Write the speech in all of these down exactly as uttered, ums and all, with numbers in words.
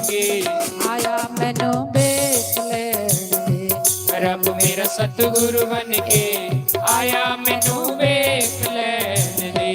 के आया मैनू वेख लैन दे। रब मेरा सतगुरु बन के आया मैनू वेख लैन दे।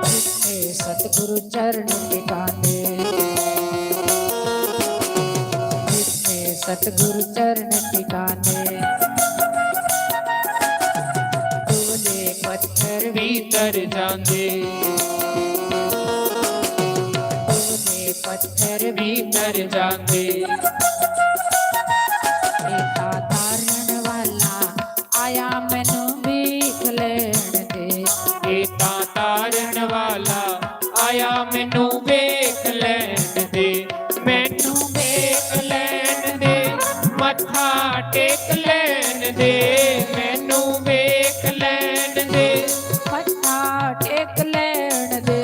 जिसने सतगुरु चरण टिकाने, जिसने सतगुरु चरण टिकाने, तूने पत्थर भीतर जांदे, तूने पत्थर भीतर जांदे। एता तारण वाला आया मैनू वेख लैन दे। एता तारण वाला आया मैनू वेख लैन दे। मैनू वेख लैन दे, मत्था टेक लैन दे। मैनू वेख लैन दे, मत्था टेक लैन दे।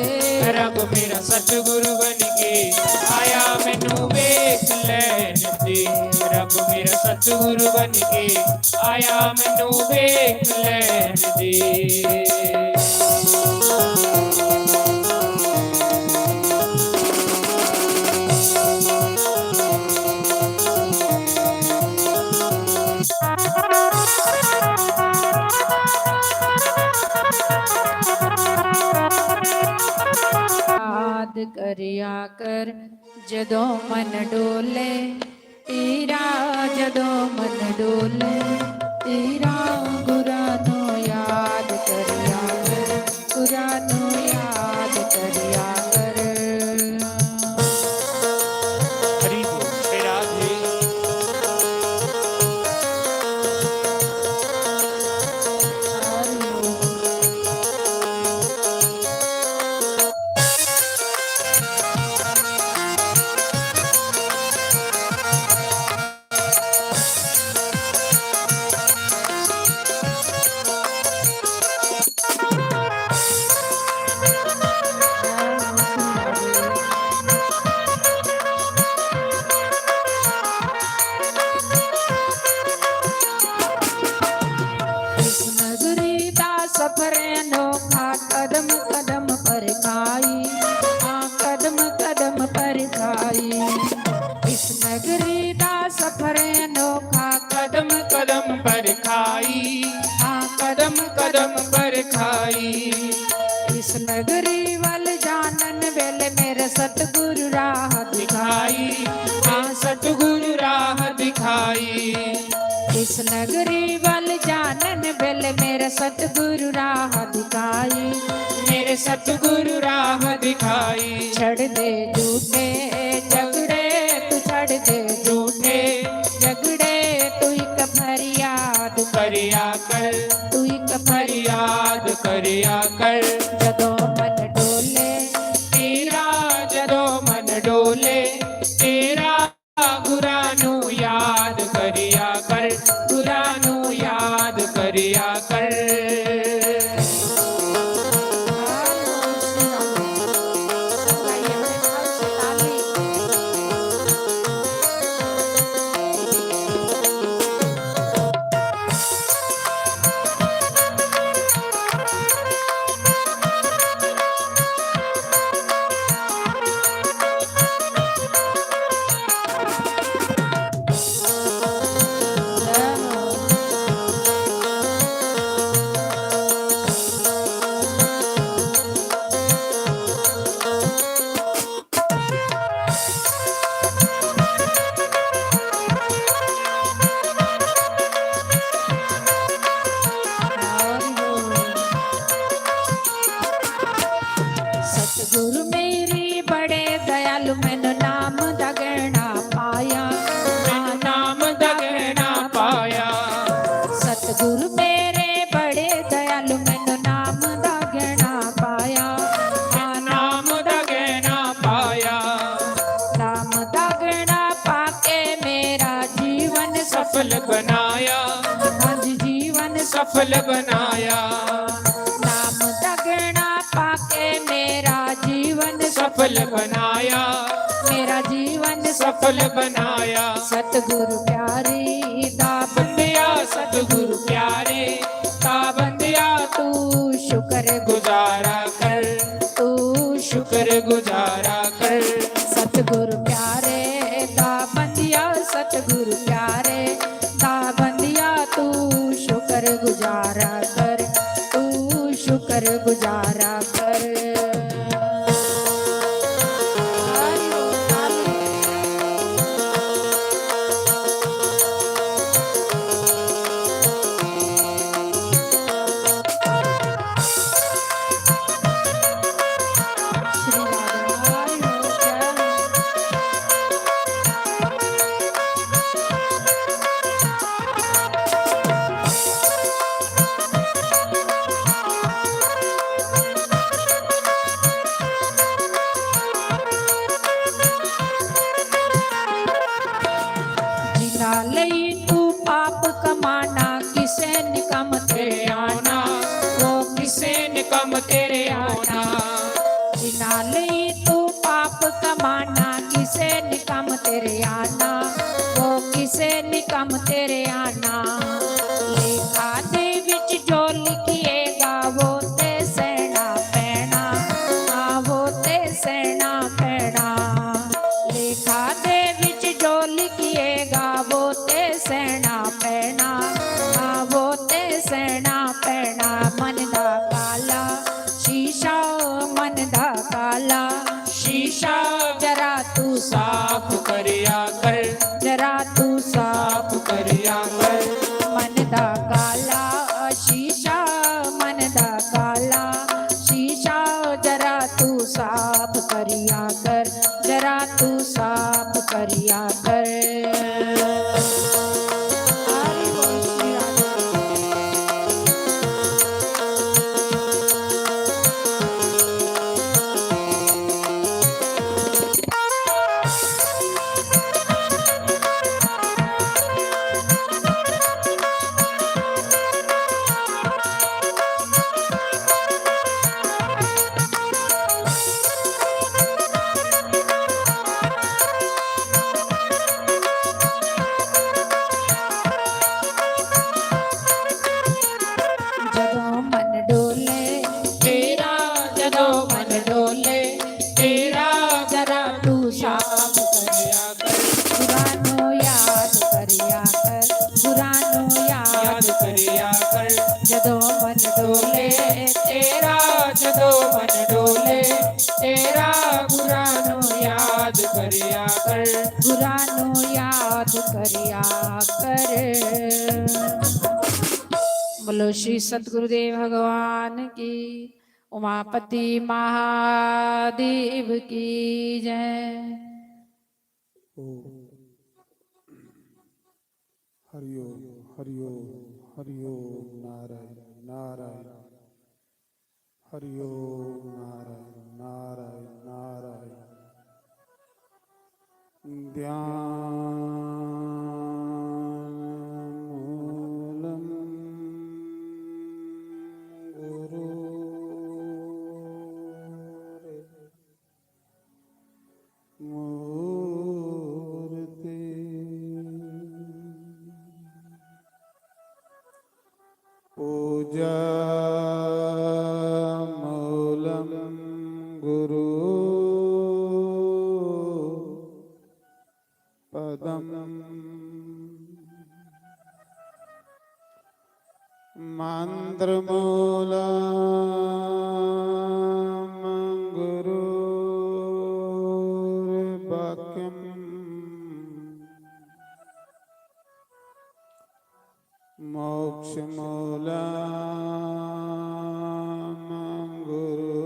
रब मेरा सतगुरु बन के आया मैनू वेख लैन दे। रब मेरा सतगुरु बन के आया मैनू वेख लैन दे। याद करिया कर जदों मन डोले, तेरा जदों मन डोले, तेरा गुरां नू याद करिया कर, गुरां नू याद करिया कर। हरि बोल, हे राधे। इस नगरी दा सफर अनोखा, कदम कदम पर खाई, हाँ, कदम कदम पर खाई। इस नगरी दा सफर अनोखा, कदम कदम पर खाई, हाँ, कदम कदम पर खाई। इस नगरी वल जानन वेले मेरे सतगुरु राह दिखाई, हाँ, सतगुरु राह दिखाई। इस नगरी वल जानन वेले मेरे सतगुरु राह दिखाई, मेरे सतगुरु राह दिखाई। छड़ दे झूठे झगड़े, तू छड़ दे झूठे झगड़े, तू इक फरियाद करिया कर, तू इक फरियाद करिया कर। जदों मन डोले तेरा, जदों मन डोले तेरा, गुरां नू याद करिया कर, गुरां नू याद करिया कर। सतगुरु मेरे बड़े दयालु, मैनू नाम दा गहना पाया। मैनू नाम दा गहना पाया। सतगुरु मेरे बड़े दयालु, मैनू नाम दा गहना पाया। हाँ, नाम दा गहना पाया। नाम दा गहना पाके मेरा जीवन सफल बनाया। हाँ जी, जीवन आया। नाम दा गैहना पाके मेरा जीवन सफल बनाया, मेरा जीवन सफल बनाया। सतगुरु प्यारे दा बंदिया, सतगुरु प्यारे दा बंदिया, तू शुक्र गुजारा कर, तू शुक्र गुजारा कर। सतगुरु प्यारे दा बंदिया, सतगुरु प्यारे दा बंदिया, तू शुक्र गुजारा कर, तू शुक्र गुजारा कर। जिना लेई तू पाप कमाना, किसे निकम तेरे आना, वो किसे निकम तेरे आना। जिना लेई तू पाप कमाना, किसे निकम तेरे आना, वो किसे निकम तेरे आना। लेखा दे विच जो लिखिएगा, वो ते सहना पैना, हाँ, वो ते सहना पैना। लेखा दे विच जो लिखिएगा, वो ते सहना पैना, हाँ, वो ते सहना पैना। मन दा काला शीशा, मन दा काला शीशा, जरा तू साफ करिया कर, जरा तू साफ करिया कर। मन दा काला शीशा, मन दा काला शीशा, जरा तू साफ करिया कर, जरा तू साफ करिया कर। हरि बोल श्री राधे। जदों मन डोले तेरा, जदों मन डोले तेरा, जरा तू साफ करिया कर, बुरा नू याद करिया कर, बुरा नू याद करिया कर। जदों मन डोले तेरा, जदों मन डोले तेरा, बुरा नू याद करिया कर, बुरा नू याद करिया कर। बोलो श्री सतगुरुदेव भगवान की, उमापति महादेव की जय। ओम। हरि ओम, हरि ओम, हरि ओम, नारायण, नारायण। हरि ओम, नारायण, नारायण, नारायण। ध्यान मूलम गुरु मूर्ति। पूजा मूलं गुरु पदम। मंत्र मूलं गुरुर्वाक्यम। मोक्ष मूलं गुरु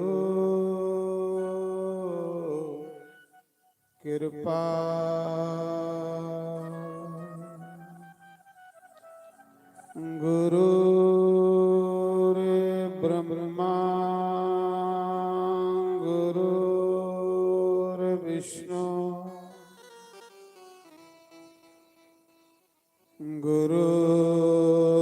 कृपा। गुरुर्ब्रह्मा गुरुर्विष्णु गुरुर्देवो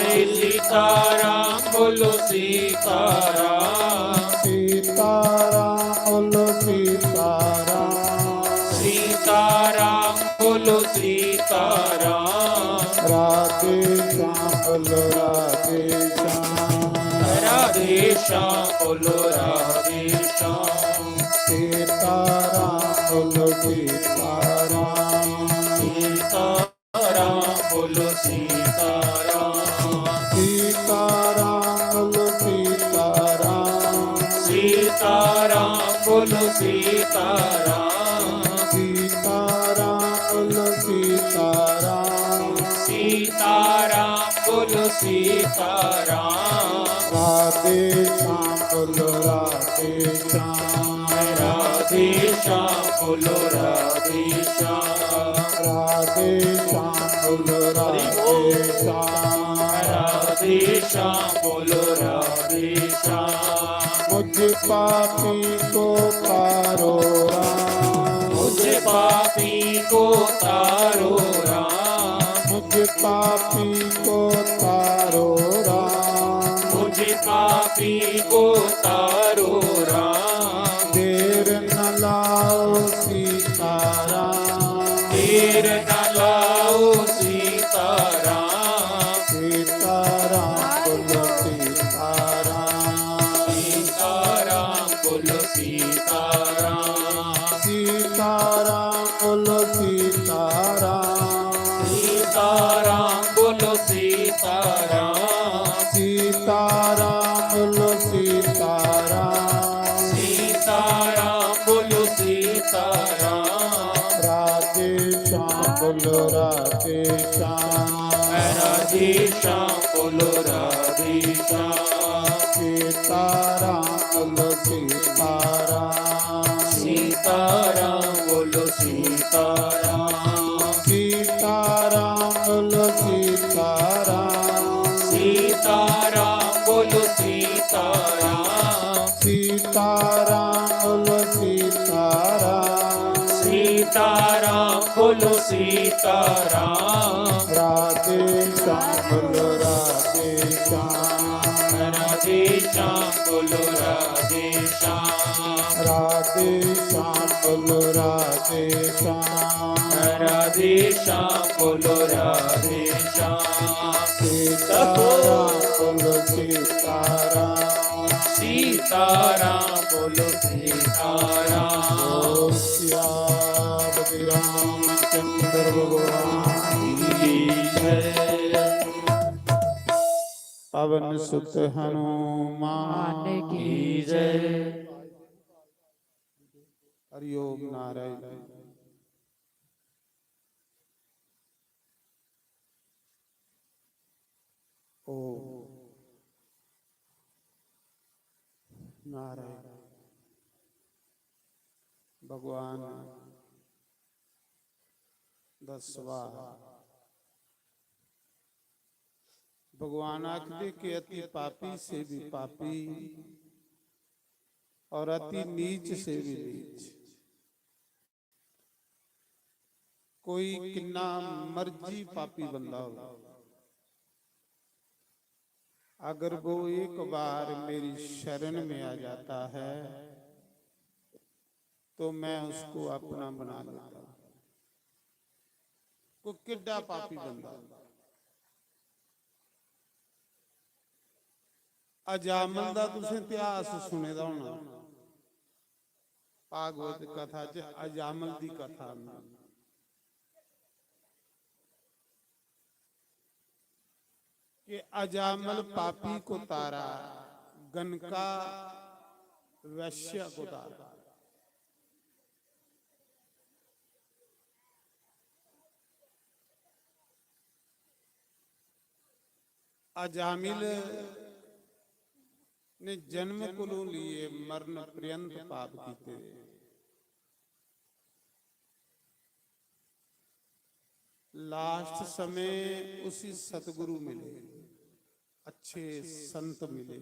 सीताराम बोलो सीताराम। सीताराम बोलो सीताराम। सीताराम बोलो सीताराम। राधे श्याम बोलो राधे श्याम। राधे श्याम बोलो राधे श्याम। सीताराम बोलो सीताराम। सीताराम बोलो सीताराम। सीताराम बोलो सीताराम। सीताराम बोलो सीताराम। सीताराम बोलो सीताराम। सीताराम बोलो सीताराम। राधे श्याम बोलो राधे श्याम। राधे श्याम बोलो राधे श्याम। राधे श्याम बोलो राधे श्याम। राधे श्याम बोलो राधे श्याम। मुझ पापी को तारो राम। मुझ पापी को तारो राम। मुझ पापी को तारो राम। मुझ पापी को तारो राम। देर न लाओ सीताराम। देर न लाओ सीताराम। सीताराम बोलो सीताराम। सीताराम बोलो सीताराम। सीताराम बोलो सीताराम। सीताराम बोलो सीताराम। सीताराम बोलो सीताराम। सीताराम बोलो सीताराम। राधे श्याम बोलो राधे श्याम। राधे श्याम बोलो राधे श्याम। सीताराम बोलो सीताराम। सीताराम बोलो सीताराम। सीताराम बोलो सीताराम। सीताराम बोलो सीताराम। सीताराम बोलो सीताराम। सीताराम बोलो सीताराम। राधे श्याम बोलो राधे श्याम। राधे श्याम बोलो राधे श्याम। राधे श्याम बोलो राधे श्याम। राधे श्याम बोलो राधे श्याम। सीताराम बोलो सीताराम। सीताराम बोलो सीताराम। ओ सियापति रामचंद्र भगवान की जय। पवन सुत हनुमान की जय। हरिओम नारायण। ओ नारायण। भगवान दसवा, भगवान आखदे कि अति पापी से भी पापी और अति नीच से भी नीच। कोई किन्ना मर्जी पापी बंदा हो, अगर वो एक बार मेरी शरण में आ जाता है तो मैं उसको अपना बना लेता हूं। कोई किड्डा पापी बंदा। अजामल दा तुसें इतिहास सुने दा होना, भागवत कथा च अजामल दी कथा आंदी कि अजामल पापी को तारा, गनका वैश्य को तारा। अजामिल ने जन्म कोलों लिए मरण पर्यंत पाप कीते। लास्ट समय उसी सतगुरु मिले, अच्छे संत मिले,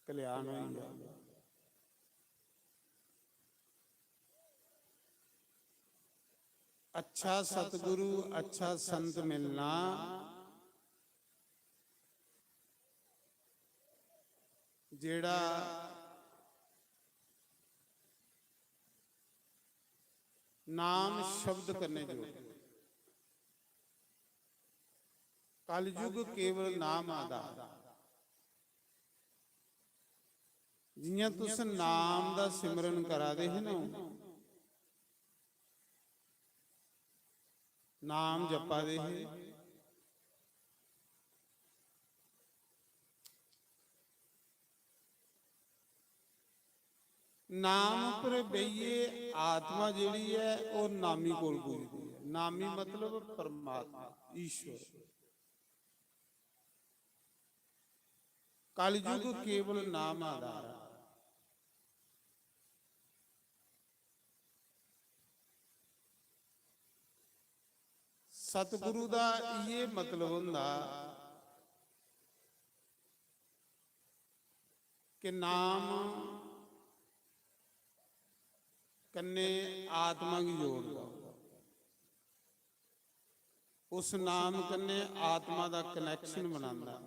कल्याण हो गया। अच्छा सतगुरु, अच्छा संत मिलना, जेड़ा नाम शब्द कन्नै जोड़े। कलयुग केवल नाम आधार। जियां तुस नाम दा सिमरन करा दे हे ना, नाम जपा दे हे, नाम पर बेहियै आत्मा जेह्ड़ी ऐ, ओह् नामी कोल पुजदी ऐ। नामी मतलब परमात्मा, ईश्वर। कलयुग केवल नाम आधार। सतगुरु दा इ'यै मतलब होंदा कि नाम कन्नै आत्मा गी जोड़दा, उस नाम कन्नै आत्मा दा कनैक्शन बनांदा।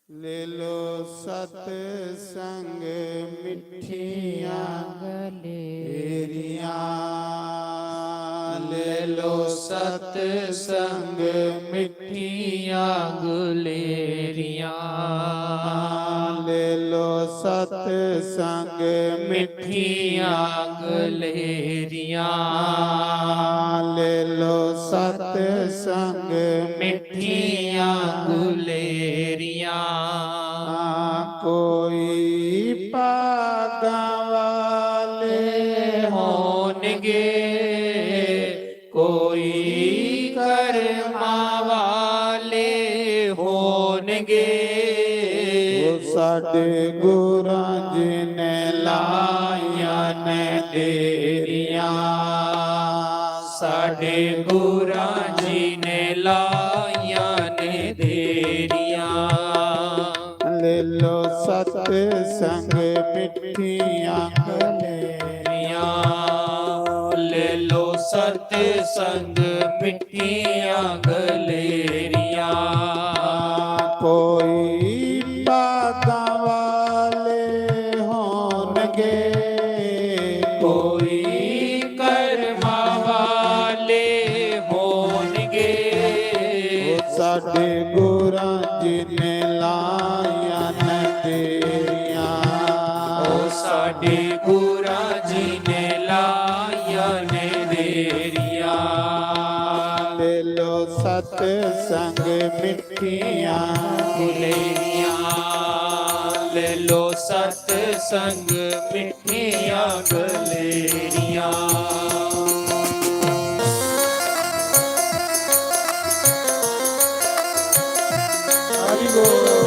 ले लो सतसंग मिट्ठियां गलेरियां, ले लो सतसंग मिट्ठियां गलेरियां, ले लो सतसंग मिट्ठियां गलेरियां, ले लो सतसंग मिट्ठियां गलेरियां। कोई भागां वाले होणगे, कोई कर्मां वाले होणगे। ओ साडे गुरां जी ने लाइयां ने देरियां, साडे गुरां जी ने लाइयां ने देरियां। ले लो सतसंग मिट्ठियां गलेरियां, ले लो सतसंग मिट्ठियां गलेरियां। कोई भागां वाले होणगे, कोई कर्मां वाले होणगे। ओ साडे गुरां जी ने लाइयां ने देरियां, ओ साडे गुरां जी ने लाइयां ने देरियां। ले लो सतसंग मिट्ठियां गलेरियां, ले लो सतसंग मिट्ठियां गलेरियां। हरि बोल।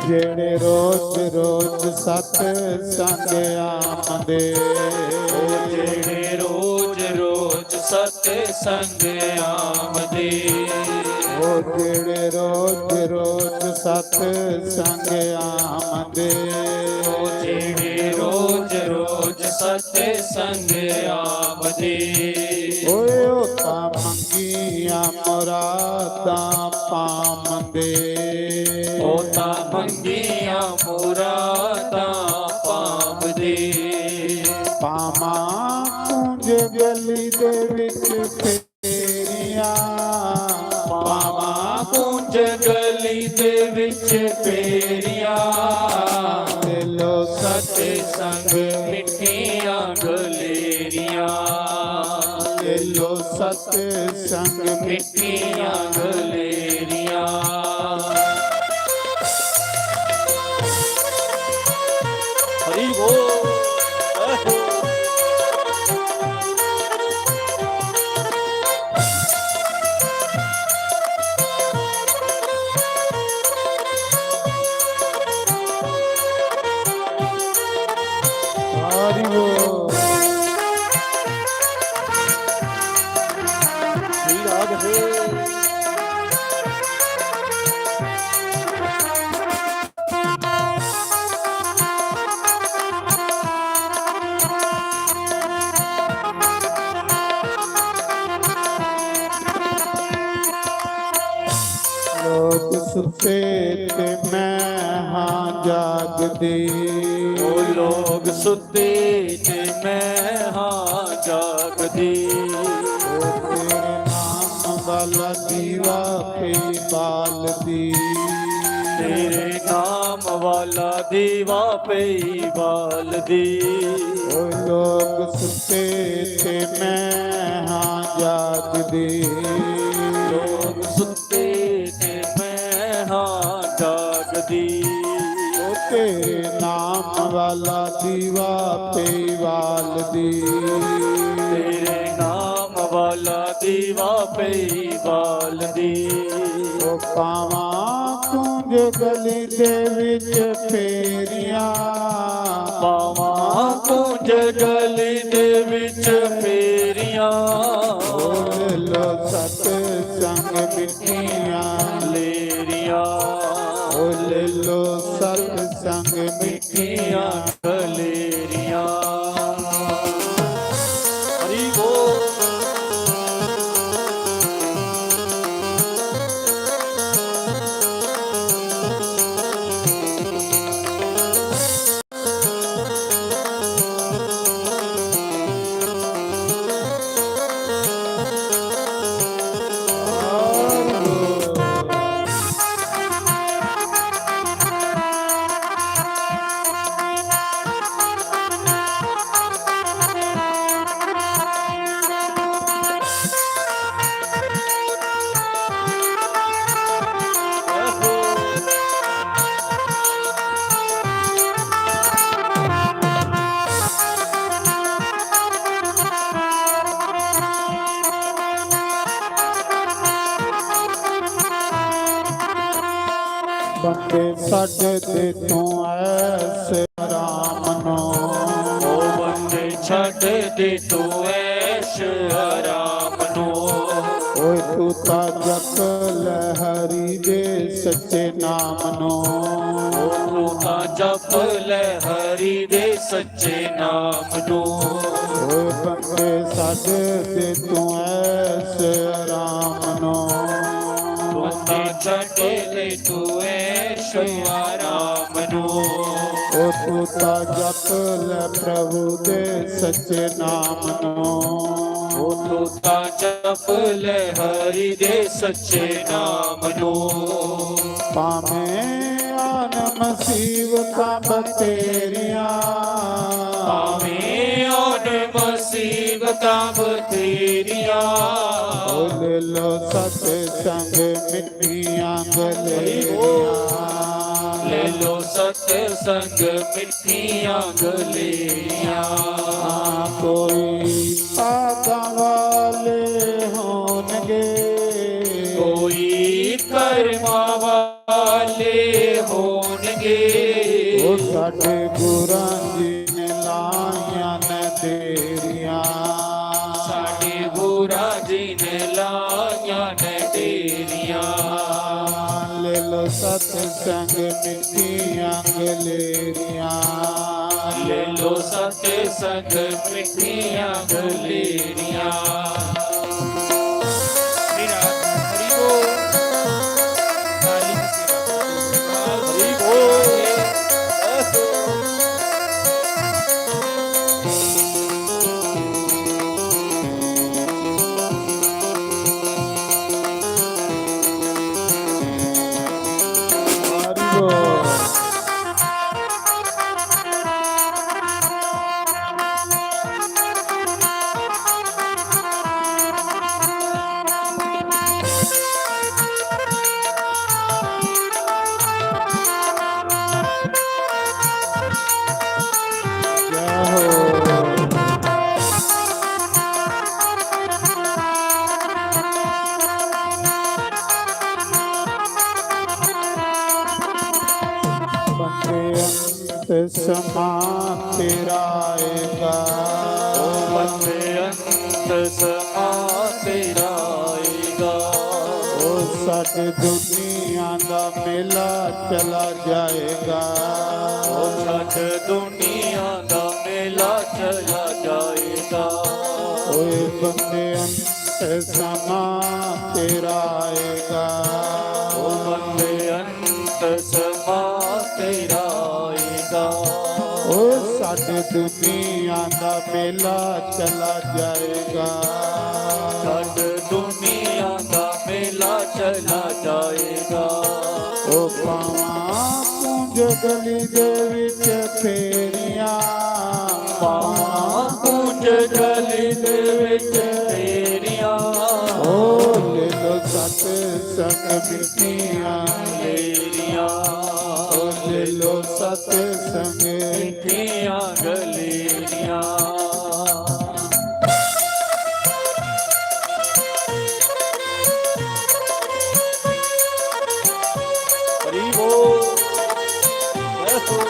जेड़े रोज रोज सतसंग आमदे, ओ जेड़े रोज रोज सतसंग आमदे, ओ जेड़े रोज रोज सतसंग आमदे, ओ जेड़े रोज रोज सतसंग आमदे। ओए ओ तां मंगियां मुरादां पामदे। मौतां मंगियां मुरादां पावदे। पावां कुंज गली दे विच फेरियां, पावां कुंज गली दे विच फेरियां। ले लो सतसंग मिठियां गलेरियां, ले लो सतसंग मिठियां गलेरियां। हरि बोल। हरि बोल। श्री राधे। लोग सुते ते मैं हां जागदी। ओ लोग सुते ते मैं हां जागदी। ओ तेरे नाम वाला दीवा पे बालदी। तेरे नाम वाला दीवा पे बालदी। ओ लोग सुते ते मैं हां जागदी। लोग सुते ते मैं हां जागदी। ओ तेरे नाम वाला दीवा पे बालदी। तेरे नाम वाला दीवा पे बालदी। ओ पावां कुंज गली दे विच फेरियां। पावां कुंज गली दे विच फेरियां। ओ ले लो सतसंग मिठियां लेरियां। ओ ले लो सतसंग मिठियां गलेरियां। हरि बोल। बंदे छड्ड दे तू ऐश आराम नू। ओ बंदे छड्ड दे तू ऐश आराम नू। ओए तू तां जप ले हरि दे सच्चे नाम नू। ओ तू तां जप ले हरि दे सच्चे नाम नू। ओए बंदे छड्ड दे तू ऐश आराम नू। बंदे छड्ड दे तू ऐश आराम नू। ओ तू तां जप ले प्रभु दे सच्चे नाम नू। ओ तू तां जप ले हरि दे सच्चे नाम नू। भावें आन मुसीबतां बतेरियां। भावें आन मुसीबतां बतेरियां। ओ ले लो सतसंग मिठियां गलेरियां। ले लो सतसंग मिठियां गलेरियां। कोई भागां वाले होणगे। कोई कर्मां वाले होणगे। ओ साडे गुरां जी ने लाइयां ने देरियां। साडे गुरां जी ने लाइयां ने देरियां। ले लो सतसंग मिठियां गलेरियां। ले लो सतसंग मिठियां गलेरियां। हरि बोल। ਸਮਾਂ ਤੇਰਾ ਆਏਗਾ। ਓ ਬੰਦੇ, ਅੰਤ ਸਮਾਂ ਤੇਰਾ ਆਏਗਾ। ਓ ਛੱਡ, ਦੁਨੀਆ ਦਾ ਮੇਲਾ ਚਲਾ ਜਾਏਗਾ। ਓ ਛੱਡ, ਦੁਨੀਆ ਦਾ ਮੇਲਾ ਚਲਾ ਜਾਏਗਾ। ਓਏ ਬੰਦੇ, ਅੰਤ ਸਮਾਂ ਤੇਰਾ ਆਏਗਾ। ਓ ਬੰਦੇ, ਅੰਤ ਸਮਾਂ ਤੇਰਾ ਆਏਗਾ। ਓ ਛੱਡ, ਦੁਨੀਆ ਦਾ ਮੇਲਾ ਚਲਾ ਜਾਏਗਾ। ਛੱਡ, ਦੁਨੀਆ ਦਾ ਮੇਲਾ ਚਲਾ ਜਾਏਗਾ। ਓ ਪਾਵਾਂ ਪੂੰਜ ਗਲੀ ਦੇ ਵਿੱਚ ਫੇਰੀਆਂ। ਪਾਵਾਂ ਪੂੰਜ ਗਲੀ ਦੇ ਵਿੱਚ ਫੇਰੀਆਂ। ਓ ਲੈ ਲੋ ਸਤਸੰਗ ਮਿੱਠੀਆਂ ਗਲੇਰੀਆਂ। ਓ ਲੈ ਲੋ ਸਤਸੰਗ ਮਿੱਠੀਆਂ ਗਲੇਰੀਆਂ। ਹਰੀ ਬੋਲ। ਜੈ ਹੋ।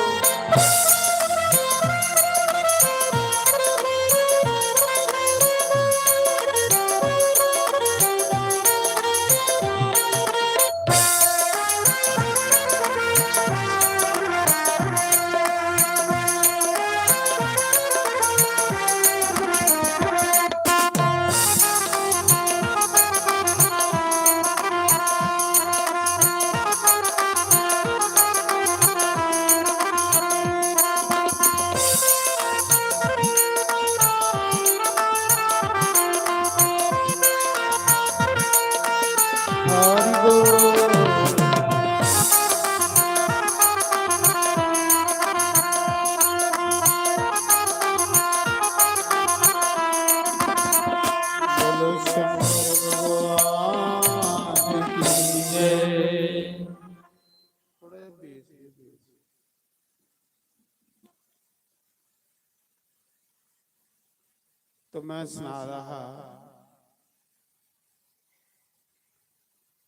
तो मैं सना रहा,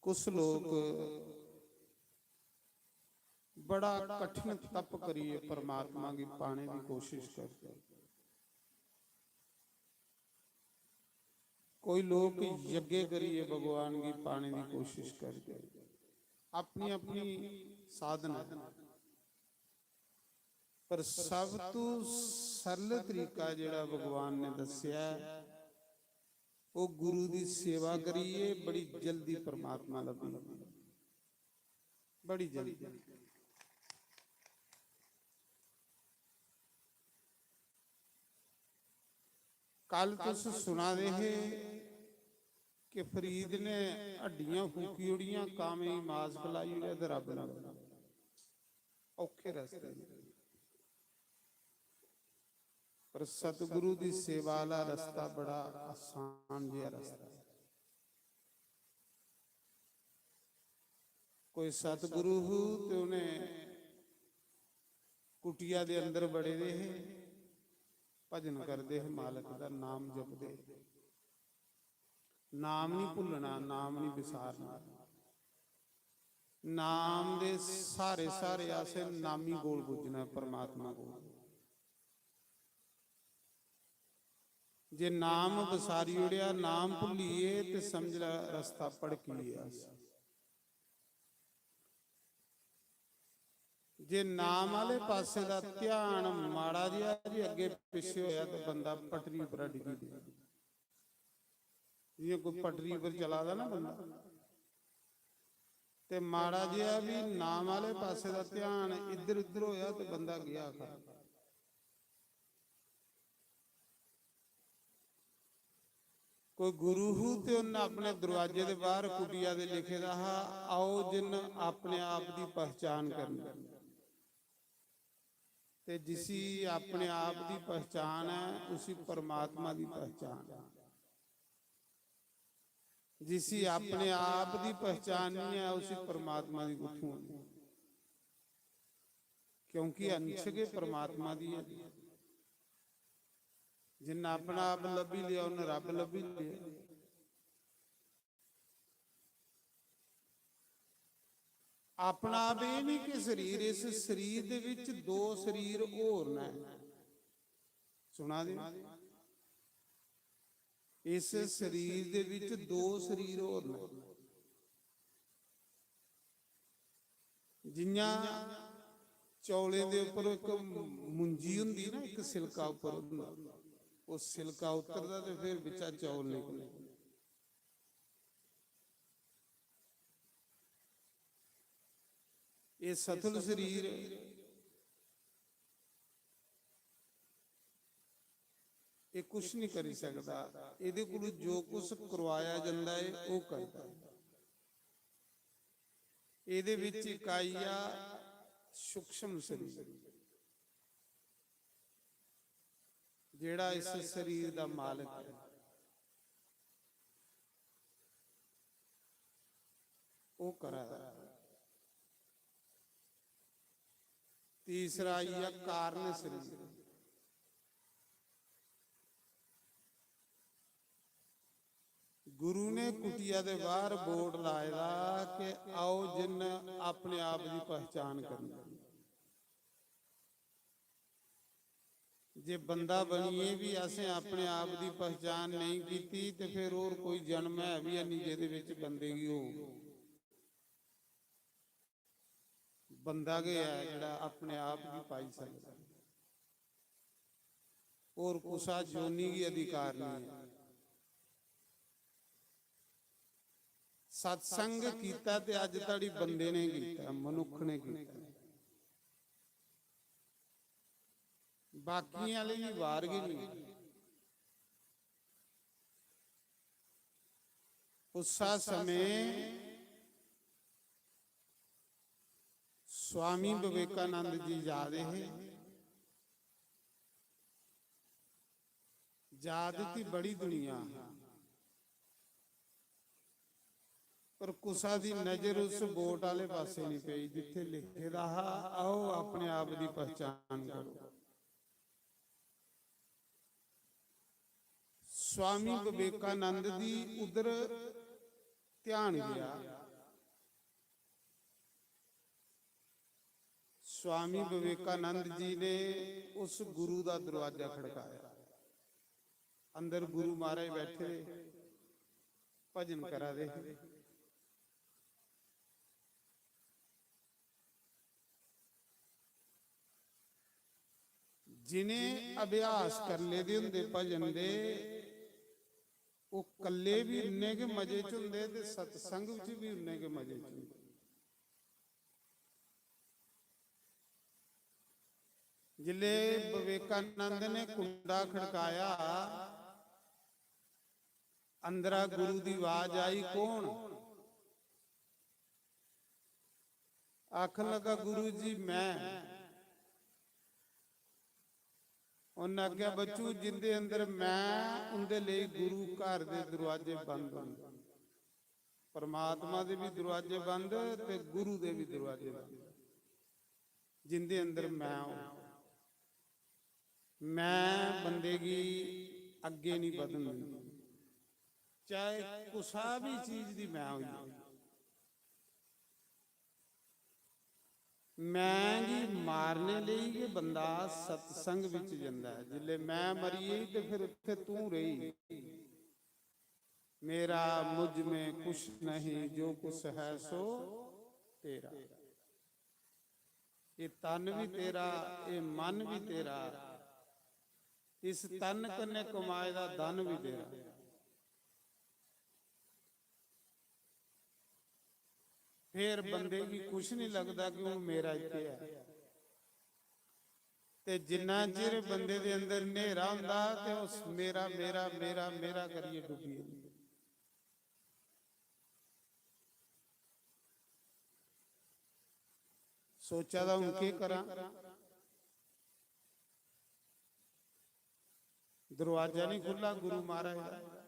कुछ लोग बड़ा कठिन तप करिए परमात्मा की पाने की कोशिश करते। कोई लोग यज्ञ करिए भगवान की पाने की कोशिश करते। अपनी अपनी साधना। पर सब तू सरल तरीका जेड़ा भगवान ने दस्या है, वो गुरु दी सेवा करिए, बड़ी जल्दी परमात्मा लब्भी। बड़ी जल्दी। कल तुस सुना दे हे कि फरीद ने हड्डियां फूकी ओड़ियां, कामें गी मास खलाई ओड़ेआ ते रब ने औखे रस्ते। पर सतगुरु दी सेवा आह्ला रस्ता बड़ा आसान जेहा रस्ता ऐ। कोई सतगुरु हू ते उ'नें कुटिया दे अंदर बड़े दे हे, भजन करदे हे, मालक दा नाम जपदे हे। नाम नहीं भुल्लना, नाम नहीं बिसारना। नाम दे स्हारे स्हारे असें नामी कोल पुज्जना ऐ, परमात्मा कोल। जे नाम बसारी ओड़ेआ, नाम भुल्ली गे ते समझ लै रस्ता भड़की गेआ। जे नाम आह्ले पासे दा ध्यान माड़ा जेहा बी अग्गें पिच्छें होया ते बंदा पटरी उप्परा डिग्गी पेआ। जि'यां कोई पटरी उप्पर चला दा ना बंदा, ते माड़ा जेहा बी नाम आह्ले पासे दा ध्यान इद्धर उद्धर होया ते बंदा गेआ खा। कोई गुरु हू ते उन्न अपने दरवाजे दे बाहर कुटिया दे लिखे दा हा, "आओ जिन्न अपने आप दी पहचान करनी।" ते जिसी अपने आप दी पहचान है, उसी परमात्मा दी पहचान है। जिसी अपने आप दी पहचान नहीं है, उसी परमात्मा दी कुत्थों होनी? क्योंकि अंश गै परमात्मा दी है। जिन्ना अपना आप लब्भी लिया, उन्ना रब लब्भी लिया। अपना आप एह् नहीं कि शरीर, इस शरीर दे विच दो शरीर होर न। सुना दे? इस शरीर दे विच दो शरीर होर न। जियां चौलें दे उप्पर इक मुंजी होंदी ना, इक सिलका उप्पर होंदा, ओह् सिलका उतरदा ते फिर बिच्चा चौल निकलदे। एह् सथल शरीर, एह् कुछ नहीं करी सकदा। एह्दे कोलू जो कुछ करवाया जंदा है, ओह् करदा है। एह्दे विच इक आई गेआ सूक्ष्म शरीर, जेह्ड़ा इस शरीर दा मालक है, ओह् करा दा। तीसरा आई गेआ कारण शरीर। गुरु ने कुटिया दे बाहर बोर्ड लाए दा कि आओ जिन्न अपने आप दी पहचान करनी। जे बंदा बनियै बी असें अपने आप दी पहचान नेईं कीती ते फिर होर कोई जन्म है बी हैनी जेह्दे विच बंदे गी होग। बंदा गै ऐ जेह्ड़ा अपने आप गी पाई सकदा, होर कुसा जोनी गी अधिकार नहीं है। सत्संग कीता ते अज धड़ी बंदे ने कीता, मनुख ने कीता, बाकियें आह्ले गी बाहर गै नहीं। उस्सा समें स्वामी विवेकानंद जी जा दे हे। जा दी थी बड़ी दुनिया, पर कुसा दी नजर उस बोट आह्ले पासे नहीं पई जित्थे लिखे दा हा, "आओ अपने आप दी पहचान करो।" स्वामी विवेकानंद दी उधर ध्यान गया। स्वामी विवेकानंद जी ने उस गुरु दा दरवाजा खड़काया। अंदर गुरु महाराज बैठे दे, भजन करा दे हे। जिनें अभ्यास कर लेदे होंदे भजन दे, ओह् कल्ले बी उन्ने गै मजे च होंदे ते सत्संग च बी उन्ने गै मजे च होंदे। जिसले विवेकानंद ने कुंडा खड़काया, अंदरा गुरु दी आवाज आई, "कौन?" आखन लगा, "गुरु जी, मैं।" उन्हें आखेआ, "बच्चू, जिंदे अंदर मैं, उंदे लेई गुरु घर दे दरवाजे बंद होंदे, परमात्मा दे भी दरवाजे बंद ते गुरु दे भी दरवाजे बंद, जिंदे अंदर मैं हो।" मैं बंदे गी अग्गे नहीं बधन दिंदी, चाहे कुसा भी चीज दी मैं होई जाए। मैं गी मारने लेई गै बंदा सत्संग विच जंदा ऐ। जिसले मैं मरी गेई ते फिर उत्थे तू रेही। मेरा मुझ में कुछ नहीं, जो कुछ है सो तेरा। ये तन भी तेरा, ये मन भी तेरा, इस तन कन्नै कमाए दा धन भी तेरा। फिर बंदे गी कुछ नहीं लगदा कि हूं मेरा इत्थे ऐ। ते जिन्ना चिर बंदे दे अंदर न्हेरा हुंदा ते उस मेरा, मेरा, मेरा, मेरा करियै डुब्बी जंदा। सोचा दा हूं केह् करां? दरवाजा नहीं खु'ल्ला गुरु महाराज दा।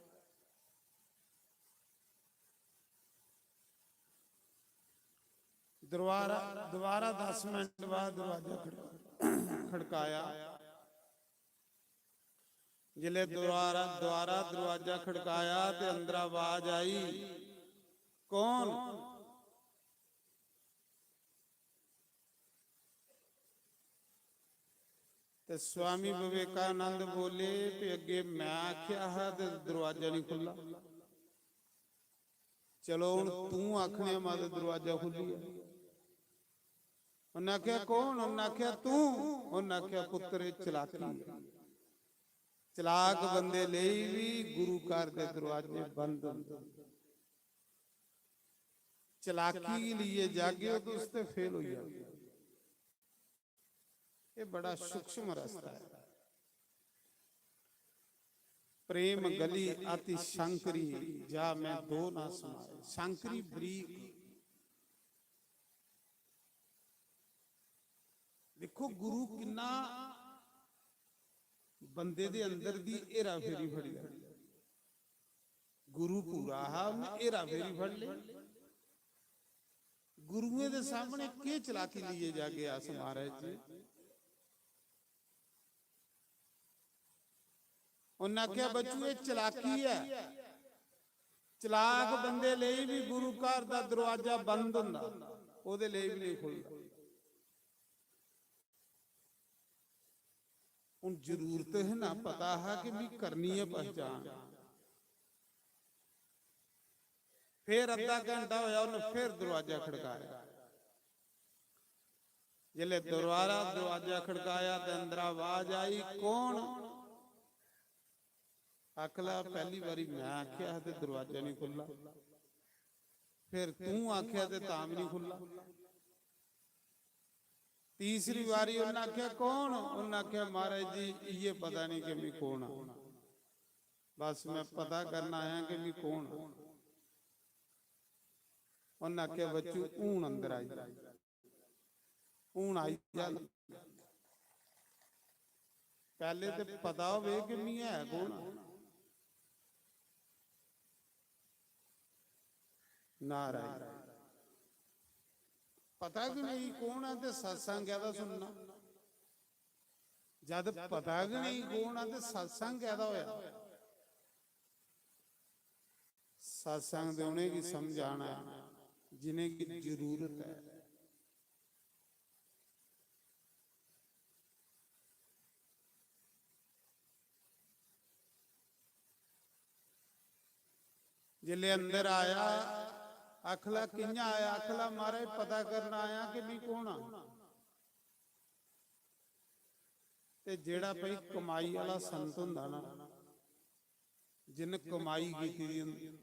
दरबारा, दोबारा दस मिनट बाद दरवाजा खड़-, खड़काया। जिसले दोबारा, दोबारा दरवाजा खड़काया ते अंदरा आवाज आई, "कौन?" ते स्वामी विवेकानंद बोले, "भी अग्गे मैं आखेआ हा ते दरवाजा नहीं खु'ल्ला, चलो हुन तूं आखने मत दरवाजा खु'ल्ली गेआ।" उन्नै आखेआ, "कौन?" उन्नै आखेआ, "तूं।" उन्नै आखेआ, "पुत्तर, एह् चलाकी ऐ। चलाक बंदे लेई भी गुरु घर दे दरवाजे बंद होंदे। चलाकी गी लेइयै जागे ओ तुस ते फेल होई जागे।" ये बड़ा सूक्ष्म रास्ता है। "प्रेम गली अति सांकरी, जा में दो ना समाए।" सांकरी बरीक। देखो, गुरु किन्ना बंदे दे अंदर दी हेरा फेरी फड़ी लै। गुरु पूरा हा, उन्नै हेरा फेरी फड़ लेई। गुरुएं दे सामने केह् चलाकी लेइयै जागे अस, महाराज जी? उन्नै आखेआ, "बच्चू, एह् चलाकी ऐ। चलाक बंदे लेई भी गुरु घर दा दरवाजा बंद होंदा, ओह्दे लेई भी नहीं खु'लदा।" हुन जरूरत है ना, पता हा कि मी करनी है पहचान। फिर अद्धा घंटा होया, उन्हें फिर दरवाजा खड़काया। जिसले दोबारा दरवाजा खड़काया ते अंदरा आवाज आई, "कौन?" आखला, "पहली बारी मैं आख्या ते दरवाजा नहीं खुल्ला, फिर तू आख्या ते तां भी नहीं खुल्ला।" तीसरी बारी उन्हें आख्या, "कौन?" उन्हें आख्या, "महाराज जी, इये पता नहीं कि मैं कौन हां, बस मैं पता करना आया कि मैं कौन हां।" उन्हें आख्या, "बच्चू, हून अंदर आई जा, हून आई जा।" पहले ते पता होवे कि मैं है कौन हां। नारायण। पता गै नहीं कौन ऐ ते सत्संग कैह्दा सुनना? जद पता गै नहीं कौन ऐ ते सत्संग कैह्दा होया? सत्संग ते उ'नेंगी समझाना ऐ जि'नेंगी जरूरत ऐ। जिसले अंदर आया, आखला, "कि'यां आया?" आखला, "महाराज, पता करना आया कि मैं कौन हां।" ते जेड़ा भाई कमाई आह्ला संत होंदा ना, जिन्न कमाई कीती दी होंदी,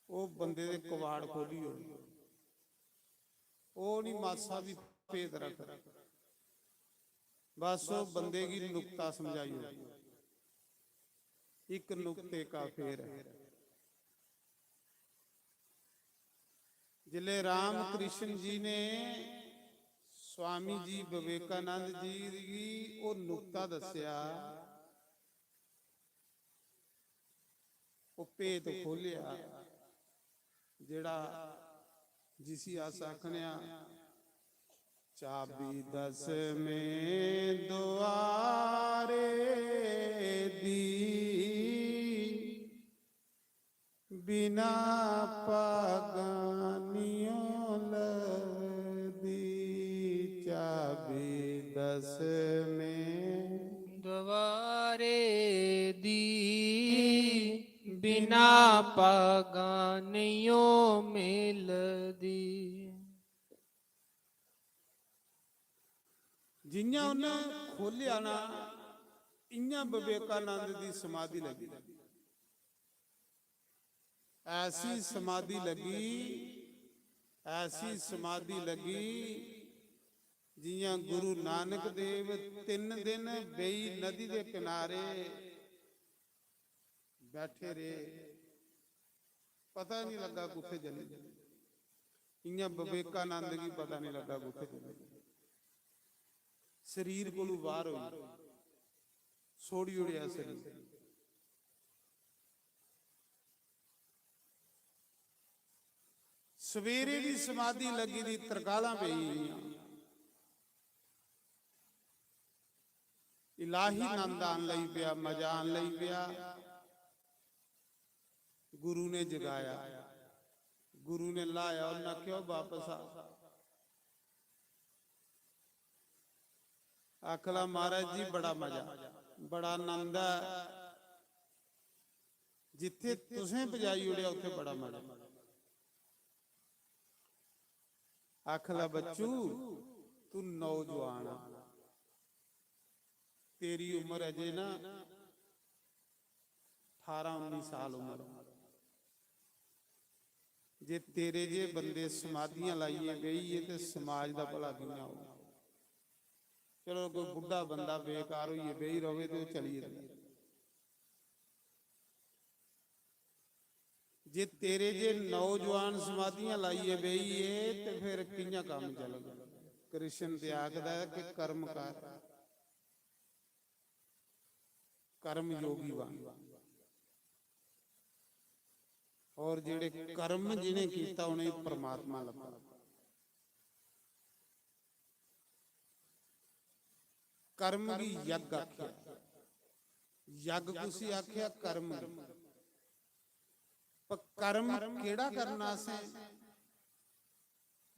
ओह् बंदे दे कबाड़ खोली ओड़दा। ओह् निं मासा बी भेत रखदा। बस ओह् बंदे गी नुक्ता समझाई ओड़दा। इक नुक्ते का फेर ऐ। जिसले राम कृष्ण जी ने स्वामी जी विवेकानंद जी गी ओह् नुक्ता दस्सेआ, ओह् भेत खोह्लेआ, जेह्ड़ा, जिसी अस आखने आं, चाबी दसमें दुआरे दी, बिना पागानियों लदी। चाबी दसमें द्वारे दी, बिना पागानियों मिलदी। जि'यां उन्नै खोह्लेआ ना, इ'यां विवेकानंद दी समाधि लगी। ऐसी समाधि लगी, ऐसी समाधि लगी, जि'यां गुरु नानक देव तिन्न दिन बेई नदी दे किनारे बैठे रेह्, पता नहीं लग्गा कुत्थै चली गे। इ'यां विवेकानंद गी पता नहीं लग्गा कुत्थै चली गे। शरीर कोलू बाहर होई, छोड़ी ओड़ेआ शरीर। सवेरे दी समाधि लगी दी, तरकालां पेई गेइयां। इलाही नंद आन लगी पेआ, मजा आन लगी पेआ। गुरु ने जगाया, गुरु ने लाया, उन्हें आखेआ, "बापस आ।" आखला, "महाराज जी, बड़ा मजा, बड़ा आनंद ऐ, जित्थे तुसें पजाई ओड़ेआ, उत्थे बड़ा मजा।" आखला, "बच्चू, तू नौजवान आ, तेरी उम्र अजे ना ठारां उन्नी साल उम्र ऐ। जे तेरे जे बंदे समाधियां लाइयै बेहिये ते समाज दा भला कि'यां होग? चलो, कोई बुड्ढा बंदा बेकार होइयै बेही रवे ते ओह् चली जंदा। जे तेरे जे नौजवान समाधियां लाइयै बेहिये ते फिर कि'यां कम्म चलग?" कृष्ण ते आखदा ऐ कि कर्म कर, कर्म योगी बन। और जेड़े कर्म जिनें कीता, उनें परमात्मा लब्भा। कर्म गी यज्ञ आखेआ। यज्ञ कुसी आखेआ? कर्म गी। पर कर्म केड़ा करना असें?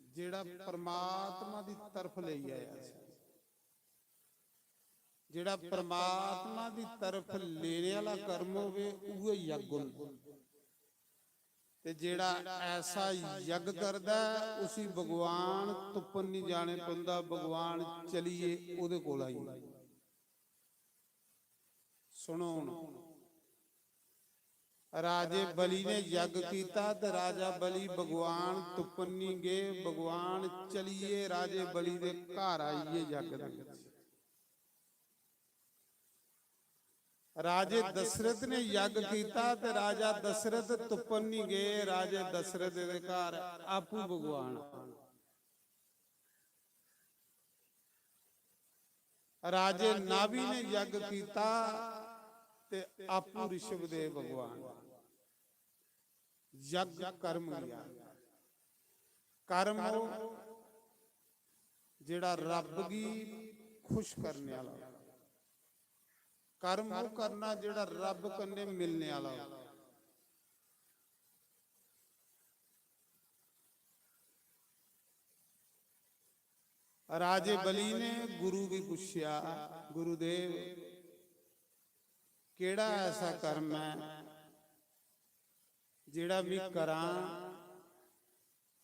जेड़ा परमात्मा दी तरफ लेई आया असें। जेड़ा परमात्मा दी तरफ लेने आह्ला कर्म होवे, उ'ऐ यज्ञ होंदा। ते जेड़ा ऐसा यज्ञ करदा ऐ, उसी भगवान तुप्पन निं जाने पौंदा, भगवान चलिए ओह्दे कोल आई जंदा। सुनो हुन, राजे बलि ने यज्ञ कीता ते राजा बलि भगवान तुप्पन निं गे, भगवान चलिए राजे बलि दे घर आइए यज्ञ दे विच। राजे दशरथ ने यज्ञ कीता ते राजा दशरथ तुप्पन निं गे, राजे दशरथ दे घर आपूं भगवान। राजे नाभि ने यज्ञ कीता ते आपूं ऋषभदेव भगवान। यज्ञ कर्म गी आखदे। कर्म ओह् जेह्ड़ा रब्ब गी खुश करने आह्ला। कर्म ओह् करना जेह्ड़ा रब्ब कन्नै मिलने आह्ला हो। राजे बलि ने गुरु गी पुच्छेआ, "गुरुदेव, केह्ड़ा ऐसा कर्म ऐ जेह्ड़ा में करां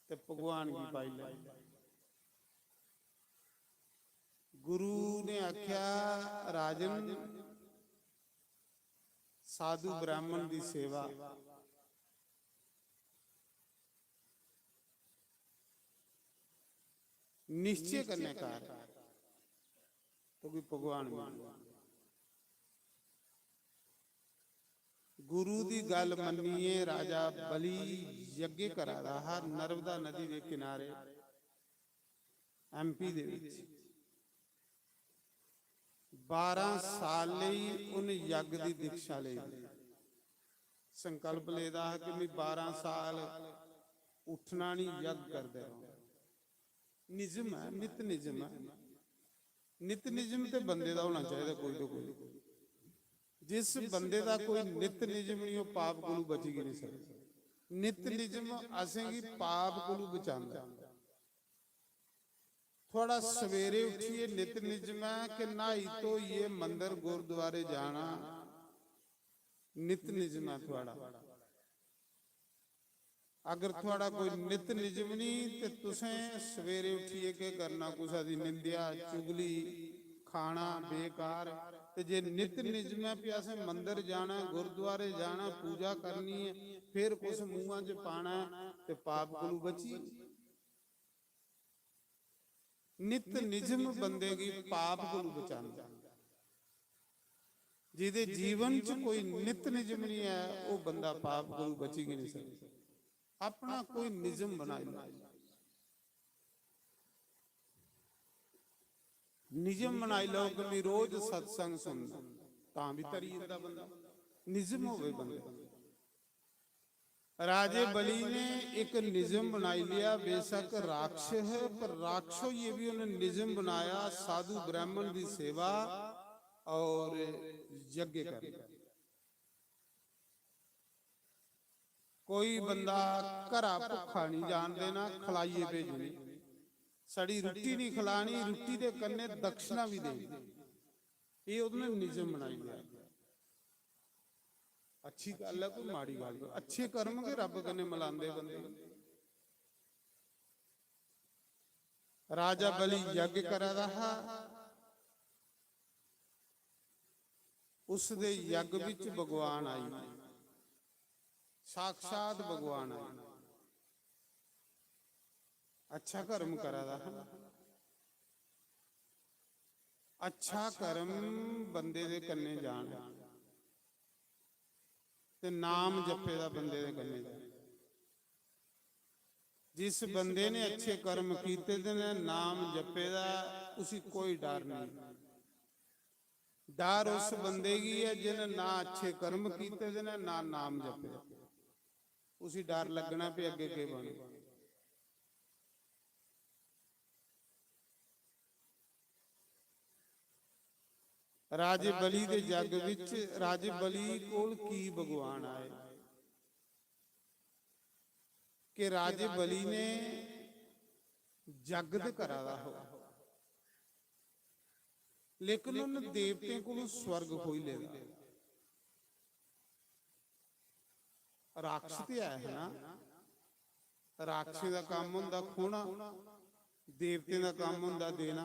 ते भगवान गी पाई लैं?" गुरु ने आखेआ, "राजन, साधु ब्राह्मण दी सेवा निश्चय कन्नै कर, तुगी भगवान मिलना।" गुरु दी गल्ल मन्नियै राजा बलि यज्ञ करा दा हा नर्मदा नदी दे किनारे, एमपी दे विच। बारां साल लेई उन यज्ञ दी दीक्षा लेई। संकल्प लेदा हा कि मैं बारां साल उठना नहीं, यज्ञ करदे रौह्ना। निजम ऐ, नित निजम ऐ। नित निजम ते बंदे दा होना चाहिदा कोई ना कोई। जिस बंदे दा कोई नित निजम नहीं, ओह् पाप कोलू बची गै नहीं सकदा। नित निजम असेंगी पाप कोलू बचांदा ऐ। थुआढ़ा सवेरे उठियै नित निजम ऐ कि न्हाई धोइयै मंदर गुरुद्वारे जाना, नित निजम ऐ थुआढ़ा। अगर थुआढ़ा कोई नित निजम नहीं ते तुसें सवेरे उठियै केह् करना? कुसै दी निंदेआ, चुगली, खाना बेकार। ते जे नित निजम ऐ, फ्ही असें मंदर जाना ऐ, गुरुद्वारे जाना ऐ, पूजा करनी ऐ, फिर कुस मुंहां च पाना ऐ ते पाप कोलू बची। नित निजम बंदे गी पाप कोलू बचांदा। जेह्दे जीवन च कोई नित निजम नहीं है, ओह् बंदा पाप कोलू बची गै नहीं सकदा। अपना कोई निजम बनाई लो। निजम बनाई लो कि मैं रोज सत्संग सुनना, तां भी तरी जंदा बंदा। निजम होवे बंदे दा। राजे बलि ने एक निजम बनाई लिया, बेशक राक्षस है, पर राक्षस होइए भी उन्हें निजम बनाया, साधु ब्राह्मण दी सेवा और यज्ञ करना। कोई बंदा घरा भुक्खा नहीं जान देना, खलाइए भेजनी। सड़ी रुट्टी नहीं खिलानी, रुट्टी दे कन्नै दक्षिणा भी देनी। ये उन्होंने नियम बनाई है। अच्छी गल्ल है, कोई माड़ी गल्ल नहीं। अच्छे कर्म गै रब कन्नै मिलांदे बंदे। राजा बलि यज्ञ करा दा हा, उस दे यज्ञ विच भगवान आई, साक्षात भगवान आई। अच्छा कर्म करा दा हा। अच्छा कर्म बंदे दे कन्नै जान ते नाम जपे दा बंदे दे कन्नै जान। जिस बंदे ने अच्छे कर्म कीते दे ने, नाम जपे दा, उसी कोई डर नहीं। डर उस बंदे गी है जिन ना अच्छे कर्म कीते दे ने, ना नाम जपे। उसी डर लगना पे अगे के बने। राजे बलि दे जग विच राजे बलि कोल की भगवान आए कि राजे बलि ने जग ते करा दा हो, लेकिन उन देवतें कोलों स्वर्ग खोई लेदा। राक्षस ते है ना, राक्षसें दा कम्म होंदा खोना, देवतें दा कम्म होंदा देना।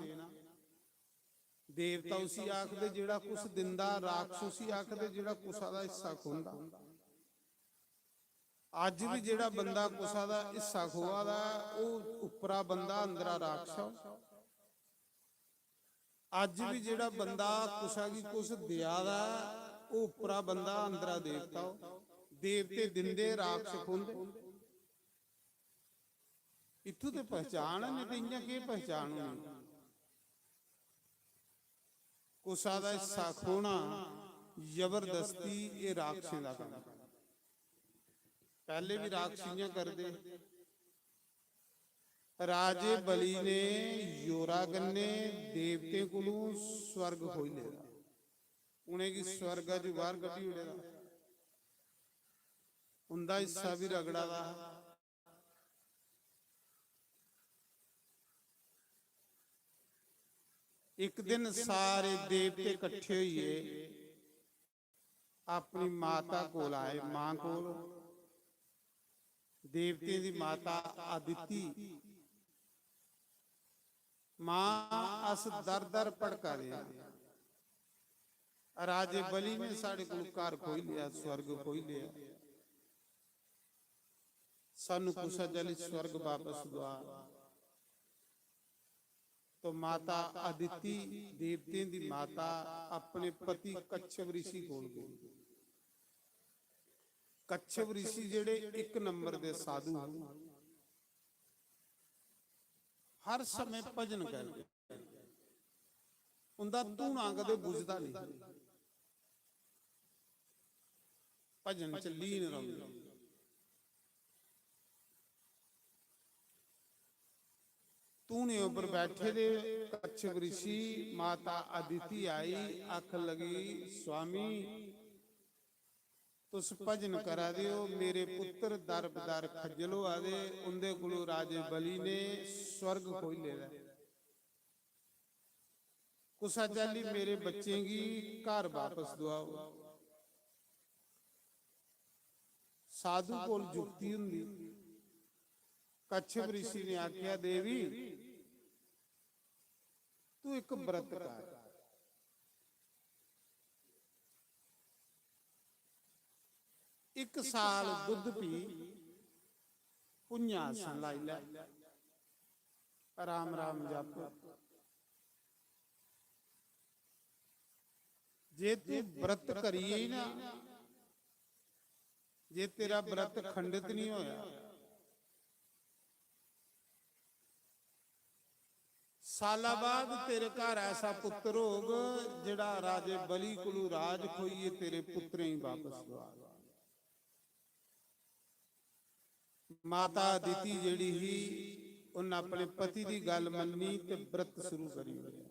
देवता उसी आखदे जेड़ा कुछ दिंदा, राक्षस उसी आखदे जेड़ा कुसा दा हिस्सा खोंदा। अज भी जेड़ा बंदा कुसा दा हिस्सा खोआ दा, ओह उपरा बंदा, अंदरा राक्षस। अज भी जेड़ा बंदा कुसा गी कुछ देआ दा, ओह उपरा बंदा, अंदरा देवता। ओह देवते दिंदे, राक्षस खोंदे। इत्थूं ते पहचान है, नहीं ते इ'यां केह् पहचान होनी? कुसा दा हिस्सा खोना जबरदस्ती, एह् राक्षसें दा कम्म। पैह्ले बी राक्षस इ'यां करदे। राजे बलि ने जोरा कन्नै देवतें कोलू स्वर्ग खोई लेदा। उ'नेंगी स्वर्गा च बाहर कड्ढी ओड़े दा। उं'दा हिस्सा बी रगड़ा दा हा। इक दिन सारे देवते कट्ठे होइयै अपनी माता कोल आए, मां कोल। देवतें दी माता आदिति, मां, अस दर दर भटका दे आं। राजे बलि ने साढ़े कोल घर खोई लेआ, स्वर्ग खोई लेआ, सानू कुसा चाल्ली स्वर्ग वापस दुआ। तो माता अदिति, देवतें दी माता, अपने पति कच्छप ऋषि कोल गई। कच्छप ऋषि जेड़े इक नंबर दे साधु हन, हर समय भजन करदे, उंदा धूना कदे बुझदा नहीं, भजन च लीन रौंहदे। धूने उप्पर बैठे दे कच्छप ऋषि, माता अदिति आई, आखन लगी, "स्वामी, तुस भजन करा दे ओ, मेरे पुत्र दर बदर खज्जल होआ दे, उंदे कोलों राजे बलि ने स्वर्ग खोई लेदा ऐ। कुसा चाल्ली मेरे बच्चें गी घर वापस दुआओ।" साधु कोल जुक्ति हुंदी। कच्छप ऋषि ने आख्या, "देवी, तू इक व्रत कर, इक साल दुद्ध पी, भुञां आसन लाई लै, राम राम जप। जे तू व्रत करिए ही ना, जे तेरा व्रत खंडित नहीं होया, साला बाद तेरे घर ऐसा पुत्र होग, जेड़ा राजे बलि कोलू राज खोइये तेरे पुत्रें गी वापस दुआ।" माता अदिति जेड़ी ही, उन अपने पति दी गल मन्नी ते व्रत शुरू करी ओड़ेआ।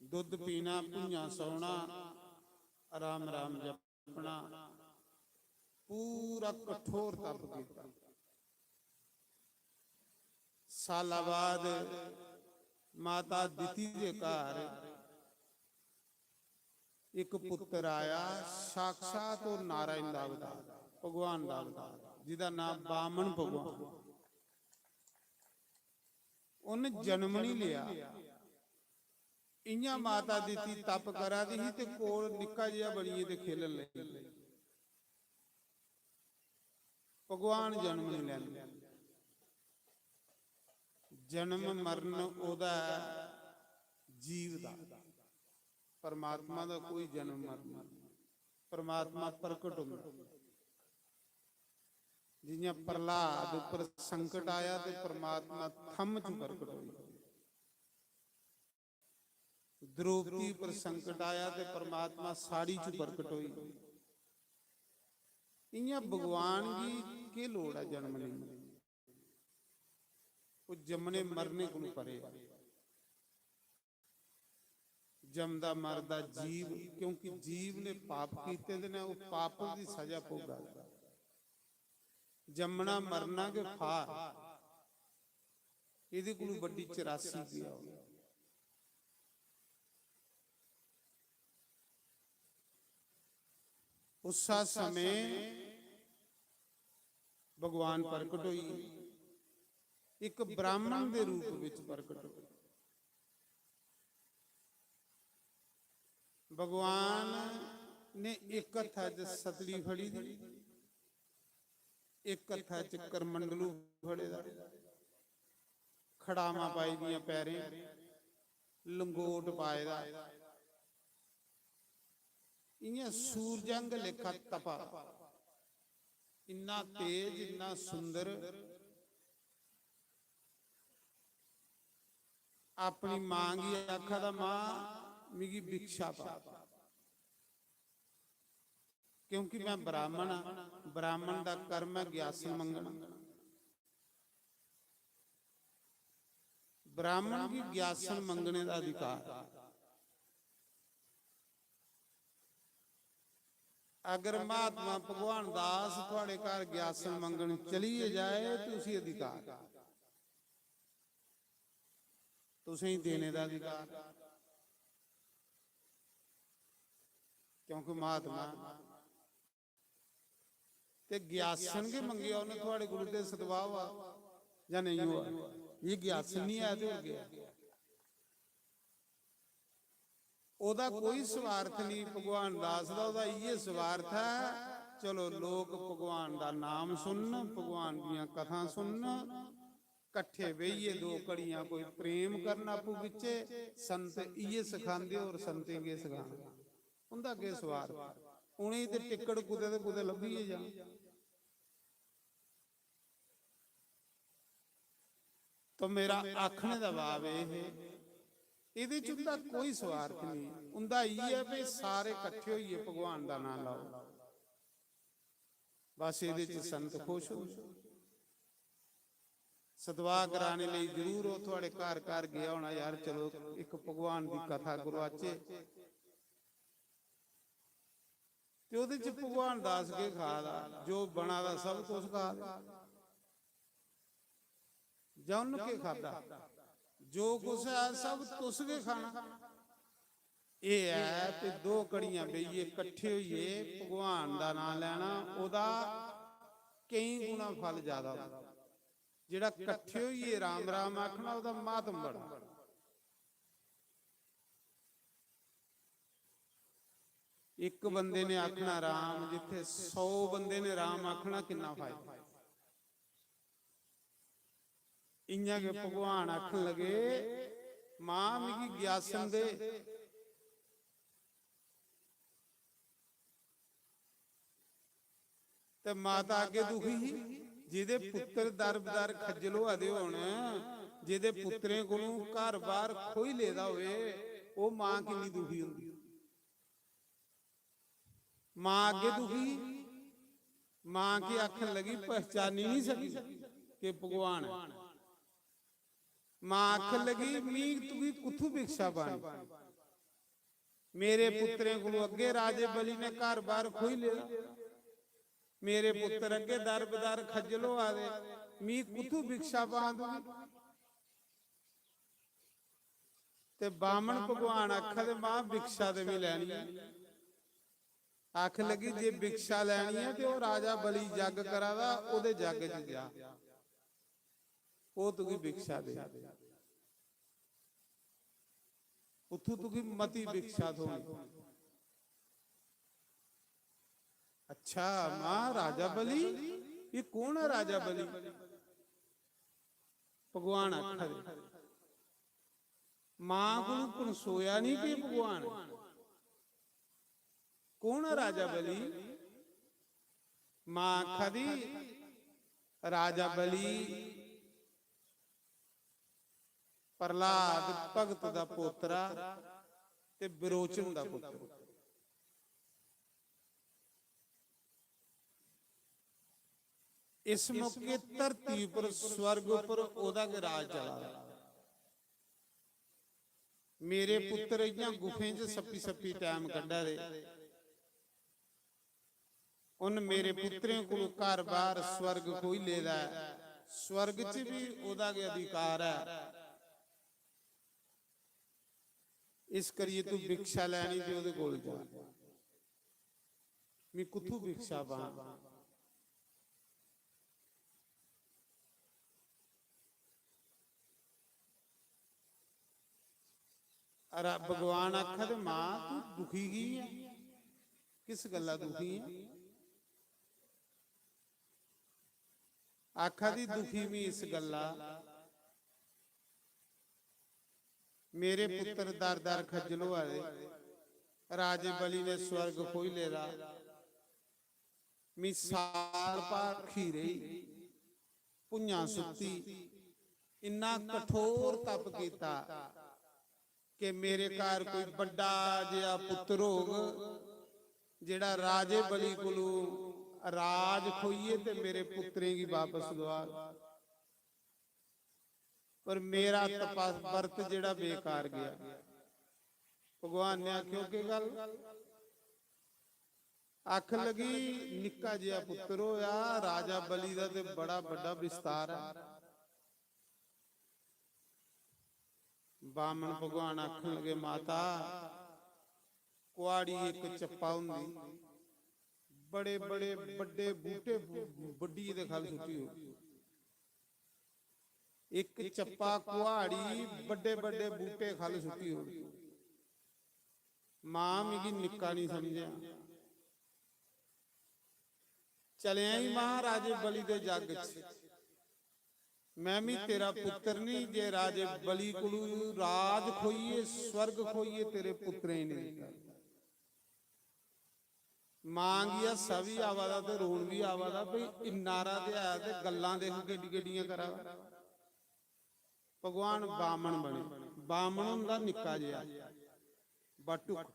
दुद्ध पीना, भुञां सौना, राम राम जपना, पूरा कठोर तप कीता। साला बाद माता दिति दे घर इक पुत्र आया, साक्षात ओह् नारायण दा अवतार, भगवान दा अवतार, जिदा नाम बामन भगवान। उन्न जन्म नहीं लिया। इयां माता दिति तप करा दी ही ते कोल निक्का जेहा बनियै ते खेलन लगी। भगवान जन्म नहीं लैंदे। जन्म मरण ओह्दा ऐ जीव दा, परमात्मा दा कोई जन्म मरण नहीं। परमात्मा प्रकट होंदा। जियां प्रहलाद उप्पर संकट आया ते परमात्मा थम्म च प्रकट होई। द्रौपदी पर संकट आया ते परमात्मा साड़ी च प्रकट होई। इयां भगवान गी केह् लोड़ ऐ जन्म लेने दी? ओह् जम्मने मरने कोलू परे ऐ। जमदा मरदा जीव, क्योंकि जीव ने पाप कीते दे ने, ओह् पाप दी सजा भोगा दा। जम्मना मरना गै फार, एह्दे कोलू बड्डी चरासी केह् ऐ? उस्सा समें भगवान प्रकट होई, इक ब्राह्मण दे रूप विच प्रकट होई। भगवान ने इक हत्था च सतली फड़ी दी, इक हत्था च करमंडलू फड़े दा, खड़ावां पाई दियां पैरें, लंगोट पाए दा, इयां सूरजंग लेखा तपा, इन्ना तेज, इन्ना सुंदर। अपनी मां गी आखा दा, "मां, मिगी भिक्षा पा, क्योंकि मैं ब्राह्मण हां, ब्राह्मण दा कर्म ऐ ग्यासन मंगना।" ब्राह्मण गी ग्यासन मंगने दा अधिकार। अगर महात्मा भगवान दास थुआड़े घर ग्यासन मंगन चली जाए ते उसी अधिकार, तुसेंगी देने दा अधिकार, क्योंकि महात्मा ते ग्यासन गै मंगेआ उन्नै थुआड़े कोलू ते सतवाह होआ जां नेईं होआ? जे ग्यासन निं ऐ ते होर केह् ऐ? ओह्दा कोई स्वार्थ निं भगवान दास दा, ओह्दा इ'यै स्वार्थ ऐ, चलो लोक भगवान दा नाम सुनन, भगवान दियां कथां सुनन, कट्ठे बेहियै दो घड़ियां कोई प्रेम करन आपूं बिच्चे। संत इ'यै सखांदे, होर संतें केह् सखाना? उं'दा केह् स्वार्थ? उ'नेंगी ते टिक्कड़ कुतै ते कुतै लब्भी गै जान। तो मेरा आखने दा भाव एह् है, एह्दे च उं'दा कोई स्वार्थ नेईं। उं'दा इ'यै ऐ भई सारे कट्ठे होइयै भगवान दा नांऽ लैओ, बस एह्दे च संत खुश होंदे। सतवाह कराने लेई जरूर ओह् थुआड़े घर घर गेआ होना, "यार, चलो इक भगवान दी कथा करोआचै।" ते ओह्दे च भगवान दास केह् खा दा? जो बना दा सब तुस खा दे। जां उन्न केह् खादा? जो कुछ ऐ सब तुस गै खाना। एह् ऐ ते दो घड़ियां बेहियै कट्ठे होइयै भगवान दा नांऽ लैना, ओह्दा केईं गुणा फल ज्यादा होंदा। जेह्ड़ा कट्ठे होइयै राम राम आखना, ओह्दा म्हात्म बड़ा। इक बंदे ने आखना राम, जित्थे सौ बंदे ने राम आखना, किन्ना फायदा। इयां गै भगवान आखन लगे, "मां, मिगी ग्यासन दे।" ते माता अग्गे दुखी ही, जेह्दे पुत्तर दर बदर खज्जल होआ दे होन, जेह्दे पुत्तरें कोलों घर बार खोई लेदा होए, ओह् मां किन्नी दुखी होंदी। मां अग्गे दुखी, मां के आखन लगी, "पहचानी नहीं सकी कि भगवान है।" मां आखन लगी, "मी तुगी कुत्थू भिक्षा पानी? मेरे पुत्तरें कोलों अग्गे राजे बलि ने घर बार खोई लेदा।" मेरे पुत्तर अग्गे दर बदर खज्जल होआ दे, मी कुत्थू भिक्षा पां तुगी? ते बामन भगवान आखा दे, "मां, भिक्षा ते मी लैनी ऐ।" आख लगी, "जे भिक्षा लैनी ऐ ते ओह् राजा बलि जग करा दा, ओह्दे जग च जा, ओह् तुगी भिक्षा दे, उत्थू तुगी मती भिक्षा थ्होनी।" "अच्छा मां, राजा बलि, ये कौन ऐ राजा बलि?" भगवान आखा दे, "मां कोलू पनसोया नहीं कि भगवान कौन ऐ राजा बलि?" मां आखा दी, "राजा बलि प्रहलाद भगत दा पोतरा ते विरोचन दा पुत्र।" इस मौके धरती उप्पर, स्वर्ग उप्पर ओह्दा गै राज चला दा। मेरे पुत्तर इ'यां गुफें च सप्पी सप्पी टैम कड्ढा दे। उन मेरे पुत्तरें कोल घर बार स्वर्ग खोई लेदा ऐ, स्वर्ग च बी ओह्दा गै अधिकार ऐ। इस करियै तू भिक्षा लैनी ते ओह्दे कोल जा। मी कुत्थू भिक्षा पां? अरे भगवान आखा दे, "मां, तू दुखी की ऐ? किस गल्ला दुखी ऐ?" आखा दी, "दुखी मी इस गल्ला, मेरे पुत्तर दर दर खज्जल होआ दे, राजे बलि ने स्वर्ग खोई लेदा, मी साल भर भुक्खी रेही, भुञां सुत्ती, इन्ना कठोर तप कीता कि मेरे घर कोई बड्डा जेहा पुत्तर होग, जेह्ड़ा राजे बलि कोलू राज खोइयै ते मेरे पुत्तरें गी बापस दोआग।" पर मेरा तपा-, व्रत जेह्ड़ा बेकार गेआ। भगवान ने आखेआ, "केह् गल्ल?" आखन लगी, "निक्का जेहा पुत्तर होआ, राजा बलि दा ते बड़ा बड्डा विस्तार ऐ।" बामन भगवान आखन लगे, "माता, कुहाड़ी इक चप्पा होंदी, बड़े बड़े बड्डे बूह्टे बु-, बड्ढियै ते ख'ल्ल सुट्टी ओड़दी। इक चप्पा कुहाड़ी बड्डे बड्डे बूह्टे ख'ल्ल सुट्टी ओड़दी। मां, मिगी निक्का निं समझेआं। चलेआं ई महाराजे बलि दे जग च। मैं मी तेरा पुत्तर निं, जे राजे बलि कोलू राज खोइयै, स्वर्ग खोइयै तेरे पुत्तरें गी निं दित्ता।" मां गी हास्सा बी आवा दा ते रोन बी आवा दा, भई इन्ना हारा ते है ते गल्लां दिक्ख केड्डी केड्डियां करा दा। भगवान बामन बने। बामन होंदा निक्का जेहा बटुक,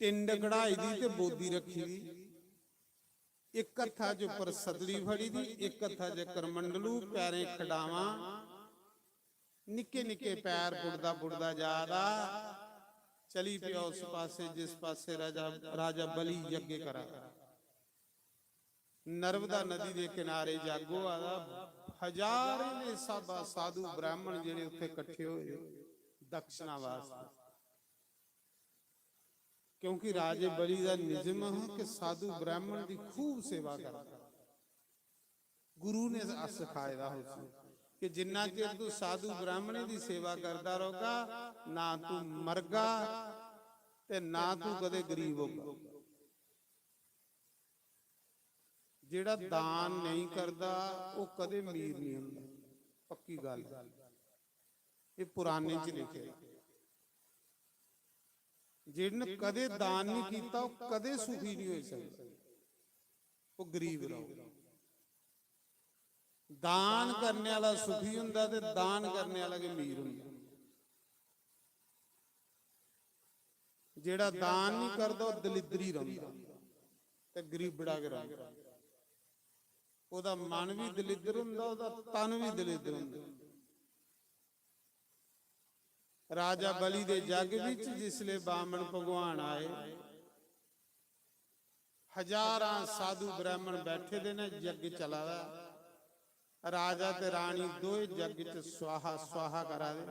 टिंड कढ़ाई दी ते बोदी रक्खी दी, इक हत्था च उप्पर सतड़ी फड़ी दी, इक हत्था च करमंडलू, पैरें खडावां, निक्के निक्के पैर बुड़दा बुड़दा जा दा, चली पेआ उस पासे जिस पासे राजा, राजा बलि यज्ञ करा दा। नर्मदा नदी दे किनारे जग होआ दा, हजारें दे स्हाबा साधु ब्राह्मण जेह्ड़े उत्थे कट्ठे होए दे दक्षिणा वास्तै। क्योंकि राजे बलि दा निजम हा कि साधु ब्राह्मण दी खूब सेवा करदा। गुरु ने अस सखाए दा हा उसी कि जिन्ना चिर तू साधु ब्राह्मणें दी सेवा करदा रौह्गा, ना तू मरगा ते ना तू कदे गरीब होगा। जेह्ड़ा दान नेईं करदा, ओह् कदे अमीर नेईं होंदा। पक्की गल्ल ऐ। एह् पुराने च लिखे दा। जिन्न कदे दान नेईं कीता, ओह् कदे सुखी नेईं होई सकदा। ओह् गरीब रौह्ग। दान करने आह्ला सुखी होंदा ते दान करने आह्ला गै अमीर होंदा। जेह्ड़ा दान नेईं करदा, ओह् दलिद्दरी रौंह्दा ते गरीबड़ा गै रौंह्दा। ओह्दा मन बी दलिद्दर होंदा, ओह्दा तन बी दलिद्दर होंदा। राजा बलि दे जग बिच जिसले बामन भगवान आए, हजारां साधु ब्राह्मण बैठे दे न, यज्ञ चला दा। राजा ते रानी दोए यज्ञ च स्वाहा स्वाहा करा दे,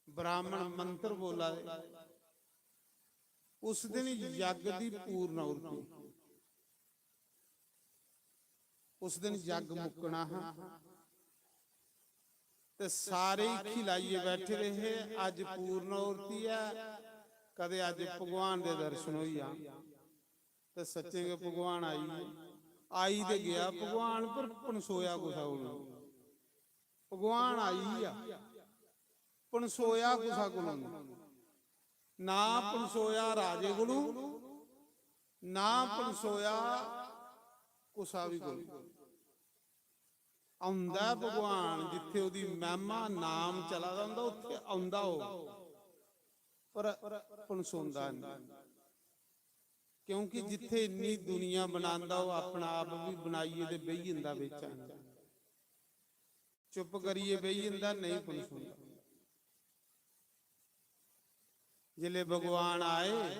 ब्राह्मण मंत्र बोला दे। उस दिन यज्ञ दी पूर्ण आहुति, उस दिन यज्ञ मुक्कना हा। ते सारे ही खिलाइयै बैठे दे हे, अज्ज पूर्ण आहुति ऐ, कदे अज्ज भगवान दे दर्शन होई जान। ते सच्चें गै भगवान आई गे। आई ते गेआ भगवान, पर पनसोया कुसै कोलूं? भगवान आई गेआ, पनसोया कुसै कोलूं? ना पनसोया राजे कोलूं, ना पनसोया कुसै बी कोलूं। औंदा ऐ भगवान, जित्थे ओह्दी महिमा नाम चला दा होंदा, उत्थे औंदा ओह्, पर पनसोंदा नहीं। क्योंकि जित्थे इन्नी दुनिया बनांदा, ओह् अपना आप भी बनाइयै ते बेही जंदा बिच आइयै। चुप करियै बेही जंदा, नहीं पनसोंदा। जिसले भगवान आए,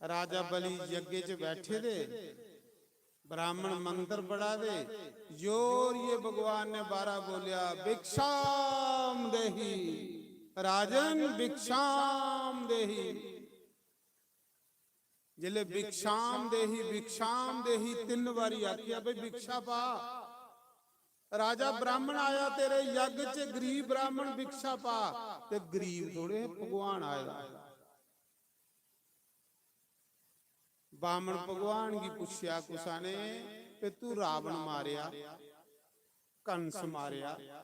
राजा बलि यज्ञ च बैठे दे, ब्राह्मण मंत्र पढ़ा दे, जोर ये भगवान ने बारा बोलिया, "भिक्षाम देही, राजन भिक्षाम देही।" जिसले "भिक्षाम देही, भिक्षाम देही" तिन्न बारी आखिया, "भाई भिक्षा पा।" राजा, ब्राह्मण आया तेरे यज्ञ च, गरीब ब्राह्मण, भिक्षा पा। ते गरीब थोड़े, भगवान आए दा। बामन भगवान गी पुच्छेआ कुसा ने, "ते तू रावण मारेआ, कंस मारेआ,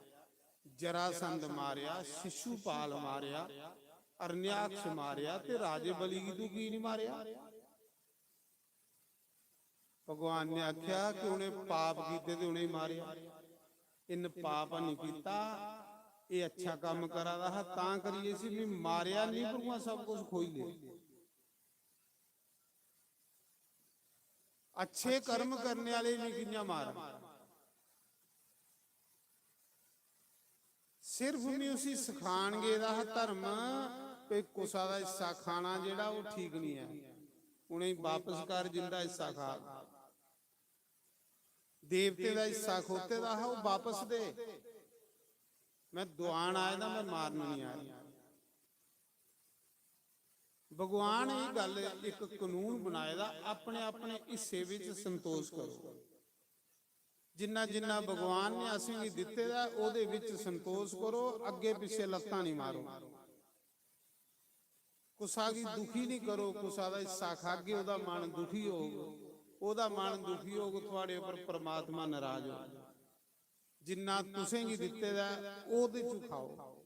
जरासंध मारेआ, शिशुपाल मारेआ, अरण्याक्ष मारेआ, ते राजे बलि गी तू की नहीं मारेआ?" भगवान ने आख्या कि उ'नें पाप कीते ते उ'नेंगी मारेआ। इन्न पाप नहीं कीता, एह् अच्छा कम्म करा दा हा, तां करियै इसी मैं मारेआ नहीं, पर उ'आं सब कुछ खोई लेआ। अच्छे कर्म करने आह्ले गी कि'यां मारां? सिर्फ मैं उसी सखान गेदा हा धर्म, ते कुसा दा हिस्सा खाना जेह्ड़ा ओह् ठीक नहीं ऐ। उ'नेंगी बापस कर जिंदा हिस्सा खा। देवतें दा हिस्सा खोते दा हा, ओह् बापस दे। मैं दुआन आए दा, मैं मारन नहीं आया। भगवान एह् गल्ल इक कानून बनाए दा, अपने अपने हिस्से विच संतोष करो। जिन्ना जिन्ना भगवान ने असेंगी दित्ते दा ऐ, ओह्दे विच संतोष करो, अग्गे पिच्छे लत्तां नहीं मारो। कुसा गी दुखी नहीं करो, कुसा दा हिस्सा खागे, ओह्दा मन दुखी होग, ओह्दा मन दुखी होग, थुआड़े उप्पर परमात्मा नाराज होग। जिन्ना तुसेंगी दित्ते दा ऐ, ओह्दे चों खाओ।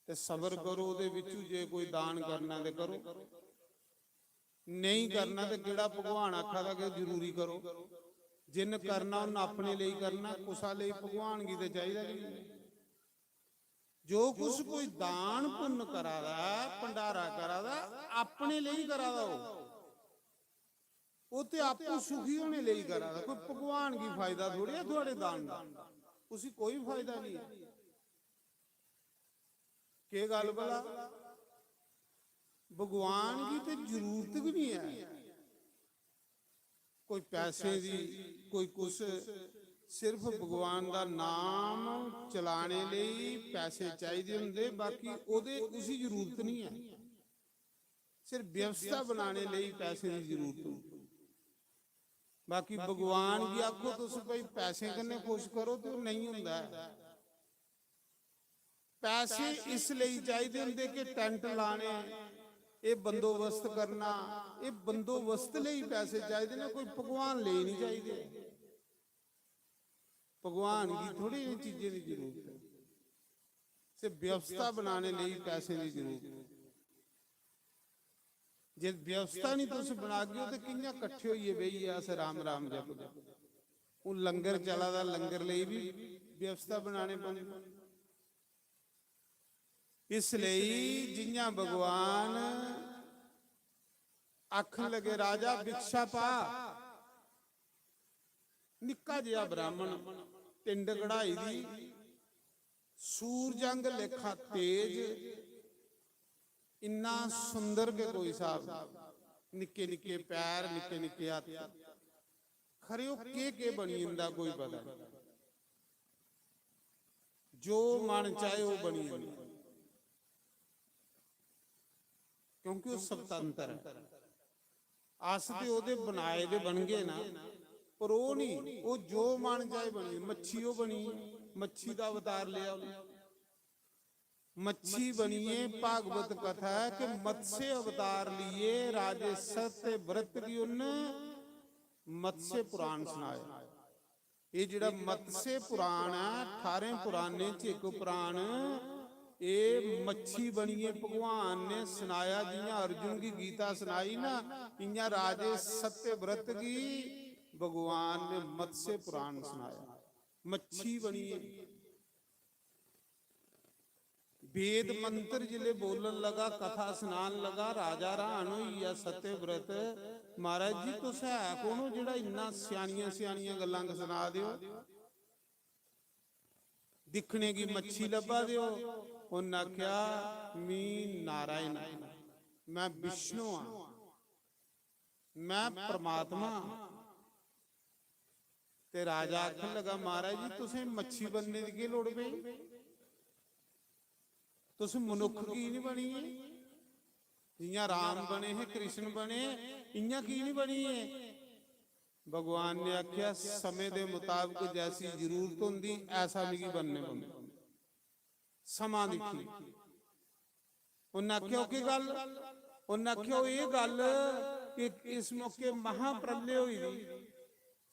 ते सबर करो, ओह्दे बिच्चू जे कोई दान करना ते करो, नेईं करना ते केह्ड़ा भगवान आखा दा कि जरूरी करो। जिन्न करना उन्न अपने लेई करना, कुसा लेई? भगवान गी ते चाहिदा गै नेईं। जो कुछ कोई दान पुन्न करा दा ऐ, भंडारा करा दा, अपने लेई करा दा ओह्। ओह् ते आपूं सुखी होने लेई करा दा, कोई भगवान गी फायदा थोड़े ऐ थुआड़े दान दा, उसी कोई फायदा नहीं ऐ। केह् गल्ल भला? भगवान गी ते जरूरत गै नहीं ऐ कोई पैसे दी, कोई कुछ। सिर्फ भगवान दा नाम चलाने लेई पैसे चाहिदे होंदे, बाकी ओह्दे, उसी जरूरत नहीं ऐ। सिर्फ व्यवस्था बनाने लेई पैसे दी जरूरत होंदी। बाकी भगवान गी आखो तुस भाई पैसे कन्नै खुश करो, ते ओह् नेईं होंदा ऐ। पैसे इस लेई चाहिदे होंदे कि टैंट लाने, एह् बंदोबस्त करना, एह् बंदोबस्त लेई पैसे चाहिदे ने, कोई भगवान लेई नहीं चाहिदे। भगवान गी थोड़ी इ'नें चीजें दी जरूरत ऐ। सिर्फ व्यवस्था बनाने लेई पैसे दी जरूरत ऐ। जे व्यवस्था नहीं तुस बनागे ते कि'यां कट्ठे होइयै बेहियै अस राम राम जपगे? हून लंगर चला दा, लंगर लेई भी व्यवस्था बनाने पौंदी। इसलेई जि'यां भगवान आखन लगे, "राजा भिक्षा पा।" निक्का जेहा ब्राह्मण, टिंड कढ़ाई दी, सूरजंग लेखा तेज, इन्ना सुंदर गै कोई स्हाब, निक्के निक्के पैर, निक्के निक्के हत्थ। खरे ओह् केह् केह् बनी जंदा, कोई पता नहीं। जो मन चाहे ओह् बनी जंदा, क्योंकि ओह् स्वतंत्र ऐ। अस ते ओह्दे बनाए दे बनगे ना, पर ओह् नहीं, ओह् जो मन चाहे बनी, मच्छी ओह् बनी, मच्छी दा अवतार लेआ उ'नें। मच्छी बनियै, भागवत कथा है कि मत्स्य अवतार लिए राजे सत्यव्रत गी उन्न मत्स्य पुराण सनाया। एह् जेह्ड़ा मत्स्य पुराण ऐ, ठारें पुराणें च इक पुराण, एह् मच्छी बनियै भगवान ने सनाया। जि'यां अर्जुन गी गीता सनाई ना, इ'यां राजे सत्यव्रत गी भगवान ने मत्स्य पुराण सनाया, मच्छी बनियै। वेद मंत्र जिसलै बोलन लगा, कथा सनान लगा, राजा र्हान होई गेआ सत्यव्रत। "महाराज जी, तुस है कौन ओ जेह्ड़ा इन्ना स्यानियां स्यानियां गल्लां सना दे ओ? दिक्खने गी मच्छी लब्भा दे ओ?" उन्न आखेआ, "मी नारायण आं, मैं विष्णु आं, मैं परमात्मा आं।" ते राजा आखन लगा, "महाराज जी, तुसें मच्छी बनने दी केह् लोड़ पेई? तुस मनुक्ख की निं बनिये? जि'यां राम बने हे, कृष्ण बने, इ'यां की निं बनिये?" भगवान ने आखेआ, "समें दे मताबक जैसी जरूरत होंदी, ऐसा मिगी बनने पौंदा। समां दिक्खी।" उन्न आखेआ, "ओह् केह् गल्ल?" उन्न आखेआ, "ओह् एह् गल्ल कि इस मौके महाप्रलय होई दी,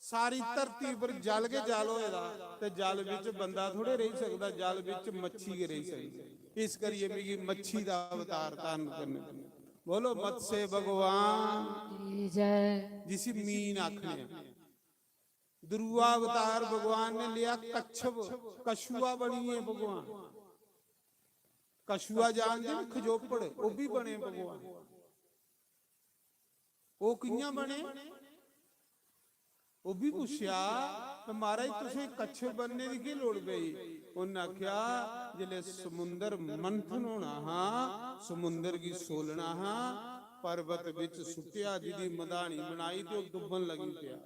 सारी धरती पर जल गै जल होए दा, ते जल बिच बंदा थोड़े रेही सकदा, जल बिच मच्छी गै रेही सकदी। इस करियै मिगी मच्छी दा अवतार धारण करने।" बोलो मत्स्य भगवान की जय। जिसी मीन आखने आं। दुरुआ अवतार भगवान ने लिया कच्छप, कछुआ बनिए भगवान। कछुआ जानदे न, खजोपड़, ओह् बी बने भगवान। ओह् कि'यां बने? ओह् बी पुच्छेआ, "ते महाराज, तुसें कच्छप बनने दी केह् लोड़ पेई?" उन्न आखेआ, "जिसलै समुंदर मंथन होना हा, समुंदर गी सोलना हा, पर्वत बिच सुट्टेआ, जिदी मधानी बनाई ते ओह् डुब्बन लगी पेआ।"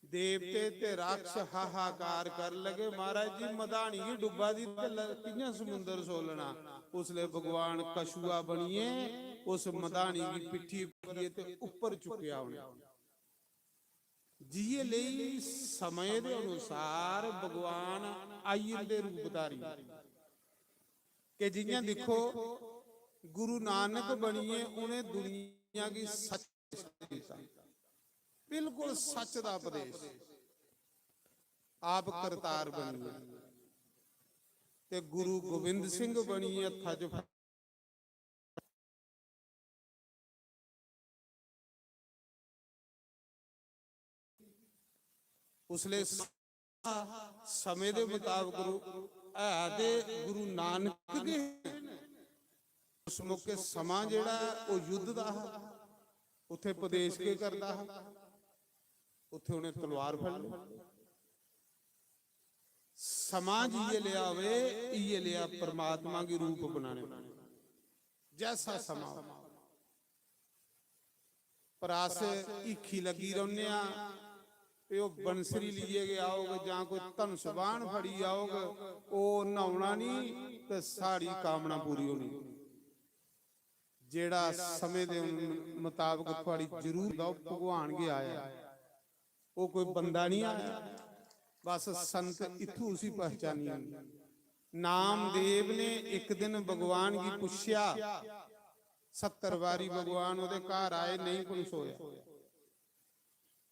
देवते ते राक्षस हाहाकार कर लगे, "महाराज जी, मधानी गी डुब्बा दी ते ल-, कि'यां समुंदर सोलना?" उसलै भगवान कछुआ बनिए उस मधानी गी पिट्ठी करियै ते उप्पर चुक्केआ उ'नें। जि'यै लेई समें दे अनुसार भगवान आई जंदे रूप धारी। कि जि'यां दिक्खो, गुरु नानक बनिए उ'नें दुनिया गी सच दित्ता, बिल्कुल सच दा उपदेश। आप करतार बनिए ते गुरु गोबिंद सिंह बनिए हत्था च उसले स-, समें दे मताबक गुरु है ते गुरु नानक गै। उस मौके समां जेह्ड़ा ऐ, ओह् युद्ध दा हा। उत्थे उपदेश केह् करदा हा? उत्थे उ'नें तलवार फड़ लेई। समां जि'यै लेआ होवे, इ'यै लेआ परमात्मा गी रूप बनाने, जैसा समां होवे। पर अस हीखी लग्गी रौह्ने आं, "एह् ओह् बंसरी लेइयै गै औग जां कोई धनुष बाण फड़ी औग, ओह् न्हौना निं ते साढ़ी कामना पूरी होनी।" जेह्ड़ा समें दे मताबक थुआढ़ी जरूरत दा, ओह् भगवान गै आया। ओह् कोई बंदा निं आया। बस संत इत्थूं उसी पहचानी जंदे। नामदेव ने इक दिन भगवान गी पुच्छेआ, सत्तर बारी भगवान ओह्दे घर आए, नेईं पनसोया।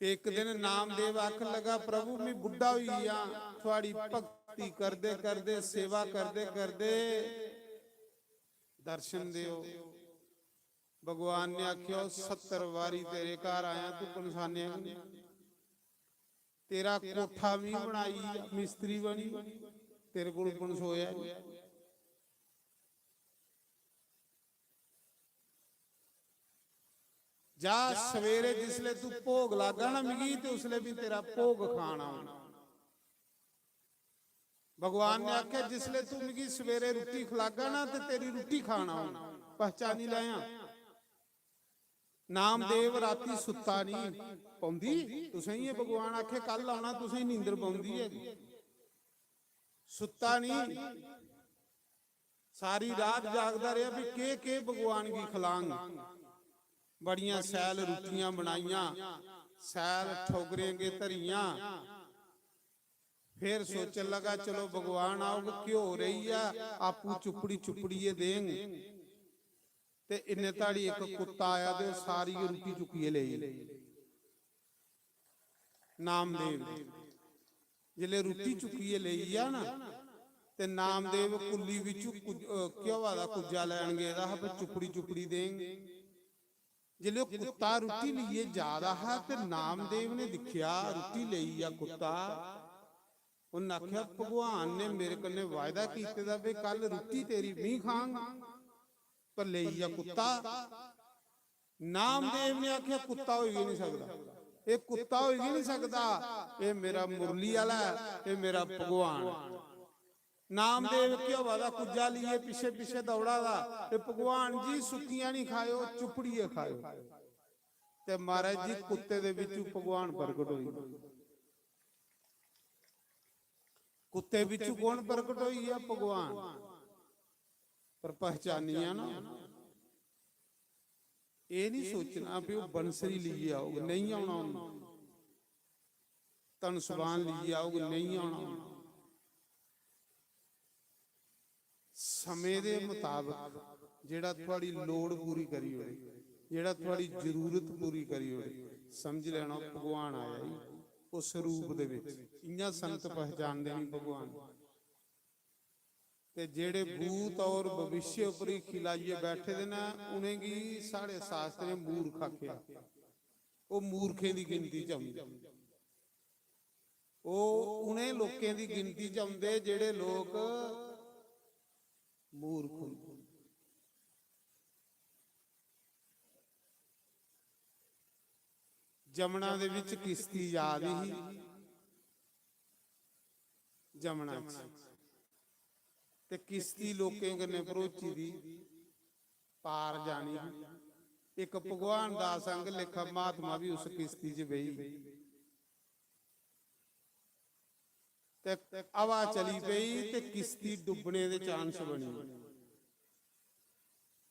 ते इक दिन नामदेव आखन लगा, "प्रभु, मैं बुड्ढा होई गेआ, थुआढ़ी भक्ति करदे करदे, सेवा करदे करदे दर्शन देओ।" भगवान ने आखेआ, "ओह् सत्तर बारी तेरे घर आया, तू पनसानेआ गै निं। तेरा कोठा मी बनाई, मिस्त्री बनी, तेरे कोल पनसोया निं। जा सवेरे जिसलै तू भोग लागा ना मिगी, ते उसलै भी तेरा भोग खाना होना।" भगवान ने आखेआ, "जिसलै तू मिगी सवेरे रुट्टी खलागा ना, ते तेरी रुट्टी खाना होना।" पहचानी लैया। नामदेव राती सुत्ता नहीं। पौंदी? तुसें ही भगवान आखे कल आना, तुसें ही नींदर पौंदी है? सुत्ता नहीं, सारी रात जागदा रहा भी के के भगवान गी खलांग। बड़ियां सैल रुट्टियां बनाइयां, सैल ठोगरें गे धरियां। फिर सोचन लगा, चलो भगवान आउग, घ्यो रेही आ, आपू चुपड़ी चुपड़िए देंग। ते इन्ने धाड़ी इक कुत्ता आया ते ओह् सारी गै रुट्टी चुक्कियै लेई गेआ। नामदेव दी। जिसलै रुट्टी चुक्कियै लेई गेआ ना, ते नामदेव कुल्ली बिच्चू कुज-, अ, घ्योआ दा कुज्जा लैन गेदा हा, पर चुपड़ी चुपड़ी देंग। जिसलै ओह् कुत्ता रुट्टी लेइयै जा दा हा, ते नामदेव ने दिक्खेआ रुट्टी लेई गेआ कुत्ता। उन्नै आखेआ, "भगवान ने मेरे कन्नै वायदा कीते दा भी कल रुट्टी तेरी मी खांग, पर लेई गेआ कुत्ता।" नामदेव ने आखेआ, "कुत्ता होई गै नहीं सकदा, एह् कुत्ता होई गै नहीं सकदा, एह् मेरा मुरली आह्ला ऐ, एह् मेरा भगवान।" नामदेव घ्योआ दा कुज्जा लेइयै पिच्छे पिच्छे दौड़ा दा, "ते भगवान जी, सुक्कियां नहीं खाएओ, चुपड़ियै खाएओ।" ते महाराज जी, कुत्ते दे बिच्चू भगवान प्रगट होई। कुत्ते बिच्चू कौन प्रगट होई गेआ? भगवान। पर पहचानिया ना, एह् नहीं सोचना भी ओह् बंसरी लेइयै आउग, नहीं आना उन्नै। धन समान लेइयै आउग, नहीं आना उन्नै। समें दे मताबक जेह्ड़ा थुआड़ी लोड़ पूरी करी ओड़े, जेह्ड़ा थुआड़ी जरूरत पूरी करी ओड़े, समझ लैना ओह् भगवान आया ही उस रूप दे विच। इ'यां संत पहचानदे नहीं भगवान। ते जेह्ड़े भूत और भविष्य उप्पर हीखी लाइयै बैठे दे न, उ'नेंगी साढ़े शास्त्रें मूर्ख आखेआ। ओह् मूर्खें दी गिनती च औंदे। ओह् उ'नें लोकें दी गिनती च औंदे जेह्ड़े लोक मूर्ख होंदे। जमुना दे विच किश्ती जा दी ही, जमुना च, ते किश्ती लोकें कन्नै भरोची दी पार जानी ही। इक भगवान दास आंग लेखा महात्मा भी उस किश्ती च बेही। ते हवा चली पेई ते किश्ती डुब्बने दे चांस बनी।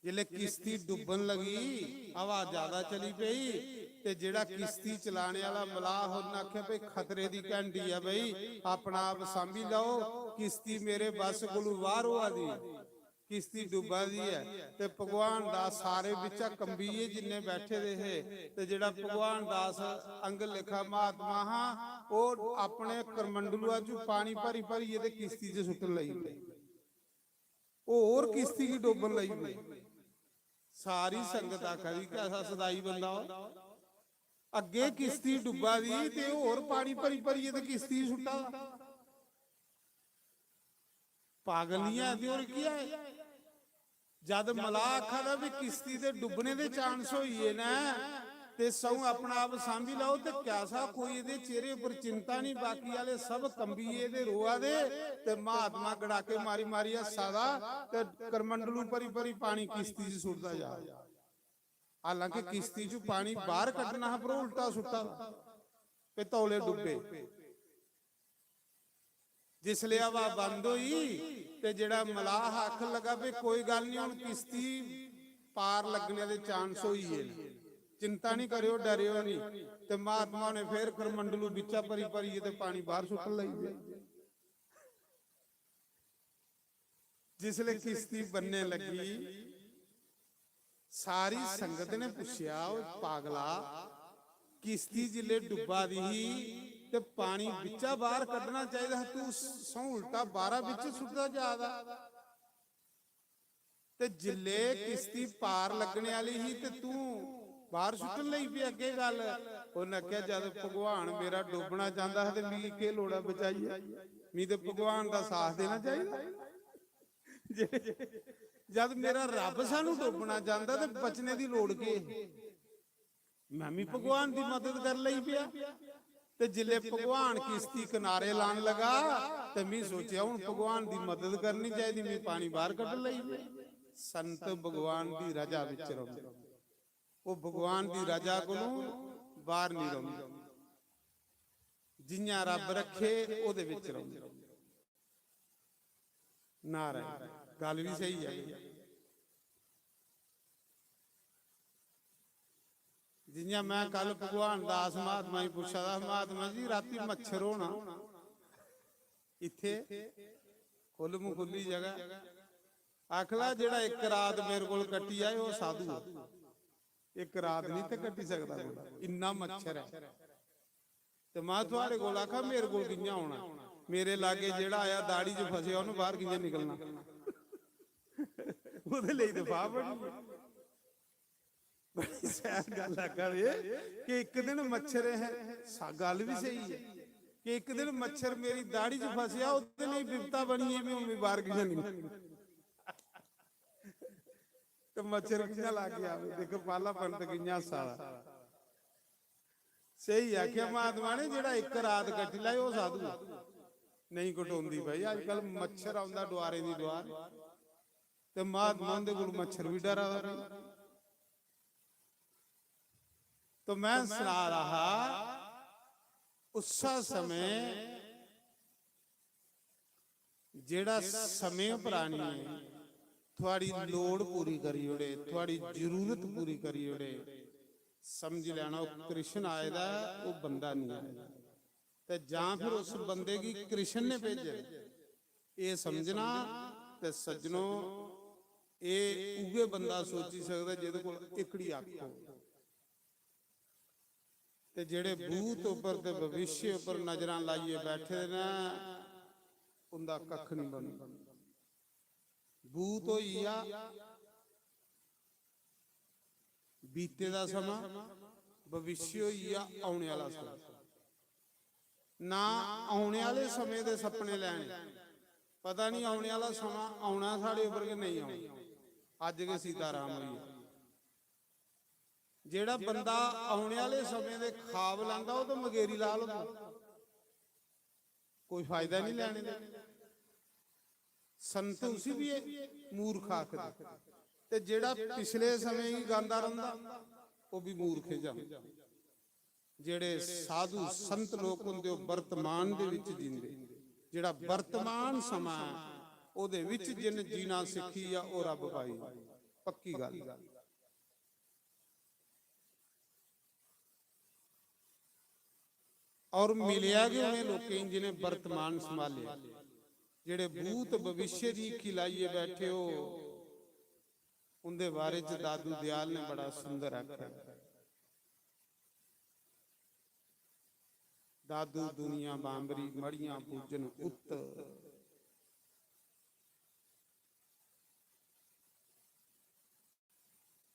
जिसलै किश्ती डुब्बन लगी, हवा ज्यादा चली पेई, ते जेह्ड़ा किश्ती चलाने आह्ला मलाह, उन्नै आखेआ, "भई, खतरे दी घंटी ऐ, भई, अपना आप सांभी लैओ, किश्ती मेरे बस कोलू बाहर होआ दी।" किश्ती डुब्बा दी ऐ ते भगवान दास सारे बिच्चा कंबिये जिन्ने बैठे दे हे, ते जेह्ड़ा भगवान दास अंग लेखा महात्मा हा, ओह् अपने करमंडलुआ चू पानी भरी भरियै ते किश्ती च सुट्टन लगी पे। ओह् होर किश्ती गी डोबन लगी पे। सारी संगत आखा दी, "कैसा सदाई बंदा हो।" अग्गे किश्ती डुब्बा दी ते होर पानी भरी भरियै ते किश्ती सुट्टा दा। पागल नहीं है ते होर केह् है? जद मलाह आखा दा भी किश्ती दे डुब्बने दे चांस होई गे न, ते सौ अपना आप सांभी लैओ, ते कैसा कोई एह्दे चेहरे उप्पर चिंता नहीं, बाकी आह्ले सब कंबिये दे रोआ दे, ते महात्मा गड़ाके मारी मारी हस्सा दा, ते करमंडलू भरी भरी पानी किश्ती च सुट्टदा जा। हालांकि किश्ती चू पानी बाहर कड्ढना हा, पर ओह् उल्टा सुट्टा दा, ते तौले डुब्बे। जिसलै हवा बंद होई ते जेह्ड़ा मलाह आखन लगा, "भी कोई गल्ल नहीं, हुन किश्ती पार लग्गने दे चांस होई गे न, चिंता नहीं करेओ, डरेओ नहीं।" ते महात्मा ने फिर करमंडलू बिच्चा भरी भरियै ते पानी बाहर सुट्टन लगी पे। जिसलै किश्ती बनने लगी, सारी संगत ने पुच्छेआ, "ओ पागला, किश्ती जिसलै डुब्बा दी ही ते पानी बिच्चा बाहर कड्ढना चाहिदा हा, तू सौ उल्टा बाहरा बिच सुट्टदा जा दा।" ते जिसलै किश्ती पार लग्गने आह्ली ही ते तू बाहर सुट्टन लगी पेआ, केह् गल्ल? उन्नै आखेआ, "जद भगवान मेरा डोबना चांहदा हा ते मिगी केह् लोड़ ऐ बचाइयै? मी ते भगवान दा साथ देना चाहिदा।" जे-, जद मेरा रब सानू डोबना चांहदा ते बचने दी लोड़ केह्? मैं भी भगवान दी मदद कर लई पेआ। ते जिसलै भगवान किश्ती किनारे लान लगा, ते मी सोचेआ, "हुन भगवान दी मदद करनी चाहिदी, मी पानी बाहर कड्ढ लई पे।" संत भगवान दी रजा बिच रौंह्दे। ओह् भगवान दी रजा कोलों बाहर निं रौंह्दे। जि'यां रब रक्खे, ओह्दे बिच रौंह्दे। नारायण, गल्ल बी स्हेई ऐ। जि'यां में कल भगवान दास महात्मा गी पुच्छा दा, "महात्मा जी, रातीं मच्छर होना इत्थै, खु'ल्ल-मखु'ल्ली जगह?" आखला, "जेह्ड़ा इक रात मेरे कोल कट्टी आए, ओह् साधु ऐ। इक रात निं ते कट्टी सकदा कोई, इन्ना मच्छर ऐ।" ते में थुआढ़े कोल आखा, मेरे कोल कि'यां औना? मेरे लागै जेह्ड़ा आया, दाढ़ी च फसेआ, उ'न्नै बाहर कि'यां निकलना? ओह्दे लेई ते फाह् बनी ऐ। बड़ी शैल गल्ल आखा दे कि इक दिन मच्छर है, सा-, गल्ल बी स्हेई ऐ कि इक दिन मच्छर मेरी दाढ़ी च फसेआ, ओह्दे लेई बिपता बनी ऐ, में हून बाहर कि'यां निकलना? ते मच्छर कि'यां लाग्गेआ? देखो, पाला पंत कि'यां हस्सा दा। स्हेई आखेआ महात्मा ने, जेह्ड़ा इक रात कट्टी लै, ओह् साधु ऐ। नेईं कटोंदी भाई, अजकल मच्छर औंदा डुआरें दी डुआर, ते महात्मा हुंदे कोल मच्छर बी डरा दा भाई। तो में सना दा हा, उस्सै समें जेह्ड़ा समें पर आनियै थुआढ़ी लोड़ पूरी करी ओड़े, थुआढ़ी जरूरत पूरी करी ओड़े, समझी लैना ओह् कृष्ण आए दा ऐ, ओह् बंदा निं आए दा। ते जां फिर उस बंदे गी कृष्ण ने भेजे, एह् समझना। ते सज्जनो, एह् उ'ऐ बंदा सोची सकदा जेह्दे कोल इकड़ी अक्ख हो। ते जेह्ड़े भूत उप्पर ते भविष्य उप्पर नजरां लाइयै बैठे दे न, उं'दा कक्ख निं बनदा। भूत होई गेआ बीते दा समां, भविष्य होई गेआ औने आह्ला समां। ना औने आह्ले समें दे सपने लैने, पता निं औने आह्ला समां औना साढ़े उप्पर कि नेईं औना। अज्ज गै सीताराम होई गेआ। जेह्ड़ा बंदा औने आह्ले समें दे खाब लैंदा, ओह् ते मगेरी लाल होंदा, कोई फायदा निं लैने दा। संत उसी बी एह् मूर्ख आखदे। ते जेह्ड़ा पिछले समें गी गांदा रौंह्दा, ओह् बी मूर्ख ही जंदा। जेह्ड़े साधु संत लोक होंदे, ओह् वर्तमान दे विच जींदे। जेह्ड़ा वर्तमान समां ऐ, ओह्दे विच जिन्न जीना सिक्खी गेआ, ओह् रब पाई। पक्की गल्ल। और मिलेआ गै उ'नें लोकें गी जि'नें वर्तमान संभालेआ। जेह्ड़े भूत भविष्य दी हीखी लाइयै बैठे हो, उं'दे बारे च दादू दयाल ने बड़ा सुंदर आखेआ। दादू दुनिया बांबरी, मड़ियां पूजन उत्त।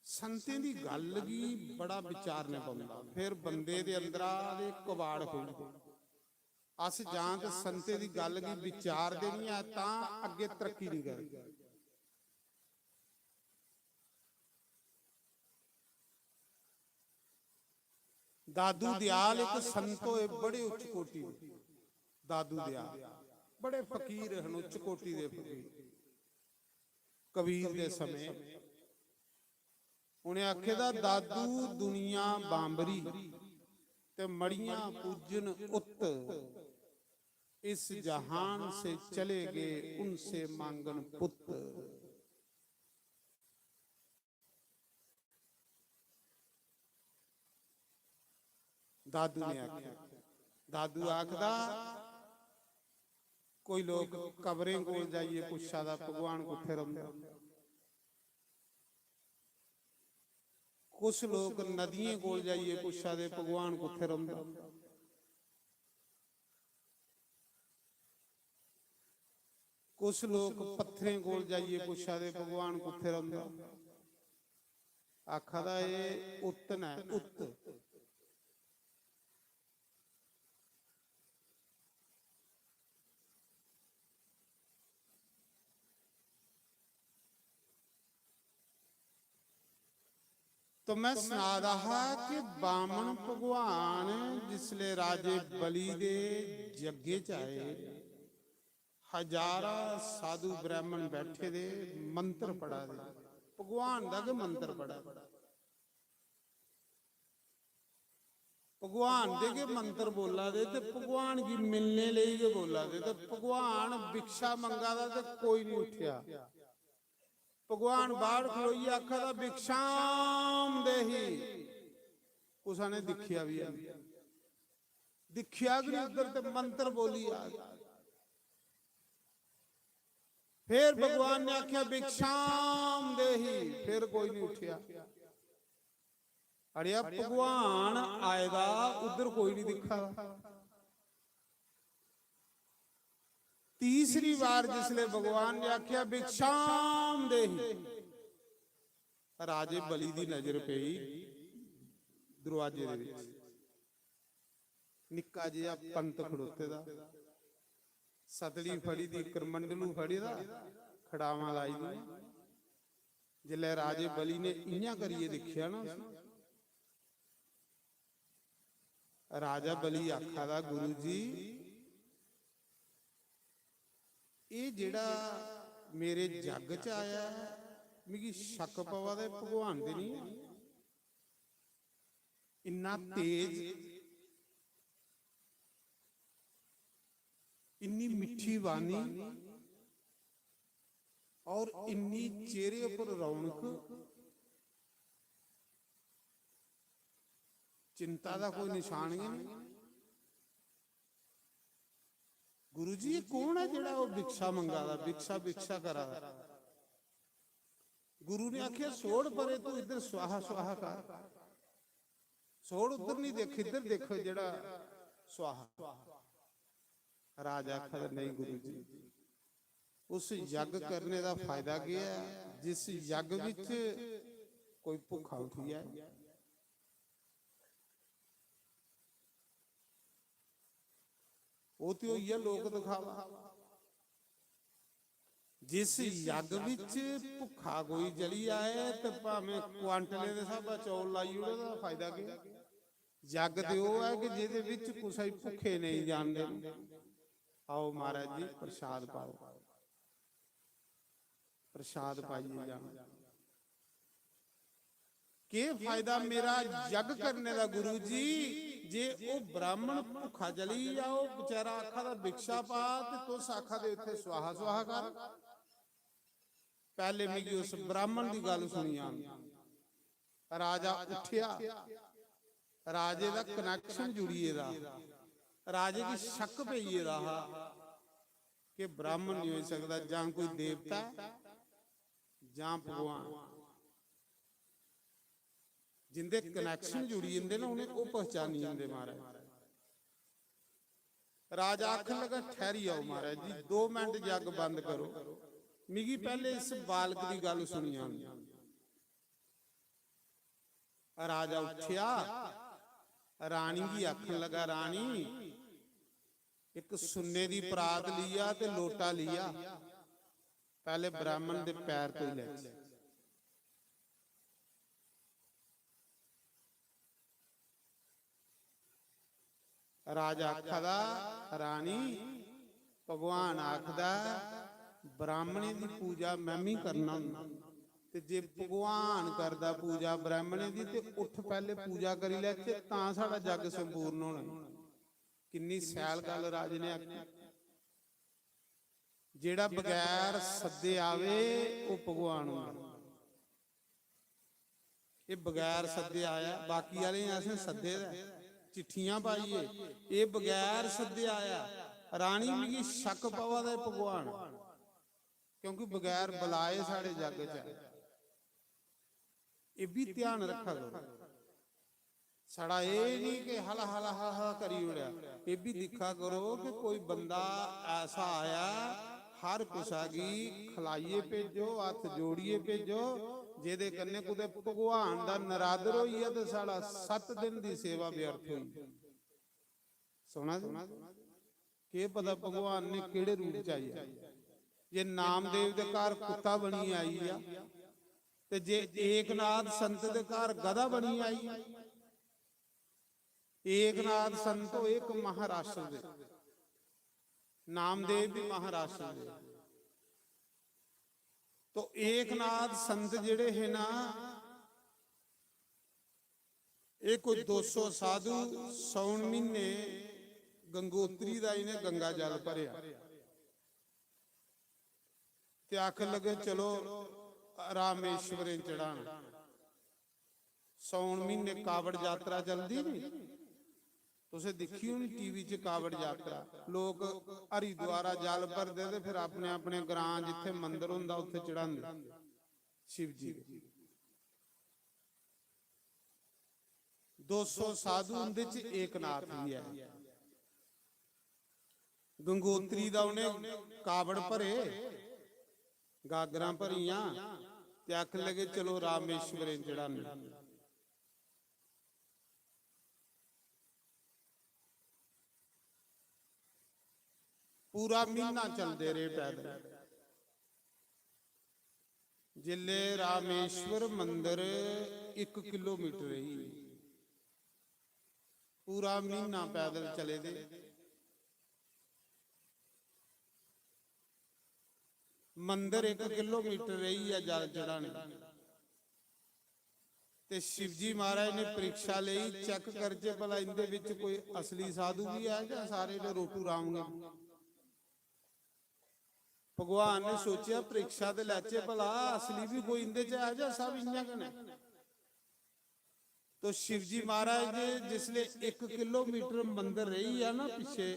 संतें दी गल्ल गी बड़ा विचारने पौंदा, फिर बंदे दे अंदरा दे कबाड़ खु'लदे। अस जां ते संतें दी गल्ल गी विचारदे निं ऐ, तां अग्गें तरक्की निं करदे। दादू दयाल इक संत होए, बड़े उच्च कोटि दे। दादू दयाल बड़े फकीर हन, उच्च कोटि दे फकीर। कबीर दे समें उ'नें आखे दा, "दादू दुनिया बांबरी ते मड़ियां पूजन उत्त, इस जहान से चले गए उनसे मांगन पुत्त।" दादू ने आखेआ। दादू आखदा, कोई लोक कबरें कोल जाइयै पुच्छा दा, "भगवान कुत्थै रौंह्दा?" कुछ लोक नदियें कोल जाइयै पुच्छा दे, "भगवान कुत्थै रौंह्दा?" कुछ लोक पत्थरें कोल जाइयै पुच्छा दे, "भगवान कुत्थै रौंह्दा?" आखा दा, "एह् उत्त न, उत्त।" तो मैं सना दा हा कि बामन भगवान जिसले राजे बलि दे जग्गे च आए, हजारां साधु ब्राह्मण बैठे दे, मंत्र पढ़ा दे, भगवान दा गै मंत्र पढ़ा दे, भगवान दे गै मंत्र बोला दे ते भगवान गी मिलने लेई गै बोला दे। ते भगवान भिक्षा मंगा दा ते कोई नहीं उठेआ। भगवान बाहर खलोइयै आखा दा, "भिक्षाम देही।" कुसा ने दिक्खेआ भी है नहीं, दिक्खेआ भी नहीं उधर, ते मंत्र बोली आ। फिर भगवान ने आख्या, "भिक्षाम देही।" फिर कोई नहीं उठिया। अड़िया, भगवान आए दा, उधर कोई नहीं दिखा दा। तीसरी बार जिसले भगवान ने आख्या, "भिक्षाम देही," राजे बलि दी नजर पई दरवाजे दे विच। निक्का जिहा पंत खड़ोते दा, सतली फड़ी दी, करमंडलू फड़ी दा, खड़ावां लाई दी। जिसलै राजे बलि ने इ'यां करियै दिक्खेआ ना उसी, राजा बलि आखा दा, "गुरु जी, एह् जेह्ड़ा मेरे जग च आया ऐ, मिगी शक्क पवा दा, एह् भगवान ते निं ऐ।" इन्ना तेज, इन्नी मिट्ठी वाणी और इन्नी चेहरे पर रौनक, चिंता दा कोई निशान गै नहीं। "गुरु जी, एह् कौन ऐ जेह्ड़ा ओह् भिक्षा मंगा दा, भिक्षा, भिक्षा करा दा?" गुरु ने आखेआ, "छोड़ परे, तू इधर स्वाहा, स्वाहा कर, छोड़, उधर नहीं देख, इधर देखो जेह्ड़ा स्वाहा।" राजा आखदा, "नहीं गुरु जी, उस यज्ञ करने दा फायदा केह् ऐ जिस यज्ञ विच कोई भुक्खा उठी जाए?" ओह् ते होई गेआ लोक दिखावा। जिस यज्ञ विच भुक्खा कोई चली आए ते भामें क्वांटलें दे स्हाबा चौल लाई ओड़े, ओह्दा फायदा केह्? यज्ञ ते ओह् ऐ कि जेह्दे विच कुसै गी भुक्खे नेईं जान देन। आओ महाराज जी, प्रसाद पाओ, प्रसाद पाइयै जाना। केह् फायदा मेरा यज्ञ करने दा गुरु जी, जे ओह् ब्राह्मण भुक्खा चली जा, ओह् बेचारा आखा दा भिक्षा पा, ते तुस आखा दे इत्थै स्वाहा स्वाहा कर। पैह्ले मिगी उस ब्राह्मण दी गल्ल सुनी आन। राजा उट्ठेआ, राजे दा कनैक्शन जुड़ी गेदा, राजे गी शक्क पेई गेदा हा कि ब्राह्मण निं होई सकदा, जां कोई देवता ऐ जां भगवान। जिंदे कनैक्शन जुड़ी जंदे ना, उ'नें ओह् पहचानी जंदे महाराज। राजा आखन लगा, "ठैहरी आओ महाराज जी, दो मिंट जग बंद करो, मिगी पैह्ले इस बालक दी गल्ल सुनी आन।" राजा उट्ठेआ, रानी गी आखन लगा, "रानी, इक सुन्ने दी परात लिया ते लोटा लिया, पैह्ले ब्राह्मण दे पैर धोई लैचे।" राजा आखा दा, "रानी, भगवान आखदा, ब्राह्मणें दी पूजा में मी करना होन्ना, ते जे भगवान करदा पूजा ब्राह्मणें दी, ते उठ पैह्ले पूजा करी लैचे, तां साढ़ा जग संपूर्ण होना।" किन्नी सैल गल्ल राजे ने आखी। जेह्ड़ा बगैर सद्दे आवे, ओह् भगवान होंदा। एह् बगैर सद्दे आया, बाकी आह्लें गी असें सद्दे दा ऐ, चिट्ठियां पाइयै, एह् बगैर सद्दे आया। रानी, मिगी शक्क पवा दा ऐ भगवान, क्योंकि बगैर बलाए साढ़े जग च आया। एह् बी ध्यान रक्खा करो। साढ़ा एह् निं कि हला हला हा हा करी ओड़ेआ। एह् बी दिक्खा करो कि कोई बंदा ऐसा आया, हर कुसा गी खलाइयै भेजो, हत्थ जोड़ियै भेजो, जेह्दे कन्नै कुतै भगवान दा नरादर होई गेआ ते साढ़ा सत्त दिन दी सेवा व्यर्थ होई। सुना दे? केह् पता भगवान ने केह्ड़े रूप च आई जाए। जे नामदेव दे घर कुत्ता बनियै आई गेआ, ते जे एकनाथ संत दे घर गधा बनियै आई गेआ। एकनाथ संत होए इक महाराष्ट्र दे, नामदेव भी महाराष्ट्र दे। तो एकनाथ संत जेड़े हे ना, ये कोई दो सौ साधु सौन महीने गंगोत्री दा इ'नें गंगा जल भरेआ ते आखन लगे, "चलो रामेश्वरें चढ़ाना।" सौन महीने कावड़ यात्रा चलदी नी, तुसें दिक्खी होनी टीवी च कावड़ यात्रा। लोक हरिद्वारा जल भरदे ते फिर अपने अपने ग्रां जित्थै मंदर होंदा उत्थै चढ़ांदे शिव जी दे। दो सौ साधु उंदे च एकनाथ भी ऐ। गंगोत्री दा उ'नें कावड़ भरे, गागरां भरियां ते आखन लगे, "चलो रामेश्वरें चढ़ाने।" पूरा महीना चलदे रेह् पैदल। जिसले रामेश्वर मंदर इक किलोमीटर ही, पूरा महीना पैदल चले दे। मंदर इक किलोमीटर रेही ऐ जल चढ़ाने। ते शिवजी महाराज ने परीक्षा लेई, चेक करचे भला इंदे बिच कोई असली साधु भी है जां सारे ते रोटू राम गै। भगवान ने सोचेआ, परीक्षा ते लैचे भला असली भी कोई इंदे च है जां सब इ'यां गै न। तो शिवजी महाराज जिसले इक किलोमीटर मंदर रेही आ ना पिच्छे,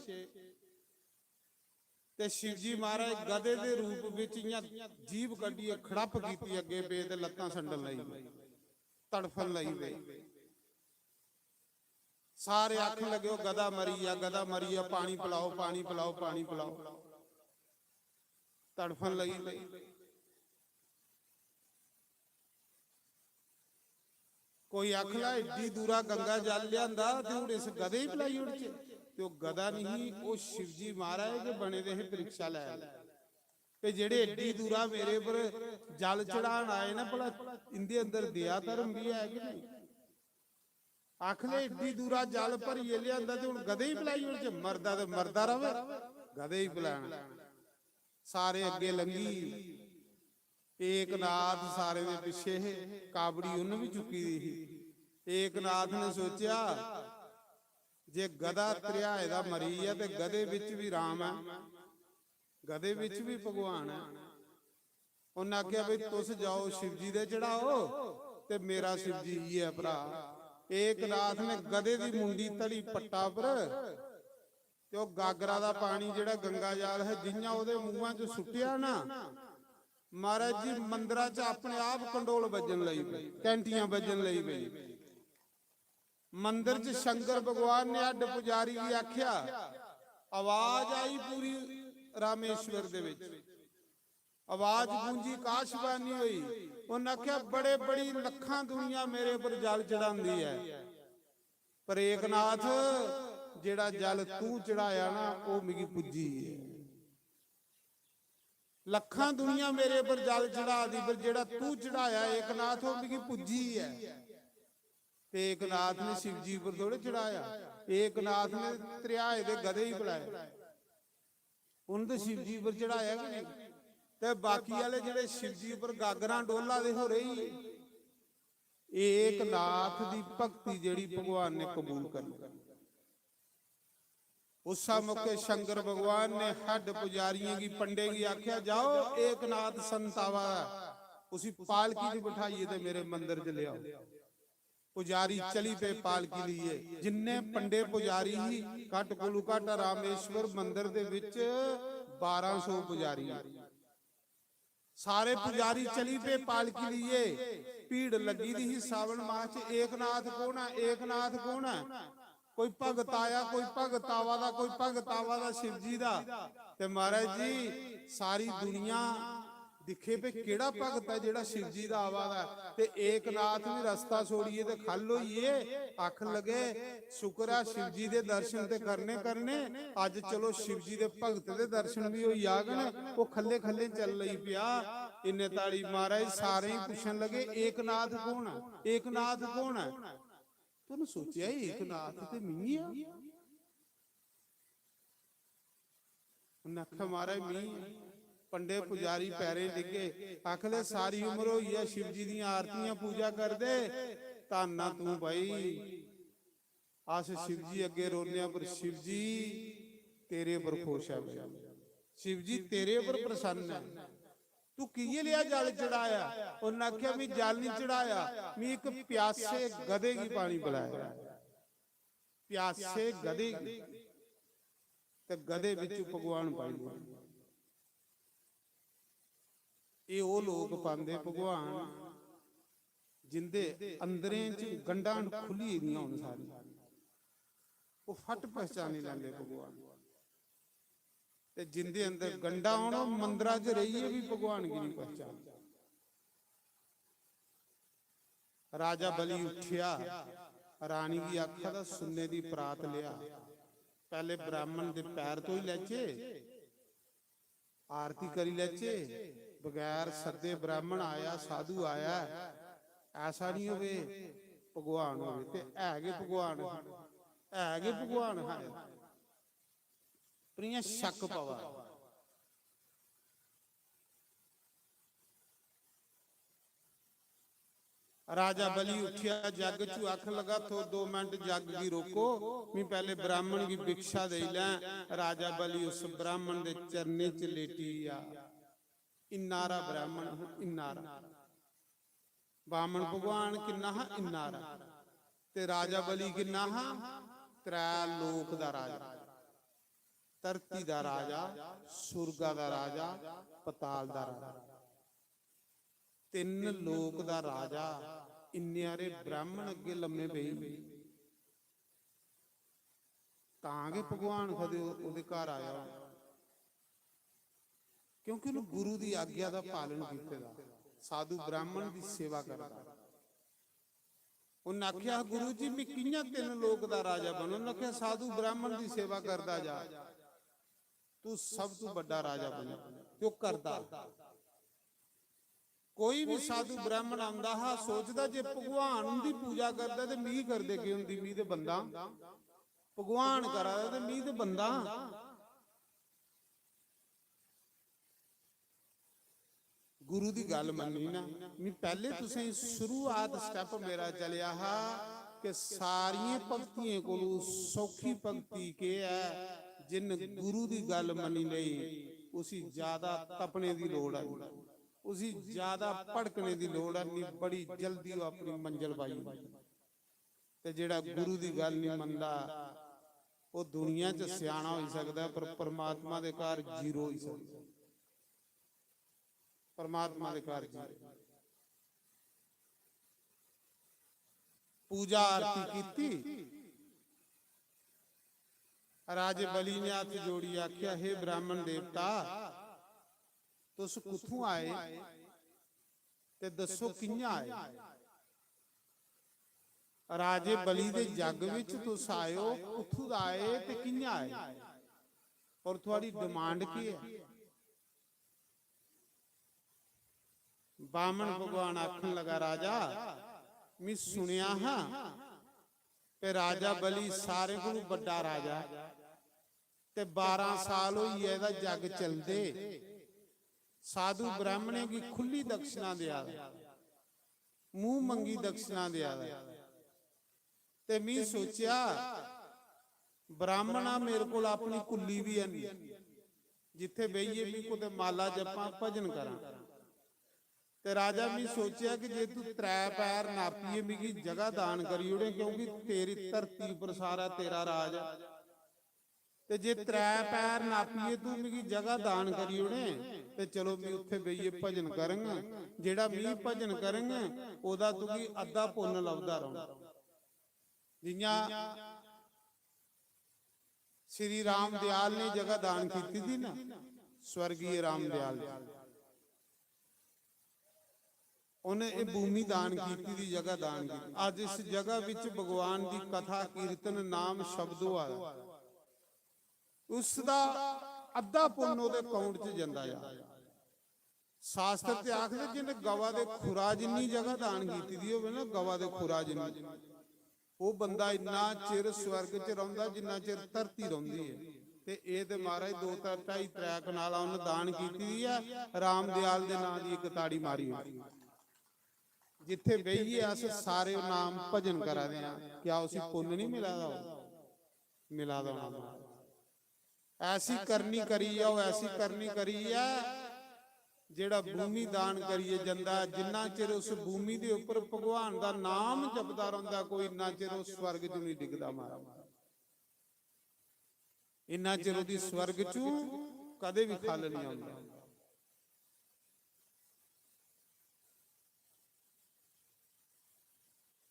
ते शिवजी महाराज गधे दे रूप बिच इ'यां जीभ कड्ढियै खड़प कीती, अग्गे पे ते लत्तां संडन लगी पे, तड़फन लगी पे। सारे आखन लगे, "ओ गधा मरी गेआ, गधा मरी गेआ, पानी पिलाओ, पानी पिलाओ, पानी पिलाओ।" तड़फन लगी पे। कोई आखला, "एड्डी दूरा गंगा जल लिआंदा ते हून इस गधे गी पलाई ओड़चे।" ते ओह् गधा नहीं, ओह् शिवजी महाराज गै बने दे हे परीक्षा लैन। ते जेह्ड़े एड्डी दूरा मेरे पर जल चढ़ान आए ना, भला इंदे अंदर दया धर्म भी है कि नहीं? आखले, "एड्डी दूरा जल भरियै लिआंदा ते हून गधे गी पलाई ओड़चे, मरदा ते मरदा र'वै, गधे गी पलाना।" सारे अग्गे लंघी, एकनाथ सारे दे पिच्छे हे, काबड़ी उन्न भी चुकी दी ही। एकनाथ ने सोचेआ, "जे गधा त्रिहाए दा मरी गेआ ते गधे बिच भी राम ऐ, गधे बिच भी भगवान ऐ।" उन्नै आखेआ, "भई तुस जाओ शिवजी दे चढ़ाओ ते मेरा शिवजी इ'यै भ्राऽ।" एकनाथ ने गधे दी मुंडी धरी पट्टा पर ते ओह् गागरा दा पानी जेह्ड़ा गंगा जल है, जि'यां ओह्दे मुंहा च सुट्टेआ ना, महाराज जी, मंदरा च अपने आप कंडोल बज्जन लगी पे, घैंटियां बज्जन लगी पेई। मंदर च शंकर भगवान ने हड्ड पुजारी गी आखेआ, आवाज आई पूरी रामेश्वर दे विच, आवाज गूंजी, काशबानी होई। उन्नै आखेआ, "बड़े, बड़ी लक्खां दुनिया मेरे पर जल चढ़ांदी ऐ, पर एकनाथ, जेह्ड़ा जल तू चढ़ाया ना, ओह् मिगी पुज्जी ऐ। लक्खां दुनिया मेरे पर जल चढ़ा दी, पर जेह्ड़ा तू चढ़ाया एकनाथ, ओह् मिगी पुज्जी ऐ।" ते एकनाथ ने शिवजी पर थोड़े चढ़ाया, एकनाथ ने त्रिहाए दे गधे ही पलाए। उन्न ते शिवजी पर चढ़ाया गै नहीं। ते बाकी आह्ले जेह्ड़े शिवजी पर गागरां डोला दे हो रेही, एकनाथ दी भक्ति जेह्ड़ी भगवान ने कबूल करी। उस्सै मौके शंकर भगवान ने हड्ड पुजारियें गी, पंडे गी आखेआ, "जाओ, एकनाथ संत आवा दा, उसी पालकी च बठाइयै ते मेरे मंदर च लेआओ।" पुजारी चली पे पालकी लेइयै। जिन्ने पंडे पुजारी ही, घट कोलू घट रामेश्वर मंदर दे विच बारां सौ पुजारी। सारे पुजारी चली पे पालकी लेइयै। भीड़ लग्गी दी ही सावन माह च, "एकनाथ कौन है, एकनाथ कौन है?" कोई भगत आया, कोई भगत आवा दा, कोई भगत आवा दा शिव जी दा। ते महाराज जी, सारी दुनिया दिक्खे पे केड़ा भगत ऐ जेड़ा शिव जी दा आवा दा ऐ। ते एकनाथ भी रस्ता छोड़ियै ते खल्ल होइयै आखन लगे, "शुक्र ऐ शिव जी दे दर्शन ते करने करने, अज्ज चलो शिव जी दे भगत दे दर्शन भी होई जागन।" ओह् खल्ले खल्ले चल लगी पेआ। इन्ने ताड़ी महाराज सारें गी पुच्छन लगे, "एकनाथ कौन ऐ? एकनाथ कौन ऐ?" तुम सोचेआ, "एकनाथ ते मिगी आ।" उन्नै आखेआ, "महाराज, मी पंडे पुजारी पैरें डिग्गे।" आखदे, "सारी उम्र होई ऐ शिव जी दियां आरतियां पूजा करदे, धन्न आ तूं भाई। अस शिव जी अग्गे रोने आं, पर शिव जी तेरे पर खुश ऐ भाई, शिव जी तेरे पर प्रसन्न ऐ। तू किये लेआ जल चढ़ाया?" उन्नै आखेआ, "मी जल नहीं चढ़ाया, मी इक प्यासे गधे गी पानी पिलाया।" प्यासे गधे गी ते गधे बिच भगवान पाई लेआ। एह् ओह् लोक पांदे भगवान जिंदे अंदरें च गंढां खु'ल्ली गेदियां होन सारी, ओह् फट पहचानी लैंदे भगवान। ते जिंदे अंदर गंढां होन, ओह् मंदरा च रेहियै बी भगवान गी नहीं पहचानदे। राजा बलि उठेआ, रानी गी आखा दा, "सुन्ने दी परात लेआ, पैह्ले ब्राह्मण दे पैर धोई लैचे, आरती करी लैचे।" बगैर सद्दे ब्राह्मण आया, साधु आया, ऐसा नहीं होवे भगवान होवे, ते है गै भगवान हा, है गै भगवान हा। पर इ'यां शक पवा। राजा बलि उठिया, जग चू आखन लगा, "थो दो मिनट जग गी रोको, मी पैह्ले ब्राह्मण गी भिक्षा देई लैं।" राजा बलि उस ब्राह्मण दे चरणें च लेटी गेआ। इन्ना हारा ब्राह्मण हा, इन्ना हारा। बामन भगवान किन्ना हा, इन्ना हारा। ते राजा बलि किन्ना हा? त्रै लोक दा राजा, धरती दा राजा, सुरगा दा राजा, पताल दा राजा। तिन्न लोक दा राजा इन्ने हारे ब्राह्मण अग्गे लम्मे पेई। तां गै भगवान कदे ओह्दे घर आया होना, क्योंकि उन्नै गुरु दी आज्ञा दा पालन कीते दा, साधु ब्राह्मण दी सेवा करदा। उन्नै आखेआ, "गुरु जी, मैं कि'यां तिन्न लोक दा राजा बनूं?" उन्नै आखेआ, "साधु ब्राह्मण दी सेवा करदा जा, तू सब तू बड्डा राजा बन।" ते ओह् करदा। कोई भी साधु ब्राह्मण आंदा हा, सोचदा, "जे भगवान उंदी पूजा करदा ते मी करदे केह् होंदी, मी ते बंदा, भगवान करा दा ते मी ते बंदा।" गुरु दी गल्ल मन्नी ना, मैं पैह्ले तुसें शुरुआत step मेरा चलेआ हा कि सारियें भक्तियें कोलू सौखी भक्ति केह् ऐ? जिन्न गुरु दी गल्ल मन्नी लेई, उसी ज्यादा तपने दी लोड़ ऐ, उसी ज्यादा भड़कने दी लोड़ ऐ, नहीं बड़ी जल्दी ओह् अपनी मंजल पाई ओड़दा। ते जेह्ड़ा गुरु दी गल्ल नहीं मनदा, ओह् दुनिया च स्याना होई सकदा, पर परमात्मा दे घर zero होई सकदा। परमात्मा दे घर zero। पूजा आरती कीती, राजे बलि ने हत्थ जोड़ियै आखेआ, "हे ब्राह्मण देवता, तुस कुत्थूं आए ते दस्सो कि'यां आए? राजे बलि दे जग विच तुस आए ओ, कुत्थूं दा आए ते कि'यां आए? और थुआड़ी demand केह् ऐ?" बामन भगवान आखन लगा, "राजा, मैं सुनेआ हा कि राजा बलि सारें कोलू बड्डा राजा, ते बारां साल होई गे एह्दा जग चलदे, साधु ब्राह्मणें गी खु'ल्ली दक्षिणा देआ दा, मूंह मंगी दक्षिणा देआ दा। ते मी सोचेआ, ब्राह्मण आ, मेरे कोल अपनी कुल्ली बी है नहीं, जित्थे बेहियै मी कुतै माला जपां, भजन करां। ते राजा, मी सोचेआ कि जे तू त्रै पैर नापियै मिगी जगह दान करी ओड़े, क्योंकि तेरी धरती उप्पर सारा तेरा राज ऐ, ते जे त्रै पैर नापियै तू मिगी जगह दान करी ओड़े, ते चलो, मी उत्थे बेहियै भजन करङ। जेह्ड़ा मी भजन करङ, ओह्दा तुगी अद्धा पुन्न लभदा रौह्ना।" जि'यां श्री राम दयाल ने जगह दान कीती थी ना, स्वर्गीय राम दयाल जी, उन्हें ये भूमि दान कीती थी, जगह दान की। आज इस जगह विच भगवान दी कथा, कीर्तन, नाम, शब्द होआ दा, उसदा अद्धा पुन्न ओह्दे account च जंदा जा। शास्त्र ते आखदे, जिन्हें गवा दे खुरा जिन्नी जगह दान कीती दी होवे ना, गवा दे खुरा जिन्नी, ओह् बंदा इन्ना चिर स्वर्ग च रौंह्दा जिन्ना चिर धरती रौंह्दी ऐ। ते एह् ते महाराज दो त्रै, ढाई त्रै कनाला उन्न दान कीती दी ऐ। राम दयाल दे नां दी इक ताड़ी मारी ओड़ी। जित्थै बेहियै अस सारे नाम भजन करा दे आं, क्या उसी पुन्न निं मिला दा होग? मिला दा होना महाराज। ऐसी करनी करी जाओ, ऐसी करनी करी ऐ, जेह्ड़ा भूमि दान करियै जंदा, जिन्ना चिर उस भूमि दे उप्पर भगवान दा नाम जपदा रौंह्दा कोई, इन्ना चिर ओह् स्वर्ग च निं डिगदा महाराज। इन्ना चिर ओह्दी स्वर्ग चूं कदें बी खल्ल निं औंदा।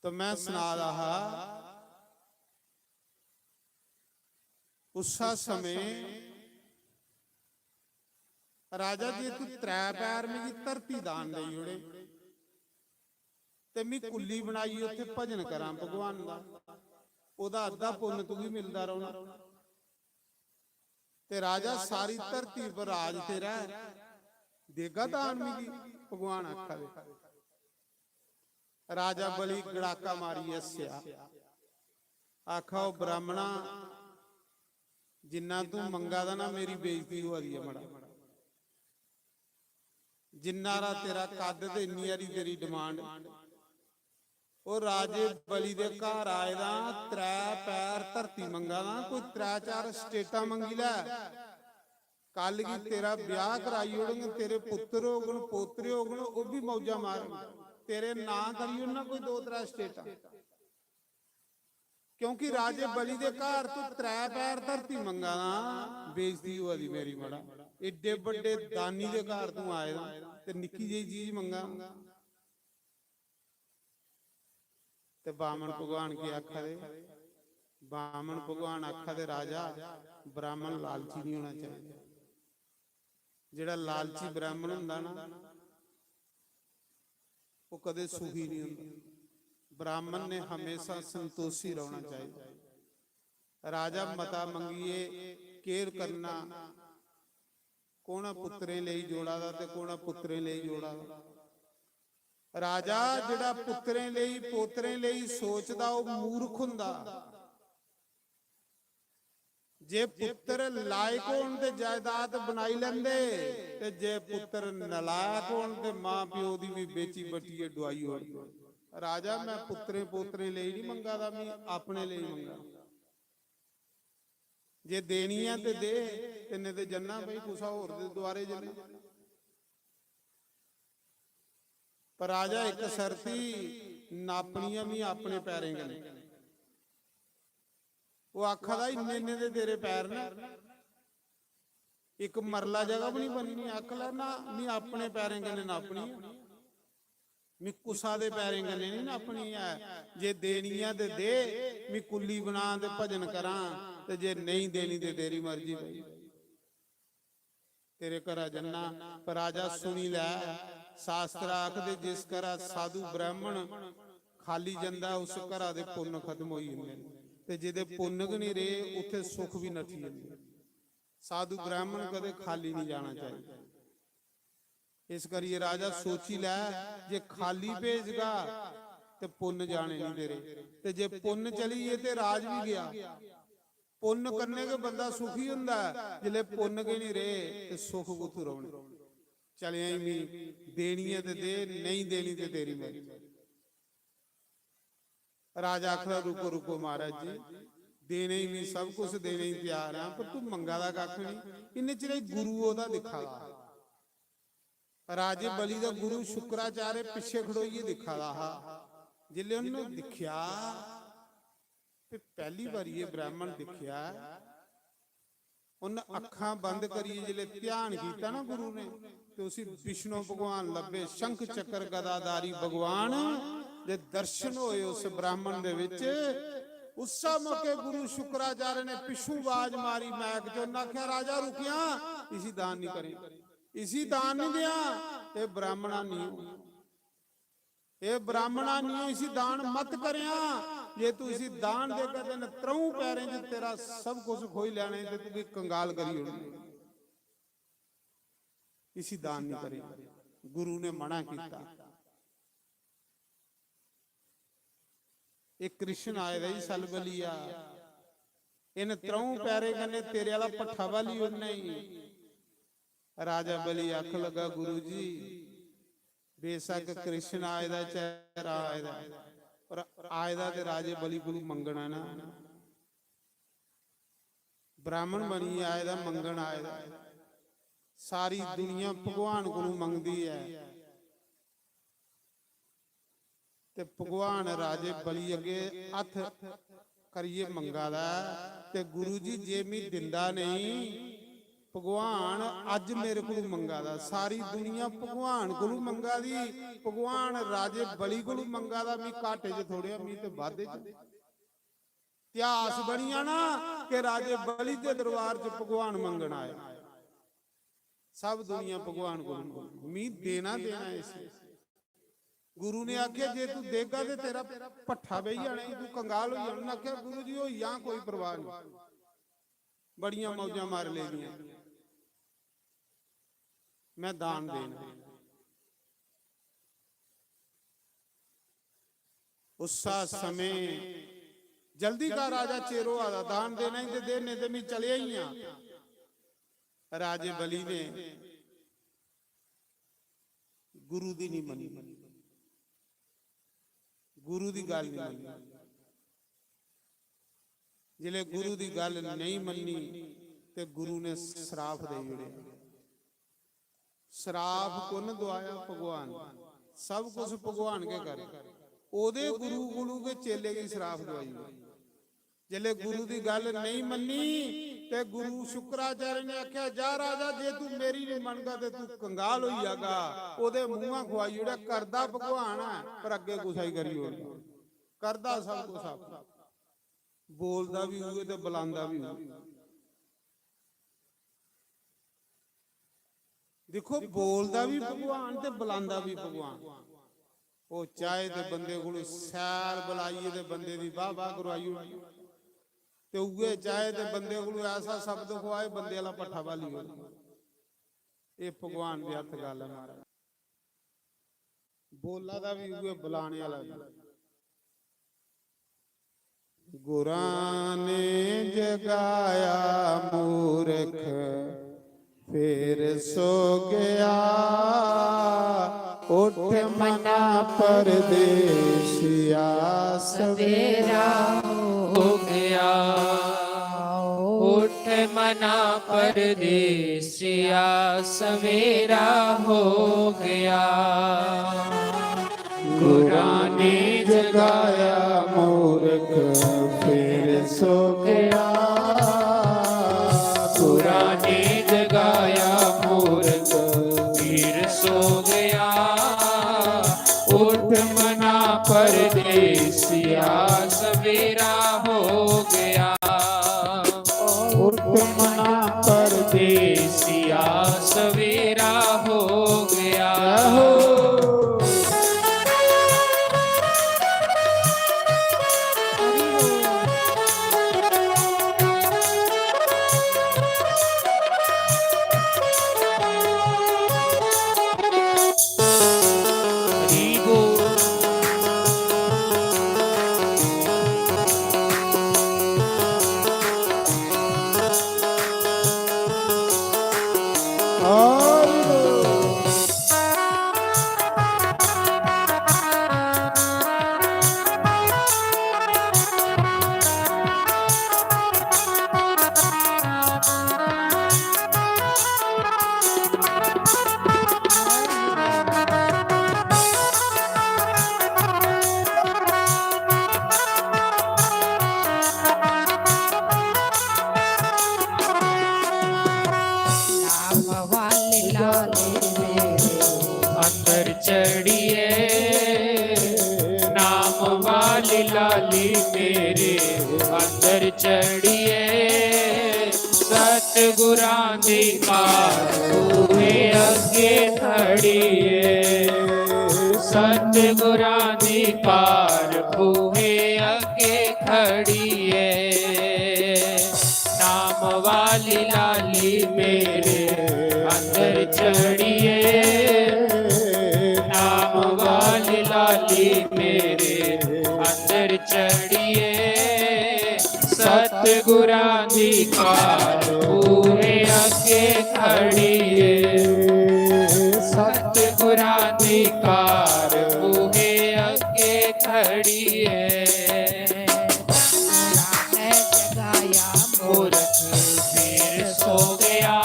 तो मैं सना दा हा, उस्सा समें, "राजा, जे तू त्रै पैर मिगी धरती दान देई ओड़े, ते मी कुल्ली बनाइयै उत्थै भजन करां भगवान दा, ओह्दा अद्धा पुन्न तुगी मिलदा रौह्ना।" ते राजा, सारी धरती पर राज तेरा ऐ, देगा दान मिगी? भगवान आखा दे। राजा बलि गड़ाका मारियै हस्सेआ, आखा, "ओ ब्राह्मणा, जिन्ना तू मंगा दा ना, मेरी बेइज्जती होआ दी ऐ मड़ा। जिन्ना हारा तेरा कद ते इन्नी हारी तेरी डिमांड।" ओ राजे, बलि दे घर आए दा, त्रै पैर धरती मंगा दा, कोई त्रै चार स्टेटां मंगी लै। कल गी तेरा ब्याह कराई ओड़ङन, तेरे पुत्तर होङन, पोतरे होङन, ओह् बी मौजां मारन, तेरे नां करी ओड़ना कोई दो त्रै स्टेटां। क्योंकि राजे, बलि दे घर तू त्रै पैर धरती मंगा दा, बेइज्जती होआ दी मेरी मड़ा। एड्डे बड्डे दानी दे घर तू आए दा ते निक्की जेही चीज मंगा। ते बामन भगवान की आखा दे? बामन भगवान आखा दे, "राजा, ब्राह्मण लालची नहीं होना चाहिए।" जेह्ड़ा लालची ब्राह्मण होंदा ना, ओह् कदें सुखी नहीं होंदा। ब्राह्मण ने हमेशा संतोषी रौह्ना चाहिए। राजा, मता मंगियै केह् करना? कौन पुत्तरें लेई जोड़ा दा ते कौन पुत्तरें लेई जोड़ा दा? राजा, जेह्ड़ा पुत्तरें लेई, पोतरें लेई सोचदा, ओह् मूर्ख होंदा। जे पुत्तर लायक होन ते जायदाद बनाई लैंदे, ते जे पुत्तर नलायक होन ते मां प्यो दी बी बेची बट्टियै डुआई ओड़दे। राजा, मैं पुत्तरें पोतरें लेई नहीं मंगा दा, मैं अपने लेई मंगा। जे देनी ऐ ते दे, ते नेईं ते जन्ना भाई कुसै होर दे दुआरे जन्ना। पर राजा, इक शर्त ही, नापनी ऐ मी अपने पैरें कन्नै। ओह् आखा दा, "इन्ने इन्ने दे तेरे पैर न, इक मरला जगह बी निं बननी।" आख लै, "ना, मी अपने पैरें कन्नै नापनी ऐ, मी कुसा दे पैरें कन्नै निं नापनी ऐ। जे देनी ऐ ते दे, मी कुल्ली बना ते भजन करां, ते जे नेईं देनी ते तेरी मर्जी भाई।" तेरे घरा जन्ना।" पर राजा सुनी लै, शास्त्र आखदे, जिस घरा साधु ब्राह्मण खाली जंदा, उस घरा दे पुन्न खत्म होई जंदे न। ते जेह्दे पुन्न गै निं रेह्, उत्थै सुख बी नठी जंदे। साधु ब्राह्मण कदें खाली निं जाना चाहिदा। इस करियै राजा सोची लै, जे खाली भेजगा ते पुन्न जाने निं तेरे, ते जे पुन्न चली गे ते राज बी गेआ। पुन्न कन्नै गै बंदा सुखी होंदा ऐ, जिसलै पुन्न गै निं रेह् ते सुख कुत्थूं रौह्ने? चलेआं ई, मी देनी ऐ ते दे, नेईं देनी ते तेरी मर्जी। राजा आखदा, "रुको, रुको महाराज जी, देने गी मी सब कुछ देने गी त्यार आं, पर तू मंगा दा कक्ख निं।" इन्ने चिरे गुरु ओह्दा दिक्खा दा हा। राजे बलि दा गुरु शुक्राचार्य पिच्छे खड़ोइयै दिक्खा दा हा। जिसलै उन्नै दिक्खेआ, ते पैह्ली बारी एह् ब्राह्मण दिक्खेआ, उन्न अक्खां बंद करियै जिसलै ध्यान कीता ना गुरु ने, ते उसी विष्णु भगवान लब्भे, शंख चक्र गदाधारी भगवान दे दर्शन होए उस ब्राह्मण दे विच। उस्सै मौके गुरु शुक्राचार्य ने पिच्छों आवाज मारी मैक च, उन्नै आखेआ, "राजा रुकेआं, इसी दान निं करें, इसी दान निं देआं, एह् ब्राह्मणा निं हो।" "ए ब्राह्मणा नियो, इसी दान मत करेआं। जे तू इसी दान देगा ते इ'नें त्र'ऊं पैरें च तेरा सब कुछ खोई लैना ते तुगी कंगाल करी ओड़ना। इसी दान नहीं करेआं।" गुरु ने मना किया। एक कृष्ण आए दे जी सलबलिया, इन त्र'ऊं पैरें कन्नै तेरे आह्ला भट्ठा बाली ओड़ना ई। राजा बलि आखन लगा, गुरु जी, बेशक कृष्ण आए दा, चाहे राम आए दा, पर आए दा ते राजे बलि कोलू मंगना ना। ब्राह्मण बनियै आए दा, मंगन आए दा। सारी दुनिया भगवान कोलू मंगदी ऐ, ते भगवान राजे बलि अग्गे हत्थ करियै मंगा दा ऐ, ते गुरु जी, जे मी दिंदा नेईं, भगवान अज्ज मेरे कोलू मंगा दा। सारी दुनिया भगवान कोलू मंगा दी, भगवान राजे बलि कोलू मंगा दा, मी घाटे च थोड़े, मी ते बाद्धे च। इतिहास बनी जाना कि राजे बलि दे दरबार च भगवान मंगन आए। सब दुनिया भगवान कोलू मंगदी, मी देना देना इसी। गुरु ने आखेआ, "जे तू देगा ते तेरा भट्ठा बेही जाना, तू कंगाल होई जाना।" उन्नै आखेआ, "गुरु जी, होई जां, कोई परवाह नहीं, बड़ियां मौजां मारी लेदियां, मैं दान देना।" उस्सा समें, "जल्दी कर राजा, चिर होआ दा, दान देना ही ते दे, नेईं ते मैं चलेआ ही आं।" राजे बलि ने गुरु दी नहीं मन्नी, गुरु दी गल्ल नहीं मन्नी। जिसलै गुरु दी गल्ल नहीं मन्नी ते गुरु ने श्राप देई ओड़ेआ। श्राप कु'न दुआया? भगवान। सब कुछ भगवान गै करे। ओदे गुरु कोलू गै चेले गी श्राप दुआई ओड़ेआ। जिसलै गुरु दी गल्ल नहीं मन्नी ते गुरु शुक्राचार्य ने आखेआ, "जा राजा, जे तू मेरी नहीं मनगा ते तू कंगाल होई जागा।" ओदे मुंहा खुआई ओड़ेआ। करदा भगवान ऐ, पर अग्गे कुसै गी करी ओड़दा। करदा सब कुछ आपे। बोलदा भी उ'ऐ ते बुलांदा भी उ'ऐ। दिक्खो, बोलदा भी भगवान ते बुलांदा भी भगवान। ओह् चाहे ते बंदे कोलू सैर बुलाइयै ते बंदे दी वाह वाह करवाई ओड़े, ते उ'ऐ चाहे ते बंदे कोलू ऐसा शब्द खुआए, बंदे आह्ला भट्ठा बाली ओड़े। एह् भगवान दे हत्थ गल्ल ऐ, महाराज। बोला दा भी उ'ऐ, बुलाने आह्ला भी। गुरां ने जगाया मूरख, फिर सो गया। उठ मना परदेसिया, सवेरा हो गया। उठ मना परदेसिया, सवेरा हो गया। गुरां ने जगाया मूरख, फिर सो गया। गुरां ने जगाया मूरख, फिर सो गया। उठ मना परदेसिया, सवेरा हो गया। उठ मना परदेसिया, सवेरा हो गया। अंदर चढ़िए, नाम वाली लाली मेरे अंदर चढ़िए। सतगुरां दी पार भूए अग्गे खड़िए, सतगुरां दी पार भूए अग्गे खड़िए। नाम वाली लाली मेरे अंदर चढ़िए, नाम वाली लाली मेरे अंदर चढ़िए। सतगुरां दी कार बूहे अगे खड़ी ਏ। सतगुरां दी कार बूहे अगे खड़ी ਏ। गुरां ने जगाया मूरख, फिर सो गया।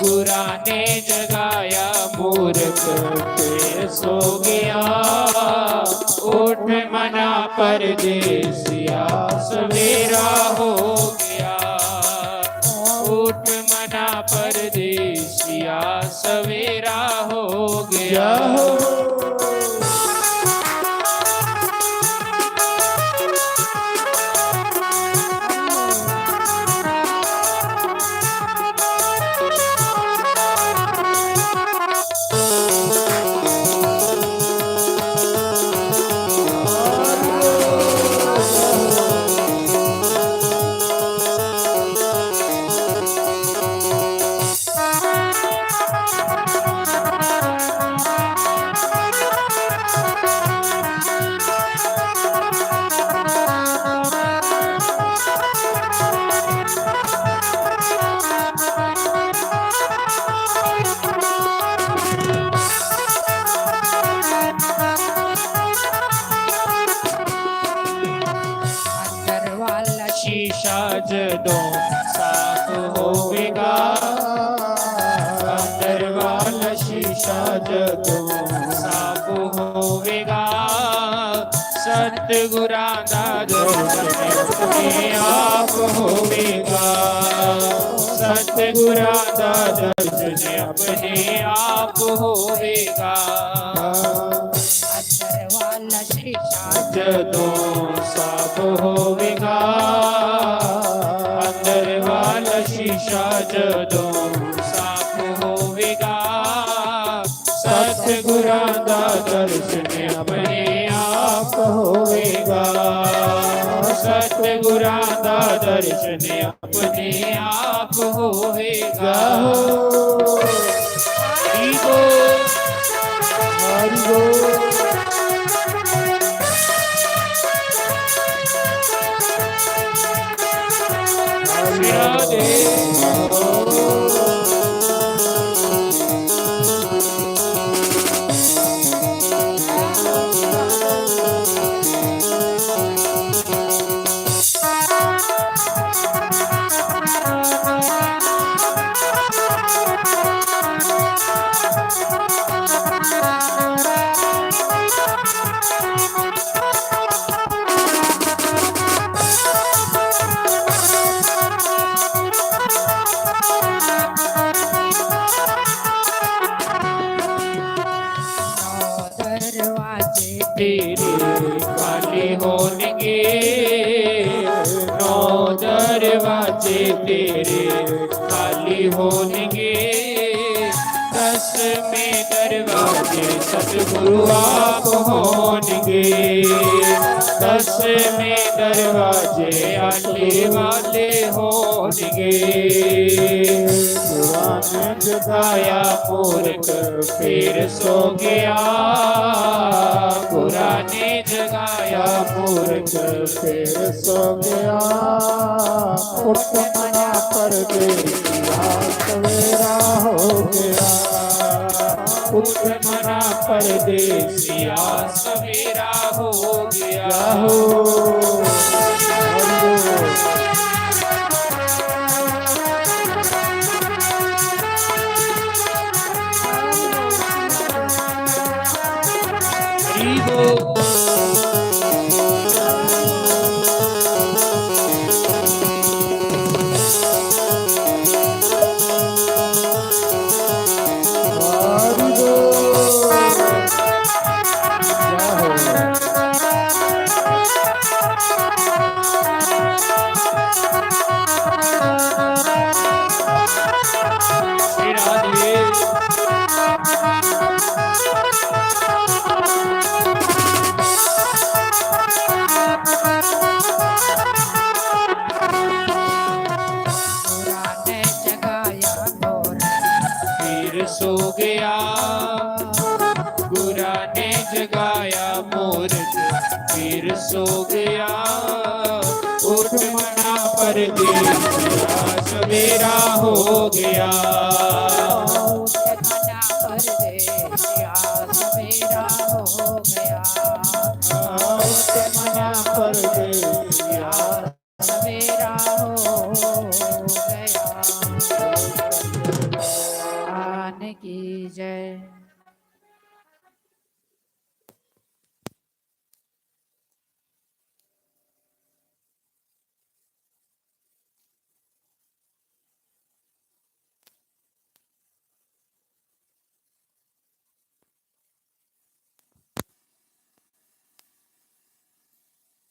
गुरां ने जगाया मूरख, फिर सो गया। उठ मना परदेसिया, सवेरा हो गया। उठ मना परदेसिया, सवेरा हो गया। अंदर वाला शीशा जदों साफ होवेगा, अंदर वाला शीशा जदों साफ होवेगा, सतगुरां दा दर्शन अपने आप होवेगा, सतगुरां दा दर्शन अपने आप होवेगा। अंदर वाला शीशा जदों साफ होवेगा, अंदर वाला शीशा जदों साफ होवेगा, सतगुरां दा दर्शन अपने आप होवेगा, सतगुरां दा दर्शन अपने आप होवेगा। हरि बोल। हरि बोल। हरि बोल। दरवाजे तेरे खाली होणगे, नौ दरवाजे तेरे खाली होणगे। दसवें दरवाजे सतगुरु आप होणगे, दसवें दरवाजे आले वाले होणगे। गुरां ने जगाया मूरख, फिर सो गया। गुरां ने जगाया मूरख, फिर सो गया। उठ मना परदेसिया, सवेरा हो गया। उठ मना परदेसिया, सवेरा हो गया। हो। मना परदेसिया सवेरा हो गया। मना परदेसिया सवेरा हो गया। मना परदेसिया सवेरा हो गया। भगवान की जय।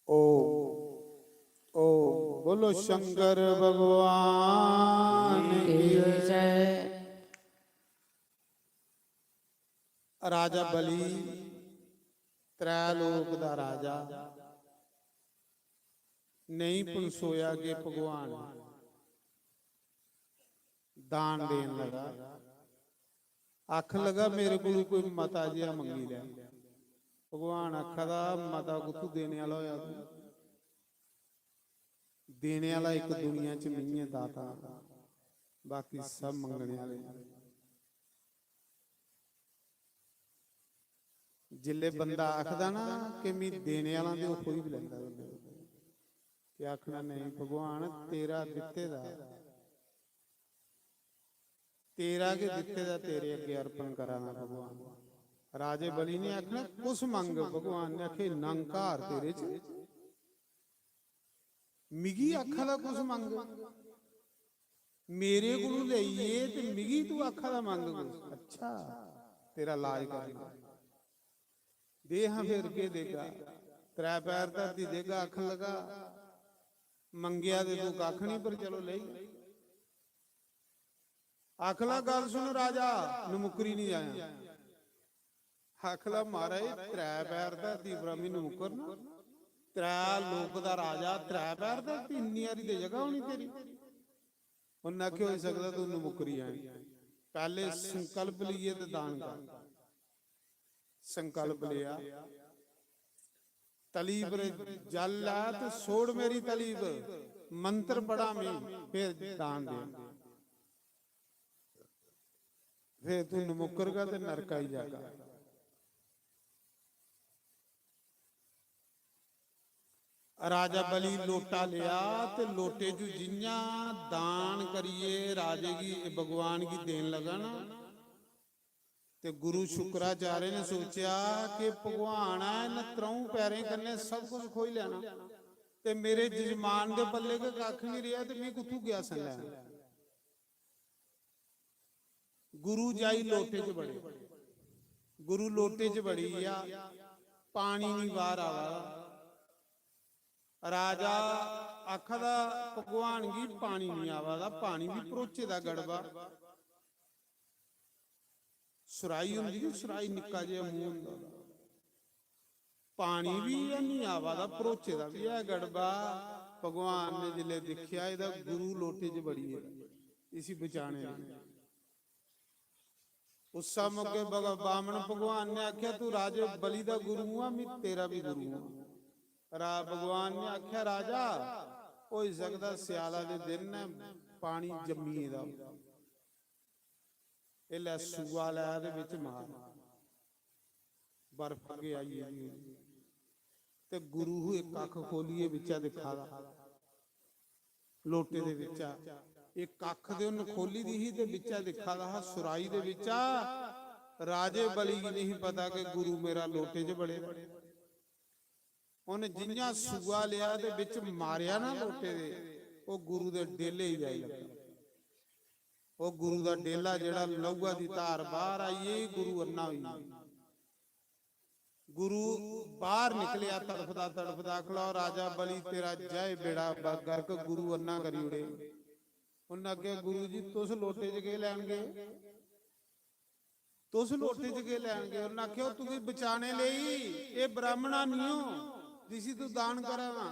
ओ ओ बोलो शंकर भगवान की। जय। राजा बलि त्रै लोक दा राजा, नेईं पनसोया के भगवान दान देन लगा। आखन लगा, मेरे कोलू कोई मता जेहा मंगी लै। भगवान आखा दा, मता कुत्थू देने आह्ला होया तू? देने आह्ला इक दुनिया च मिगी ऐ दाता, बाकी सब मंगने आह्ले न। जिसलै बंदा आखदा ना कि मी देने आह्ला, ते ओह् खोई बी लैंदा बंदे कोला। ते आखना, नेईं भगवान, तेरा दित्ते दा, तेरा गै दित्ते दा तेरे अग्गें अर्पण करा ना भगवान। राजे बलि ने आखना, कुछ मंग? भगवान ने आखे, इन्ना हंकार तेरे च, मिगी आखा दा कुछ मंग? मेरे कोलू लेइयै ते मिगी तू आखा दा मंग कुछ? अच्छा, तेरा लाज करना। दे हां, फिर केह् देगा? त्रै पैर धरती देगा, आखन लगा, मंगेआ ते तू कक्ख नहीं, पर चलो लेई। आखला, गल सुन राजा, नमुकरी नहीं जायां। आखला, महाराज, त्रै पैर धरती उप्परा मी नमुकरना? त्रै लोक दा राजा, त्रै पैर धरती, इन्नी हारी ते जगह होनी तेरी। उन्नै आखेआ, होई सकदा तू नमुकरी जाएं। पैह्ले संकल्प लेइयै ते दान कर। संकल्प लेआ, तली पर जल लै ते सोड़ मेरी तली पर, मंत्र पढ़ा में, फिर दान दे। फिर तू नमुकरगा ते नरका ही जागा। राजा बलि लोटा लेआ ते लोटे च जियां दान करियै राजे गी, भगवान गी देन लगा ना, ते गुरु शुक्राचार्य ने सोचेआ कि भगवान ऐ, इन्नै त्र'ऊं पैरें कन्नै सब कुछ खोई लैना, ते मेरे जजमान दे पल्ले गै कक्ख नहीं रेहा, ते मी कुत्थू ग्यासन लैना? गुरु जाई लोटे च बड़े, गुरु लोटे च बड़ी गेआ, पानी नहीं बाहर आवा दा। राजा आखा दा, भगवान गी पानी नहीं आवा दा, पानी भी भरोचे दा गड़बा। सुराही होंदी ना, सुराही निक्का जेहा मूंह होंदा, पानी भी है नहीं आवा दा, भरोचे दा भी है गड़बा। भगवान ने जिसलै दिक्खेआ, एह्दा गुरु लोटे च बड़ी गेदा, इसी बचाने लेई। उस्सै मौके भग-, बामन भगवान ने आखेआ, "तू राजे बलि दा गुरु आं, में तेरा भी गुरु आं।" रा-, भगवान ने आखेआ, "राजा, होई सकदा स्याला दे दिन न, पानी जम्मी गेदा हो, एल्लै सूआ लै ते बिच मार, बर्फ अग्गें आई गेदी होनी।" ते गुरु इक अक्ख खोलियै बिच्चा दिक्खा दा, लोटे दे बिच्चा इक अक्ख ते उन्न खोली दी ही ते बिच्चा दिक्खा दा हा, सुराही दे बिच्चा। राजे बलि गी नहीं पता कि गुरु मेरा लोटे च बड़े दा। उन्न जियां सूआ लेआ ते बिच मारेआ ना लोटे दे, ओह् गुरु दे डेले ही जाई लग्गा। ओह् गुरु दा डेला जेह्ड़ा लहूआ दी धार बाहर आई गेई, गुरु अन्ना होई गेआ। गुरु बाहर निकलेआ तड़फदा तड़फदा, आखला, "राजा बलि, तेरा जय, बेड़ा ब-, गर्क, गुरु अन्ना करी ओड़े।" उन्नै आखेआ, "गुरु जी, तुस लोटे च केह् लैन गे? तुस लोटे च केह् लैन गे?" उन्नै आखेआ, "ओह् तुगी बचाने लेई, एह् ब्राह्मणा निं हो जिसी तू दान करा ना,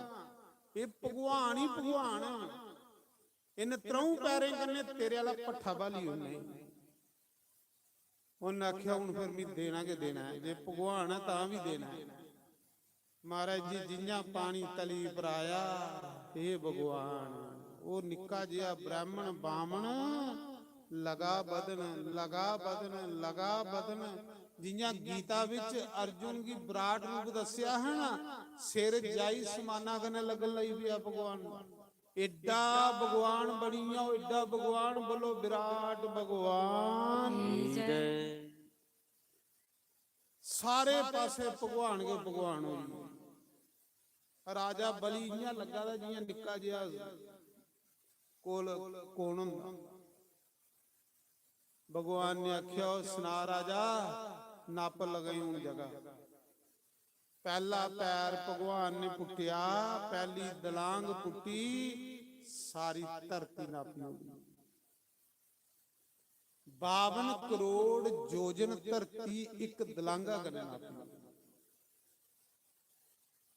एह् भगवान ही भगवान ऐ। इन्न त्र'ऊं पैरें कन्नै तेरे आह्ला भट्ठा ब्हाली ओड़ना ई।" उन्न आखेआ, "हून फिर मी देना गै देना ऐ, जे भगवान ऐ तां बी देना ऐ।" महाराज जी, जि'यां पानी तली पर आया, हे भगवान, ओह् निक्का जेहा ब्राह्मण बामन लगा बधन, लगा बधन, लगा बधन। जि'यां गीता बिच अर्जुन गी विराट रूप दस्सेआ हा ना, सिर जाई समाना कन्नै लगन लगी पेआ भगवान। एड्डा भगवान बनी गेआ, एड्डा भगवान, बोलो विराट भगवान। जय। सारे पासे भगवान गै भगवान होई गे। राजा बलि इ'यां लग्गा दा जि'यां निक्का जेहा कोल कौन होंदा। भगवान ने आखेआ, "ओह् सना राजा, नाप लगाई हून जगह।" पैह्ला पैर भगवान ने पुट्टेआ, पैह्ली दलांग पुट्टी, सारी धरती नापी ओड़ी। बावन करोड़ जोजन धरती इक दलांगा कन्नै नापी ओड़ी।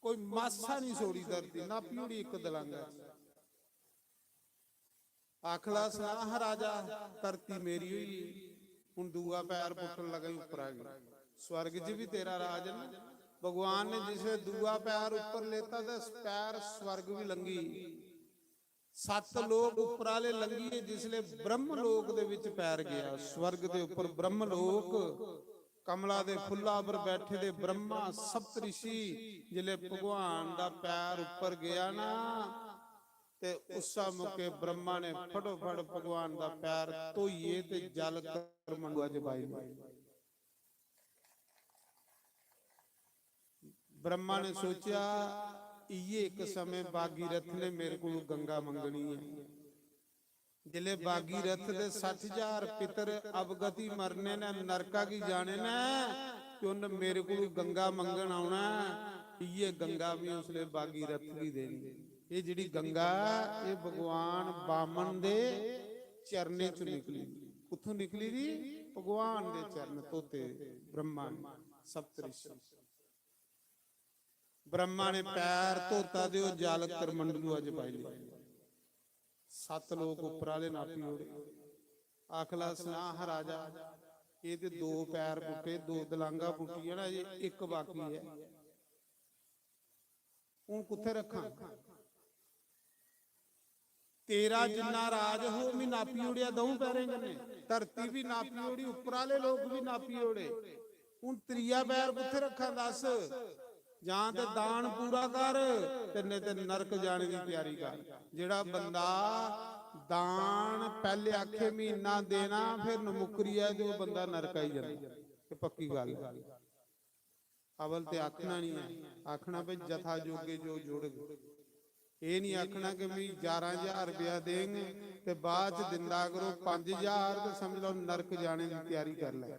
कोई मासा नहीं छोड़ी धरती, नापी ओड़ी इक दलांगा च। आखला सना हा राजा, धरती मेरी होई गेई, हून दूआ पैर पुट्टन लगा ई उप्परा गी। स्वर्ग च भी तेरा राज ना। भगवान ने जिसले दूआ पैर ऊपर लेता ते पैर स्वर्ग भी लंघी। सत्त लोक उप्पर आले लंघियै जिसले ब्रह्म लोक दे विच पैर गया, स्वर्ग दे उप्पर ब्रह्म लोक, कमला दे फुल्ला पर बैठे दे ब्रह्मा सप्तऋषि, जिसले भगवान दा पैर उप्पर गया ना, ते उस्सा मौके ब्रह्मा ने फटोफट भगवान दा पैर धोइयै ते जल करमंडुआ च पाई लेआ। ब्रह्मा ने सोचेआ, "इ'यै इक समें भागीरथ ने मेरे कोलू गंगा मंगनी है।" जिसले भागीरथ दे सट्ठ हजार पितर अवगति मरने ने, नरका गी जाने ने, ते उन्न मेरे कोलू गंगा मंगन औना ऐ, इ'यै गंगा भी उसले भागीरथ गी देनी। एह् जेह्ड़ी गंगा ऐ, एह् भगवान बामन दे चरणें च निकली। कुत्थों निकली दी? भगवान दे चरण धोते ब्रह्मा ने, सप्तऋषि। ब्रह्मा ने पैर धोता ते ओह् जल करमंडलुआ च पाई लेआ। सत्त लोक उप्पर आले नापी ओड़े। आखला सना हा राजा, "एह् ते दो पैर पुट्टे, दो दलांगा पुट्टियां ना, अजें इक बाकी ऐ। हून कुत्थै रक्खां? तेरा जिन्ना राज हो, मी नापी ओड़ेआ द'ऊं पैरें कन्नै, धरती बी नापी ओड़ी, उप्पर आले लोक बी नापी ओड़े। हून त्रीया पैर कुत्थै रक्खां दस्स? जां ते दान पूरा कर, ते नेईं ते नरक जाने दी त्यारी कर।" जेह्ड़ा बंदा दान पैह्ले आखे, "मी इन्ना देना," फिर न मुक्करी जाए, ते ओह् बंदा नरक आई जंदा। एह् पक्की गल्ल ऐ। अवल ते आखना निं ऐ, आखना भई जथा जोगे जो जुड़ग। एह् निं आखना कि "मी ञारां ज्हार रपेआ देंग" ते बाद च दिंदा करो पंज ज्हार, ते समझ लैओ नरक जाने दी त्यारी कर लै।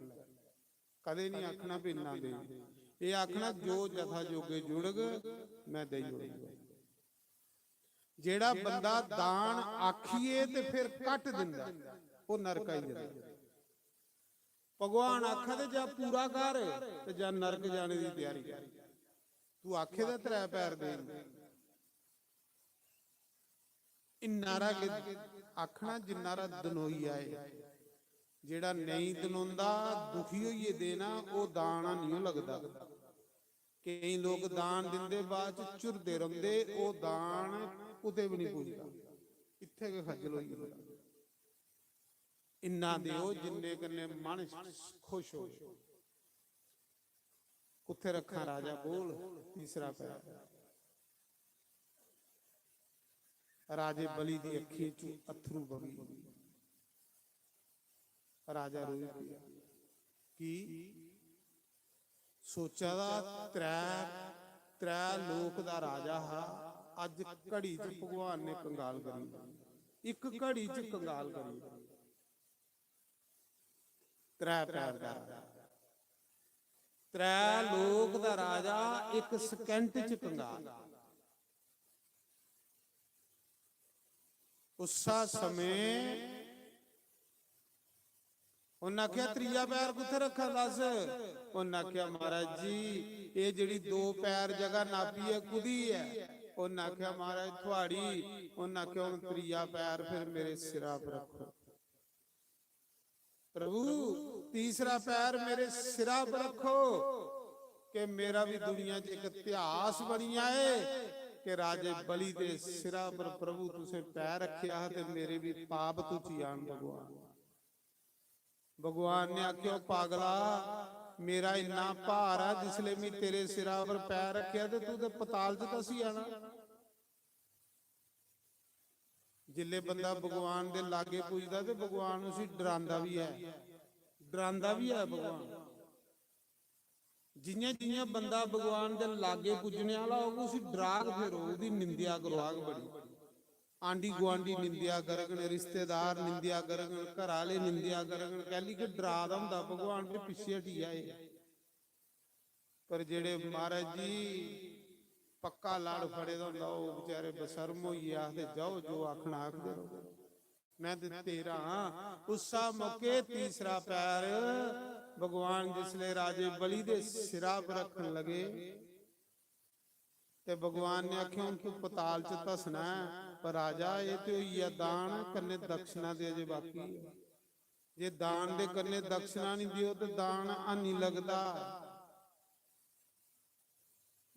कदें निं आखना भी इन्ना देंग। एह् आखना, "जो जथा जोगे जुड़ग, में देई ओड़गा।" जेह्ड़ा बंदा दान आखिए ते फिर घट्ट दिंदा, ओह् नरक आई जंदा। भगवान आखा दे, "जा पूरा कर ते जा नरक जाने दी त्यारी कर।" तू आखे दा त्रै पैर देन, इन्ना हारा गै आखना जिन्ना हारा दनोई आए। जेह्ड़ा नेईं दनोंदा, दुखी होइयै देना, ओह् दान निं लगदा। केईं लोक दान दिंदे, बाद च झुरदे रौंह्दे, ओह् दान कुतै बी निं पुजदा, इत्थै गै खज्जल होई जंदा। इन्ना देओ जिन्ने कन्नै मन खुश हो। कुत्थै रक्खां राजा, बोल। तीसरा पैर। राजे बलि दी अक्खीं चों अत्थरू बगी। राजा रोई पेआ। की? सोचा दा त्रै, त्रै लोक दा राजा हा, अज्ज घड़ी च भगवान ने कंगाल करी ओड़ेआ। इक घड़ी च कंगाल करी ओड़ेआ। त्रै पैर दा राजा, त्रै लोक दा राजा, इक second च कंगाल। उस्सा समें उन्न आखेआ, "त्रीया पैर कुत्थै रक्खां दस्स?" उन्न आखेआ, "महाराज जी, एह् जेह्ड़ी दो पैर जगह नापी ऐ, कुदी ऐ?" उन्न आखेआ, "महाराज, थुआड़ी।" उन्न आखेआ, "हून त्रीया पैर फिर मेरे सिरा पर रक्खो।" प्रभु, तीसरा पैर मेरे सिरा पर रक्खो कि मेरा भी दुनिया च इक इतिहास बनी जाए कि राजे बलि दे सिरा पर प्रभु तुसें पैर रखेआ हा ते मेरे भी पाप तुची आन भगवान। भगवान ने आखेआ, "ओ पागला, मेरा इन्ना भार आ, जिसले मैं तेरे सिरा पर पैर रखेआ ते तू ते पताल च धसी जाना।" जिसले बंदा भगवान दे लागे पुजदा ते भगवान उसी डरांदा भी ऐ, डरांदा भी ऐ भगवान। जियां जियां बंदा भगवान दे लागे पुज्जने आह्ला होग, उसी डराग, फिर ओह्दी निंदेआ करोआग बड़ी। आंढी गुआंढी निंदेआ करगन, रिश्तेदार निंदेआ करगन, घर आह्ले निंदेआ करगन। कैली कि डरा दा होंदा भगवान, फिर पिच्छे हटी जाए। पर जेह्ड़े महाराज जी पक्का लड़ फड़े दा होंदा, ओह् बेचारे बेशर्म होइयै आखदे, "जाओ, जो आखना आखदे रहो।" मैं ते तेरा हां। उस्सा मौके तीसरा पैर भगवान जिसले राजे बलि दे सिरा पर रखन लगे ते भगवान ने आखेआ, "हून तू पताल च धसना ऐ, पर राजा, एह् ते होई गेआ दान, कन्नै दक्षिणा ते अजे बाकी ऐ। जे दान दे कन्नै दक्षिणा निं देओ ते दान हैनी लगदा।"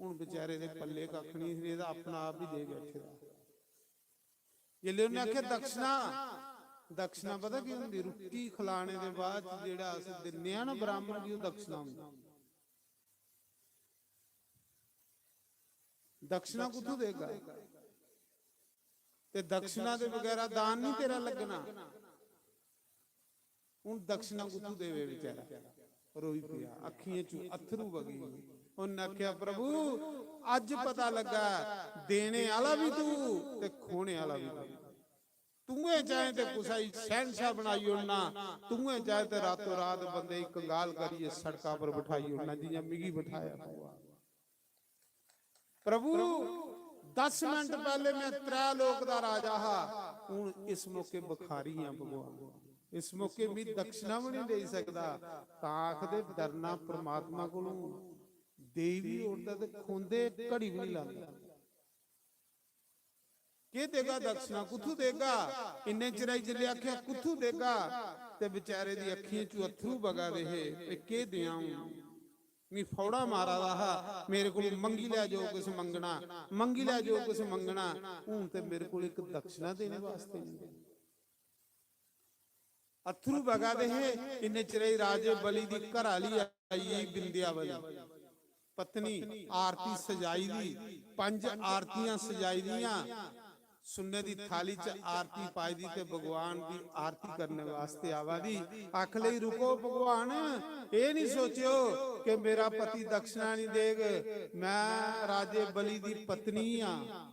हुन बेचारे दे पल्ले कक्ख निं रेह्दा, अपना आप ही दे बैठे दा। जिसलै उन्नै आखेआ दक्षिणा, दक्षिणा पता केह् होंदी? रुट्टी खलाने दे बाद च जेह्ड़ा अस दिन्ने आं ना ब्राह्मण गी, ओह् दक्षिणा होंदी। दक्षिणा कुत्थों देगा? ते दक्षिणा दे बगैरा दान नहीं तेरा लगना। हुन दक्षिणा कुत्थों देवे बेचारा? रोई पिया, अखियें चों अत्थरू बगी गे। उन्नै आखेआ, "प्रभु, अज्ज पता लग्गा, देने आह्ला बी तू ते खोने आह्ला बी तू। तूए चाहे ते कुसै गी शैहनशाह बनाई ओड़ना, तूए चाहे ते रातों रात बंदे गी कंगाल करियै सड़का पर बठाई ओड़ना, जियां मिगी बठाया तूं।" प्रभु, दस मिनट पैह्ले मैं त्रै लोक दा राजा हा, हुन इस मौके भिखारी आं भगवान, इस मौके मी दक्षिणा भी नहीं देई सकदा। तां आखदे, डरना परमात्मा कोलों, देई भी ओड़दा ते खोंदे घड़ी भी नहीं लांदा। केह् देगा दक्षिणा, कुत्थू देगा? इन्ने चिराई जिसलै आखेआ, "कुत्थू देगा?" ते बेचारे दी अक्खियें चों अत्थरू बगा दे हे, "ते केह् देआं हून?" मी फौड़ा मारा दा हा, "मेरे कोल मंगी लै जो किश मंगना, मंगी लै जो किश मंगना।" हून ते मेरे कोल इक दक्षिणा देने वास्ते नहीं। अत्थरू बगा दे हे। इन्ने चिरे राजे बलि दी घर आह्ली आई गेई, बिंदिया बलि पत्नी, आरती सजाई दी, पंज आरतियां सजाई दियां, सुन्ने दी थाली च आरती पाई दी ते भगवान दी आरती करने वास्ते आवा दी। आख लई, "रुको भगवान, एह् नहीं सोचेओ कि मेरा पति दक्षिणा नहीं देग, मैं राजे बलि दी पत्नी आं,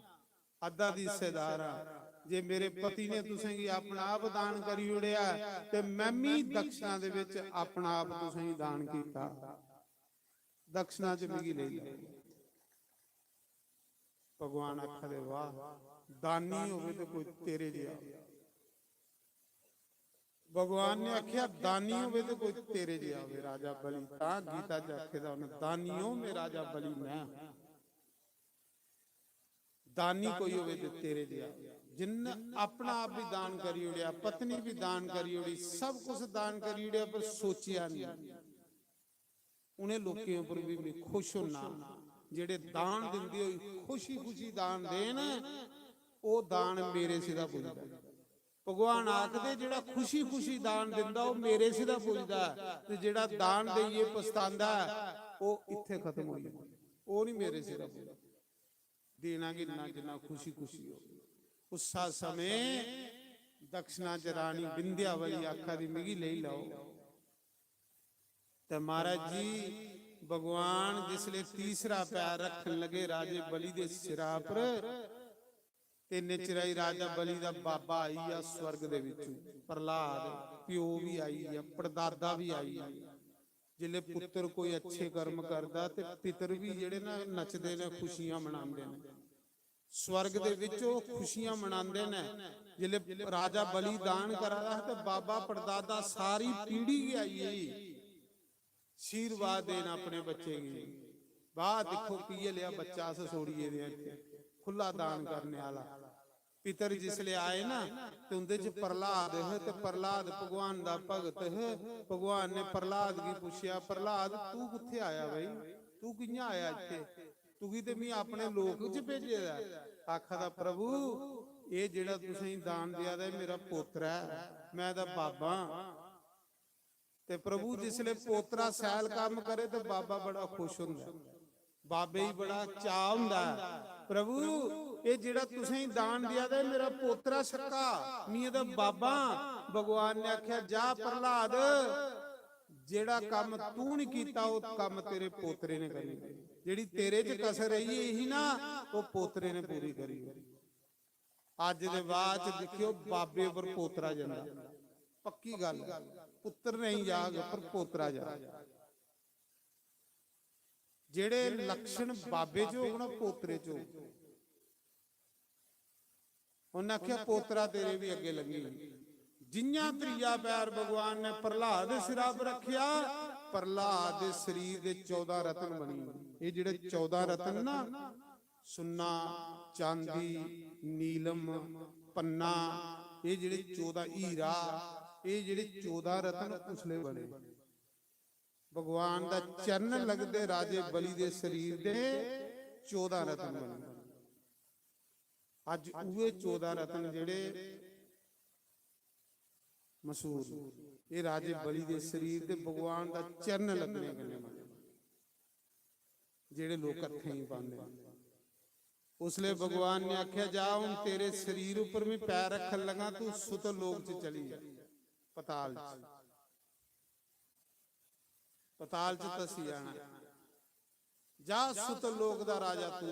अद्धा दी हिस्सेदार आं। जे मेरे पति ने तुसेंगी अपना आप दान करी ओड़ेआ ते मैं मी दक्षिणा दे विच अपना आप तुसेंगी दान कीता, दक्षिणा च मिगी लेई लैओ।" भगवान आखा दे, "वाह, दानी होवे ते कोई तेरे जेहा होवे।" भगवान ने आखेआ, "दानी होवे ते कोई तेरे जेहा होवे।" राजा बलि, तां गीता च आखे दा उन्हें, "दानियों में राजा बलि मैं।" दानी कोई होवे ते तेरे जेहा, जिन्न अपना आप भी दान करी ओड़ेआ, पत्नी भी दान करी ओड़ी, सब कुछ दान करी ओड़ेआ, पर सोचेआ नहीं। उ'नें लोकें उप्पर बी मैं खुश होना, जेह्ड़े दान दिंदे होई खुशी खुशी दान देन, ओह् दान मेरे सिधा पुजदा। भगवान आखदे, "जेह्ड़ा खुशी खुशी दान दिंदा, ओह् मेरे सिधा पुजदा, ते जेह्ड़ा दान देइयै पछतांदा ऐ, ओह् इत्थै खत्म होई जंदा, ओह् नहीं मेरे सिधा पुजदा।" देना गै इन्ना जिन्ना खुशी खुशी हो। उस्सा समें दक्षिणा च रानी बिंध्यावली आखा दी, "मिगी लेई लैओ।" ते महाराज जी, भगवान जिसले तीसरा पैर रखन लगे राजे बलि दे सिरा पर, ते इन्ने चिराई राजा बलि दा बाबा आई गेआ स्वर्ग दे विचों, प्रहलाद, प्यो भी आई गेआ, परदादा भी आई गेआ। जिसले पुत्र कोई अच्छे कर्म करदा ते पितर भी जेह्ड़े ना नचदे न, खुशियां मनांदे न। स्वर्ग दे विच ओह् खुशियां मनांदे न। जिसले राजा बलिदान करा दा हा ते बाबा परदादा सारी पीढ़ी गै आई गेई आशीर्वाद देन अपने बच्चें गी। "वाह, दिक्खो कि'यै लेआ बच्चा अस छोड़ी गेदे आं इत्थै, खु'ल्ला दान करने आह्ला।" पितर जिसले आए ना, ते उं'दे च प्रहलाद हे, ते प्रहलाद भगवान दा भगत हे। भगवान ने प्रहलाद गी पुच्छेआ, "प्रहलाद, तू कुत्थै आया भाई? तू कि'यां आया इत्थै? तुगी ते मी अपने लोक च भेजे दा ऐ।" आखा दा, "प्रभु, एह् जेह्ड़ा तुसेंगी दान देआ दा, एह् मेरा पोतरा ऐ, मैं एह्दा बाबा आं।" ते प्रभु, जिसले पोतरा सैल कम्म करे ते बाबा बड़ा खुश होंदा ऐ, बाबे गी बड़ा चाऽ होंदा ऐ, "प्रभु, एह् जेह्ड़ा तुसेंगी दान देआ दा, एह् मेरा पोतरा सक्का, मी एह्दा बाबा आं।" भगवान ने आखेआ, "जा प्रह्लाद, जेह्ड़ा कम्म तू नहीं कीता, ओह् कम्म तेरे पोतरे ने करी ओड़े। जेह्ड़ी तेरे च कसर रेही गेई ही ना, ओह् पोतरे ने पूरी करी ओड़ी।" अज्ज दे बाद च दिक्खेओ, बाबे पर पोतरा जंदा, पक्की गल्ल ऐ। पुत्तर नहीं जाग, पर पोतरा जाग। जेह्ड़े लक्षण बाबे च होग ना, पोतरे च होग। उन्नै आखेआ, "पोतरा तेरे भी अग्गे लंघी।" जियां त्रीया पैर भगवान ने प्रह्लाद दे सिरा पर रखेआ, प्रह्लाद दे शरीर दे चौदां रत्न बनी गे। एह् जेह्ड़े चौदां रत्न ना, सुन्ना, चांदी, नीलम, पन्ना, एह् जेह्ड़े चौदां, हीरा, एह् जेह्ड़े चौदां रत्न उसले बने। भगवान दा चरण लगदे राजे बलि दे शरीर दे चौदां रत्न बने। अज्ज उए चौदां रत्न जेह्ड़े मशहूर न, एह् राजे बलि दे शरीर दे भगवान दा चरण लगने कन्नै बने, जेह्ड़े लोक हत्थें गी पांदे न। उसले भगवान ने आखेआ, "जा, हून तेरे शरीर उप्पर में पैर रक्खन लगा, तू सुत लोक च चली जा, पताल च।" पताल च धसी जाना। जा, सुत लोक दा राजा तू।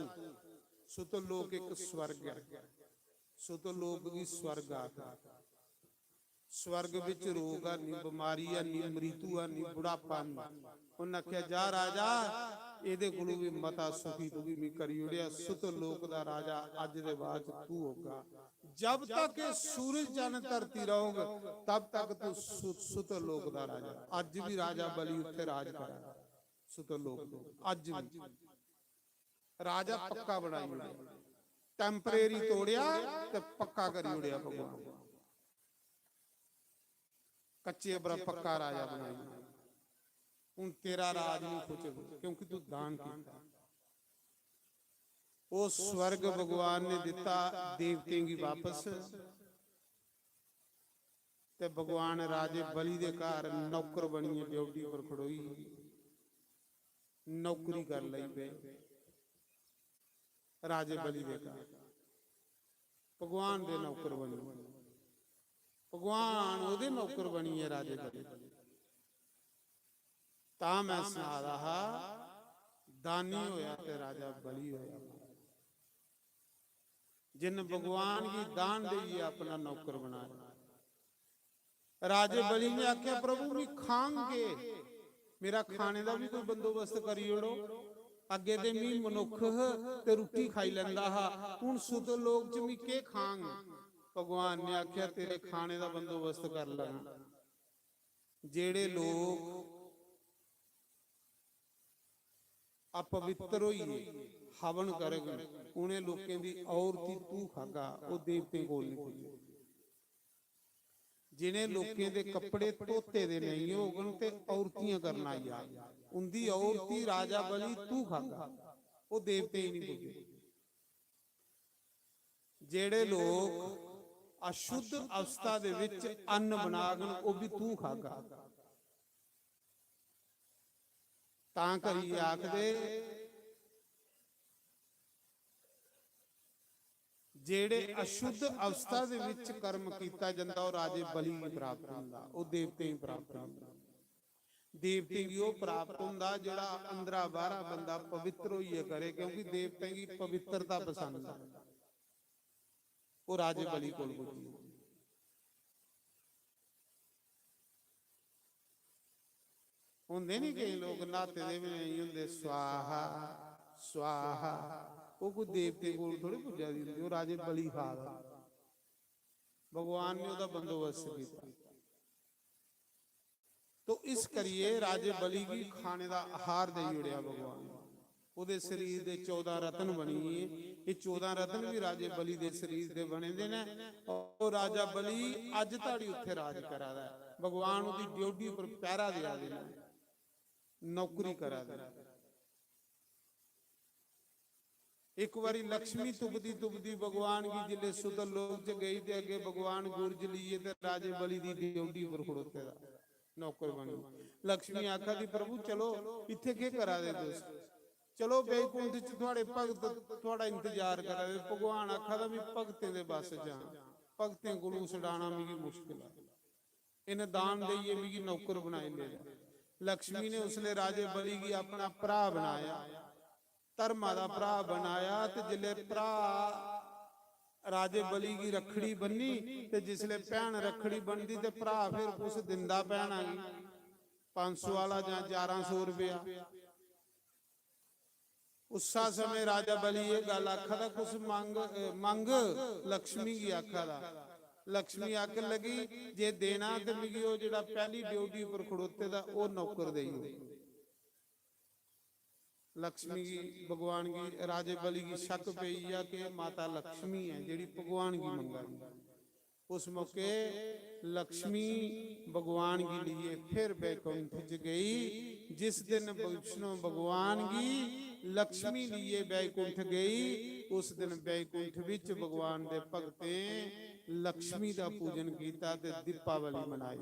सुत लोक इक स्वर्ग ऐ। सुत लोक गी स्वर्ग आखदे। स्वर्ग बिच रोग है नहीं, बीमारी है नहीं, मृत्यु है नहीं, बुढ़ापा नहीं। उन्हें आखेआ, "जा राजा, एदे कोलों भी मता सुखी तुगी मैं करी ओड़ेआ।" सुत लोक दा राजा अज दे बाद च तू होगा। जब तक ये सूरज चंद धरती रहोग, तब तक तू सु-, सुत लोक दा राजा। अज भी राजा बलि उत्थे राज करा, सुत लोक दे। अज भी राजा पक्का बनाई ओड़ेआ, temporary तोड़ेआ ते पक्का करी ओड़ेआ भगवान। कच्चे पर पक्का राजा बनाई ओड़ेआ। हून तेरा राज नहीं खुचग, क्योंकि तू दान किया। वो स्वर्ग भगवान ने दिता देवतें की वापस, ते भगवान राजे बलि दे घर नौकर बनिए ड्योढ़ी पर खड़ोई, नौकरी कर लई पे राजे बलि दे घर। भगवान दे नौकर बनिए, भगवान ओदे नौकर बनिए राजे बलि। तां मैं सना दा हा, दानी होया ते राजा बलि होया, जिन भगवान गी दान देइए अपना नौकर बनाया। राजे बलि ने आख्या, "प्रभु, मी खांग के? मेरा खाने दा भी कोई बंदोबस्त करी ओड़ो। अग्गे ते मी मनुख ह ते रुट्टी खाई लैंदा हा, हुन सुत लोक च मी केह खांग?" भगवान ने आख्या, "तेरे खाने दा बंदोबस्त कर लैना।" जेड़े लोक अपवित्र होइए हवन करगन, उनें लोकें दी औरती तू खागा, ओह देवतें कोल नहीं पुज्जे। जिनें लोकें दे कपड़े धोते दे नहीं होगन ते औरतियां करन आई जाग, उंदी औरती राजा बलि तू खागा, ओह देवतें ही नहीं पुज्जे। जेड़े लोक अशुद्ध अवस्था दे विच अन्न बनागन, ओह भी तू खागा। तां करियै आखदे, जेड़े अशुद्ध अवस्था दे विच कर्म कीता जंदा, ओह राजे बलि गी प्राप्त हुंदा, ओह देवतें गी प्राप्त हुंदा। देवतें गी ओह प्राप्त हुंदा जेड़ा अंदरा बाहरा बंदा पवित्र होइयै करे, क्योंकि देवतें गी पवित्रता पसंद ऐ। ओह राजे बलि कोल पुज्जी। होंदे नी केई लोक न्हाते दे बी नेईं होंदे, "स्वाहा, स्वाहा।" ओह कोई देवते कोल थोड़ी पुज्जा दी होंदी, ओह राजे बलि खा दा। भगवान ने ओहदा बंदोबस्त कीता। तो इस करिए राजे बलि गी खाने दा आहार देई ओड़ेआ भगवान ने। ओहदे शरीर दे चौदां रत्न बनी गे। एह चौदां रत्न भी राजे बलि दे शरीर दे बने दे न। और राजा बलि अज धोड़ी उत्थे राज करा दा ऐ। भगवान ओहदी ड्योढ़ी पर पैहरा देआ दे न, नौकरी करा दे न। इक बारी लक्ष्मी तुपदी तुपदी भगवान गी जिसलै सुतल लोक च गई ते अग्गें भगवान गुरज लेइयै ते राजे बलि दी ड्योढी पर खड़ोते दा, नौकर बनी। लक्ष्मी आखा दी, "प्रभु, चलो, इत्थै केह् करा दे तुस? चलो, बैकुंठ च थुआड़े भगत थुआड़ा इंतजार करा दे।" भगवान आखा दा, "में भगतें दे बस च आं, भगतें कोलू छड़ाना मिगी मुश्किल ऐ। इ'नें दान देइयै मिगी नौकर बनाई लेदा।" लक्ष्मी ने उसलै राजे बलि गी अपना भ्राऽ बनाया, धर्मा दा भ्राऽ बनाया। ते जिसलै भ्राऽ राजे बलि गी रक्खड़ी बन्नी, ते जिसलै भैन रक्खड़ी बन्नदी ते भ्राऽ फिर कुछ दिंदा भैना गी, पंज सौ आह्ला जां ञारां सौ रपेआ। उस्सा समें राजा बलि एह् गल्ल आखा दा, "कुछ मंग, अ, मंग," लक्ष्मी गी आखा दा। लक्ष्मी आखन लगी, "जे देना ते मिगी ओह् जेह्ड़ा पैह्ली ड्योढी उप्पर खड़ोते दा, ओह् नौकर देई ओड़।" लक्ष्मी गी, भगवान गी, राजे बलि गी शक पेई गेआ कि एह् माता लक्ष्मी ऐ जेह्ड़ी भगवान गी मंगा दी। उस मौके लक्ष्मी भगवान गी लेइयै फिर बैकुंठ च गई। जिस दिन विष्णु भगवान गी लक्ष्मी लेइयै बैकुंठ गई, उस दिन बैकुंठ बिच भगवान दे भगतें लक्ष्मी दा पूजन कीता ते दीपावली मनाई।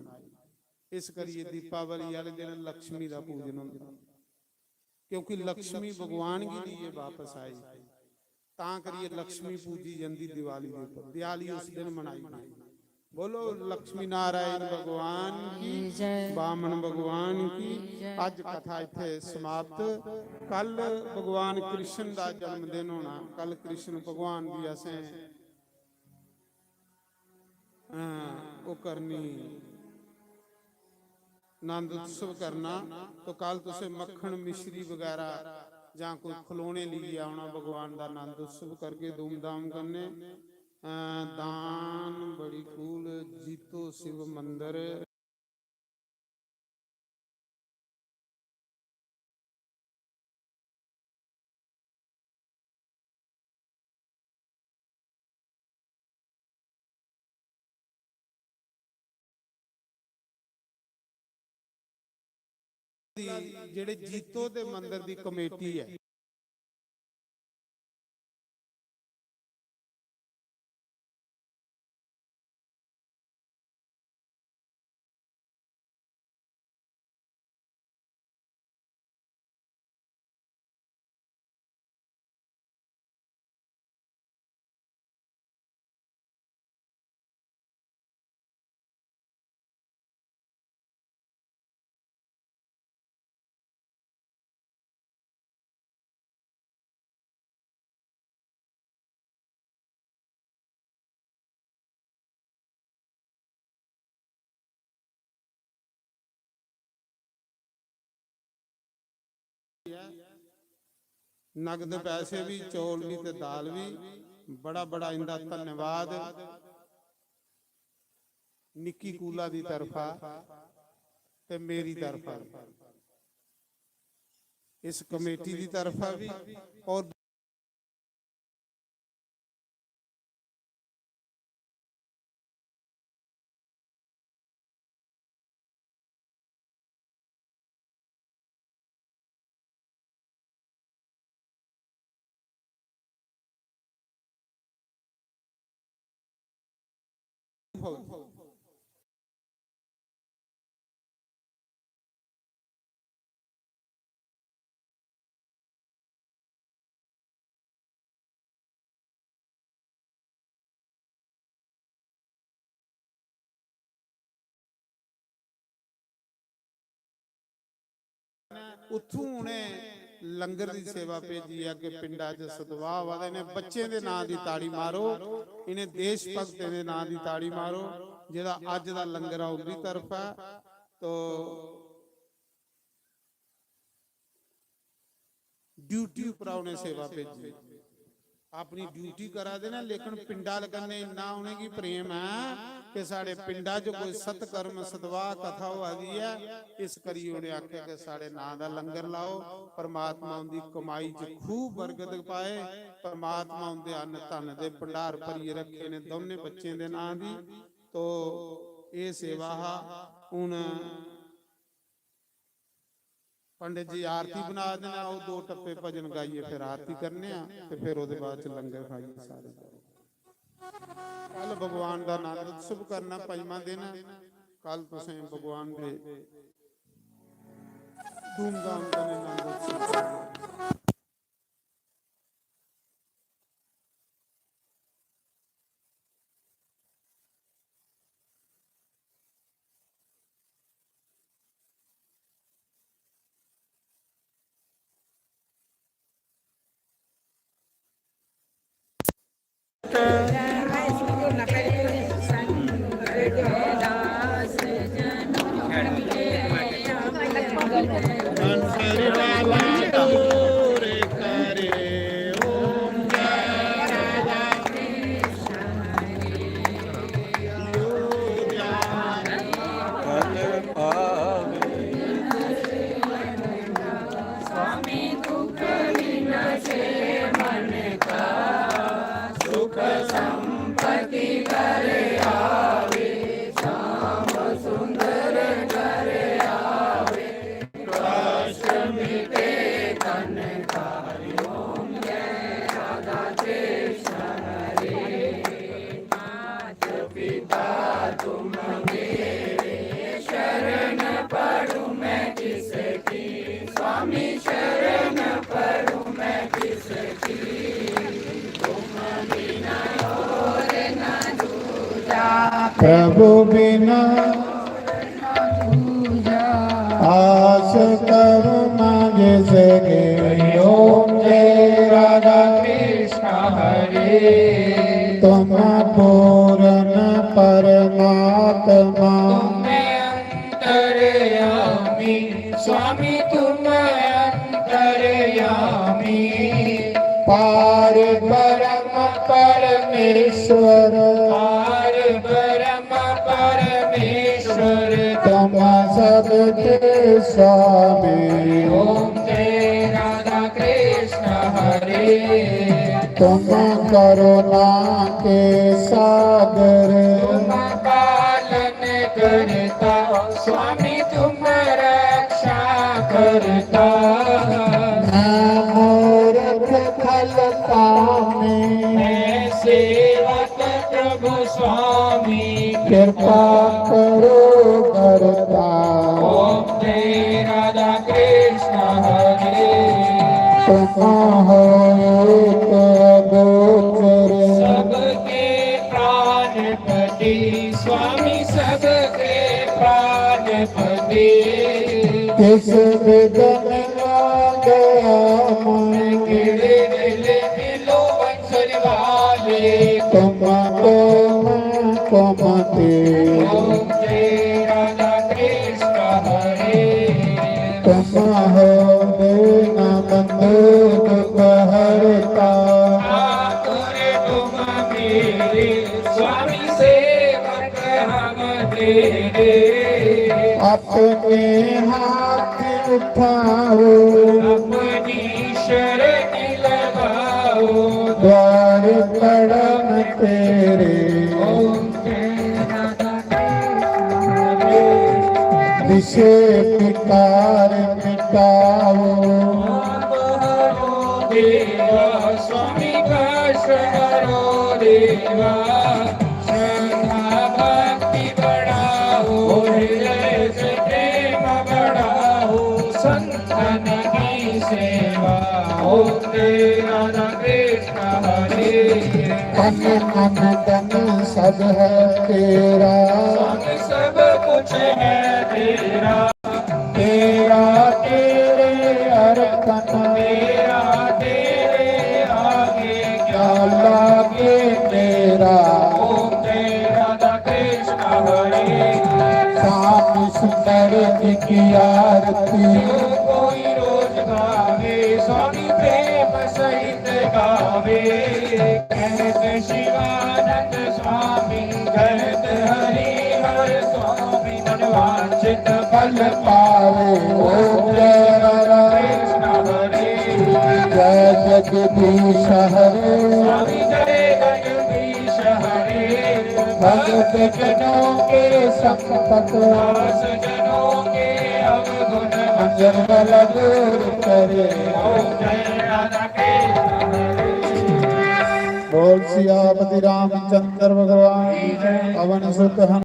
इस करियै दीपावली आह्ले दिन लक्ष्मी दा पूजन होंदा, क्योंकि लक्ष्मी भगवान गी लेइयै बापस आई। तां करियै लक्ष्मी पूजी जंदी दिवाली दे उप्पर। दिवाली उस दिन मनाई जंदी। बोलो लक्ष्मी नारायण भगवान की, जय। बामन भगवान की। जय। अज्ज कथा इत्थै समाप्त। कल भगवान कृष्ण दा जन्मदिन होना। कल कृष्ण भगवान दी असें, अं, ओह् करनी, नंद उत्सव करना। तो कल तुसें मक्खन मिश्री बगैरा जां कोई खलौने लेइयै औना, भगवान दा नंद उत्सव करगे धूमधाम कन्नै। अं, दान बड़ी कूल जीतो शिव मंदर। दी जेह्ड़े जीतो दे मंदर दी कमेटी ऐ, नगद पैसे भी, चौल भी ते दाल भी। बड़ा बड़ा इंदा धन्यवाद निक्की कूला दी तरफा ते मेरी तरफा भी, इस कमेटी दी तरफा भी और उत्थूं उ'नें लंगर दी सेवा भेजी ऐ कि पिंडा च सतवाह् होआ दा। इ'नें बच्चें दे नांऽ दी ताड़ी मारो, इ'नें देश भक्तें दे नांऽ दी ताड़ी मारो, जेह्ड़ा अज्ज दा लंगर ऐ उं'दी तरफा। तो ड्यूटी उप्परा उ'नें सेवा भेजी, अपनी ड्यूटी करा दे न, लेकिन पिंडा आह्ले कन्नै इन्ना उ'नेंगी प्रेम ऐ कि साढ़े पिंडा च कोई सतकर्म सतवाह कथा होआ दी ऐ, इस करियै उ'नें आखेआ कि साढ़े नांऽ दा लंगर लाओ। परमात्मा उं'दी कमाई च खूब बरकत पाए, परमात्मा उं'दे अन्न धन दे भंडार भरियै रक्खे ने दौनें बच्चें दे नांऽ दी। तो एह् सेवा हा। हून पंडित जी आरती बना देना, आओ दो टप्पे भजन गाइए, फिर आरती करने आ ते फिर ओदे बाद च लंगर खाइए सारे। कल भगवान दा आनंद उत्सव करना, पंजमा दिन ऐ। कल तुसें भगवान दे धूमधाम कन्नै आनंद उत्सव करना। प्रभु बिना आस करुणा जिसके। ओम जय राधा कृष्ण हरे। तुम पूर्ण परमात्मा। तुम अंतर्यामी स्वामी, तुम अंतर्यामी। पार ब्रह्म परमेश्वर। पार ब्रह्म परमेश्वर। तुम सबके स्वामी। ओम जय राधा कृष्ण हरे। तुम करुणा के सागर। तुम पालन करता स्वामी, तुम रक्षा करता। मैं मूर्ख खल कामी। मैं सेवक प्रभु स्वामी। कृपा करो करता। ओम जय राधा कृष्ण हरे। तुम हो एक गोचर। सबके प्राणपति स्वामी, सबके प्राणपति। किस विध मिला गया मैं। केड़े वेले मिलो बंसरी वाले। तुमको मैं कुमति। ओम जय राधा कृष्ण हरे। तुम हो दीन बंधु दुख हरता। ठाकुर तुम मेरे स्वामी, सेवक हम तेरे। अपने हाथ उठाओ। अपनी शरण लगाओ। द्वार कड़म तेरे। ओम जय राधा कृष्ण हरे। विषय विकार मिटाओ। आप हरो देवा, स्वामी कष्ट हरो देवा। श्रद्धा भक्ति बढ़ाओ, हृदय से प्रेम बढ़ाओ, संतन की सेवा। ओम जय राधा कृष्ण हरे। तन मन धन सब है तेरा। स्वामी सब कुछ है तेरा। तेरा तेरे अर्पण। तेरा तेरे आगे। क्या लागे मेरा। ओम जय राधा कृष्ण हरे। श्याम सुंदर जी की आरती। जो कोई रोज गावे, स्वामी प्रेम सहित गावे। कहत शिवानंद स्वामी, कहत हरि हर स्वामी, मनवांछित फल पावे। ओम जय राधा कृष्ण हरे। जय जगदीश हरे। स्वामी जय जगदीश हरे। भक्त जनों के संकट। दास जनों के अवगुण। मन बोल सियापति रामचंद्र भगवान। पवन सुत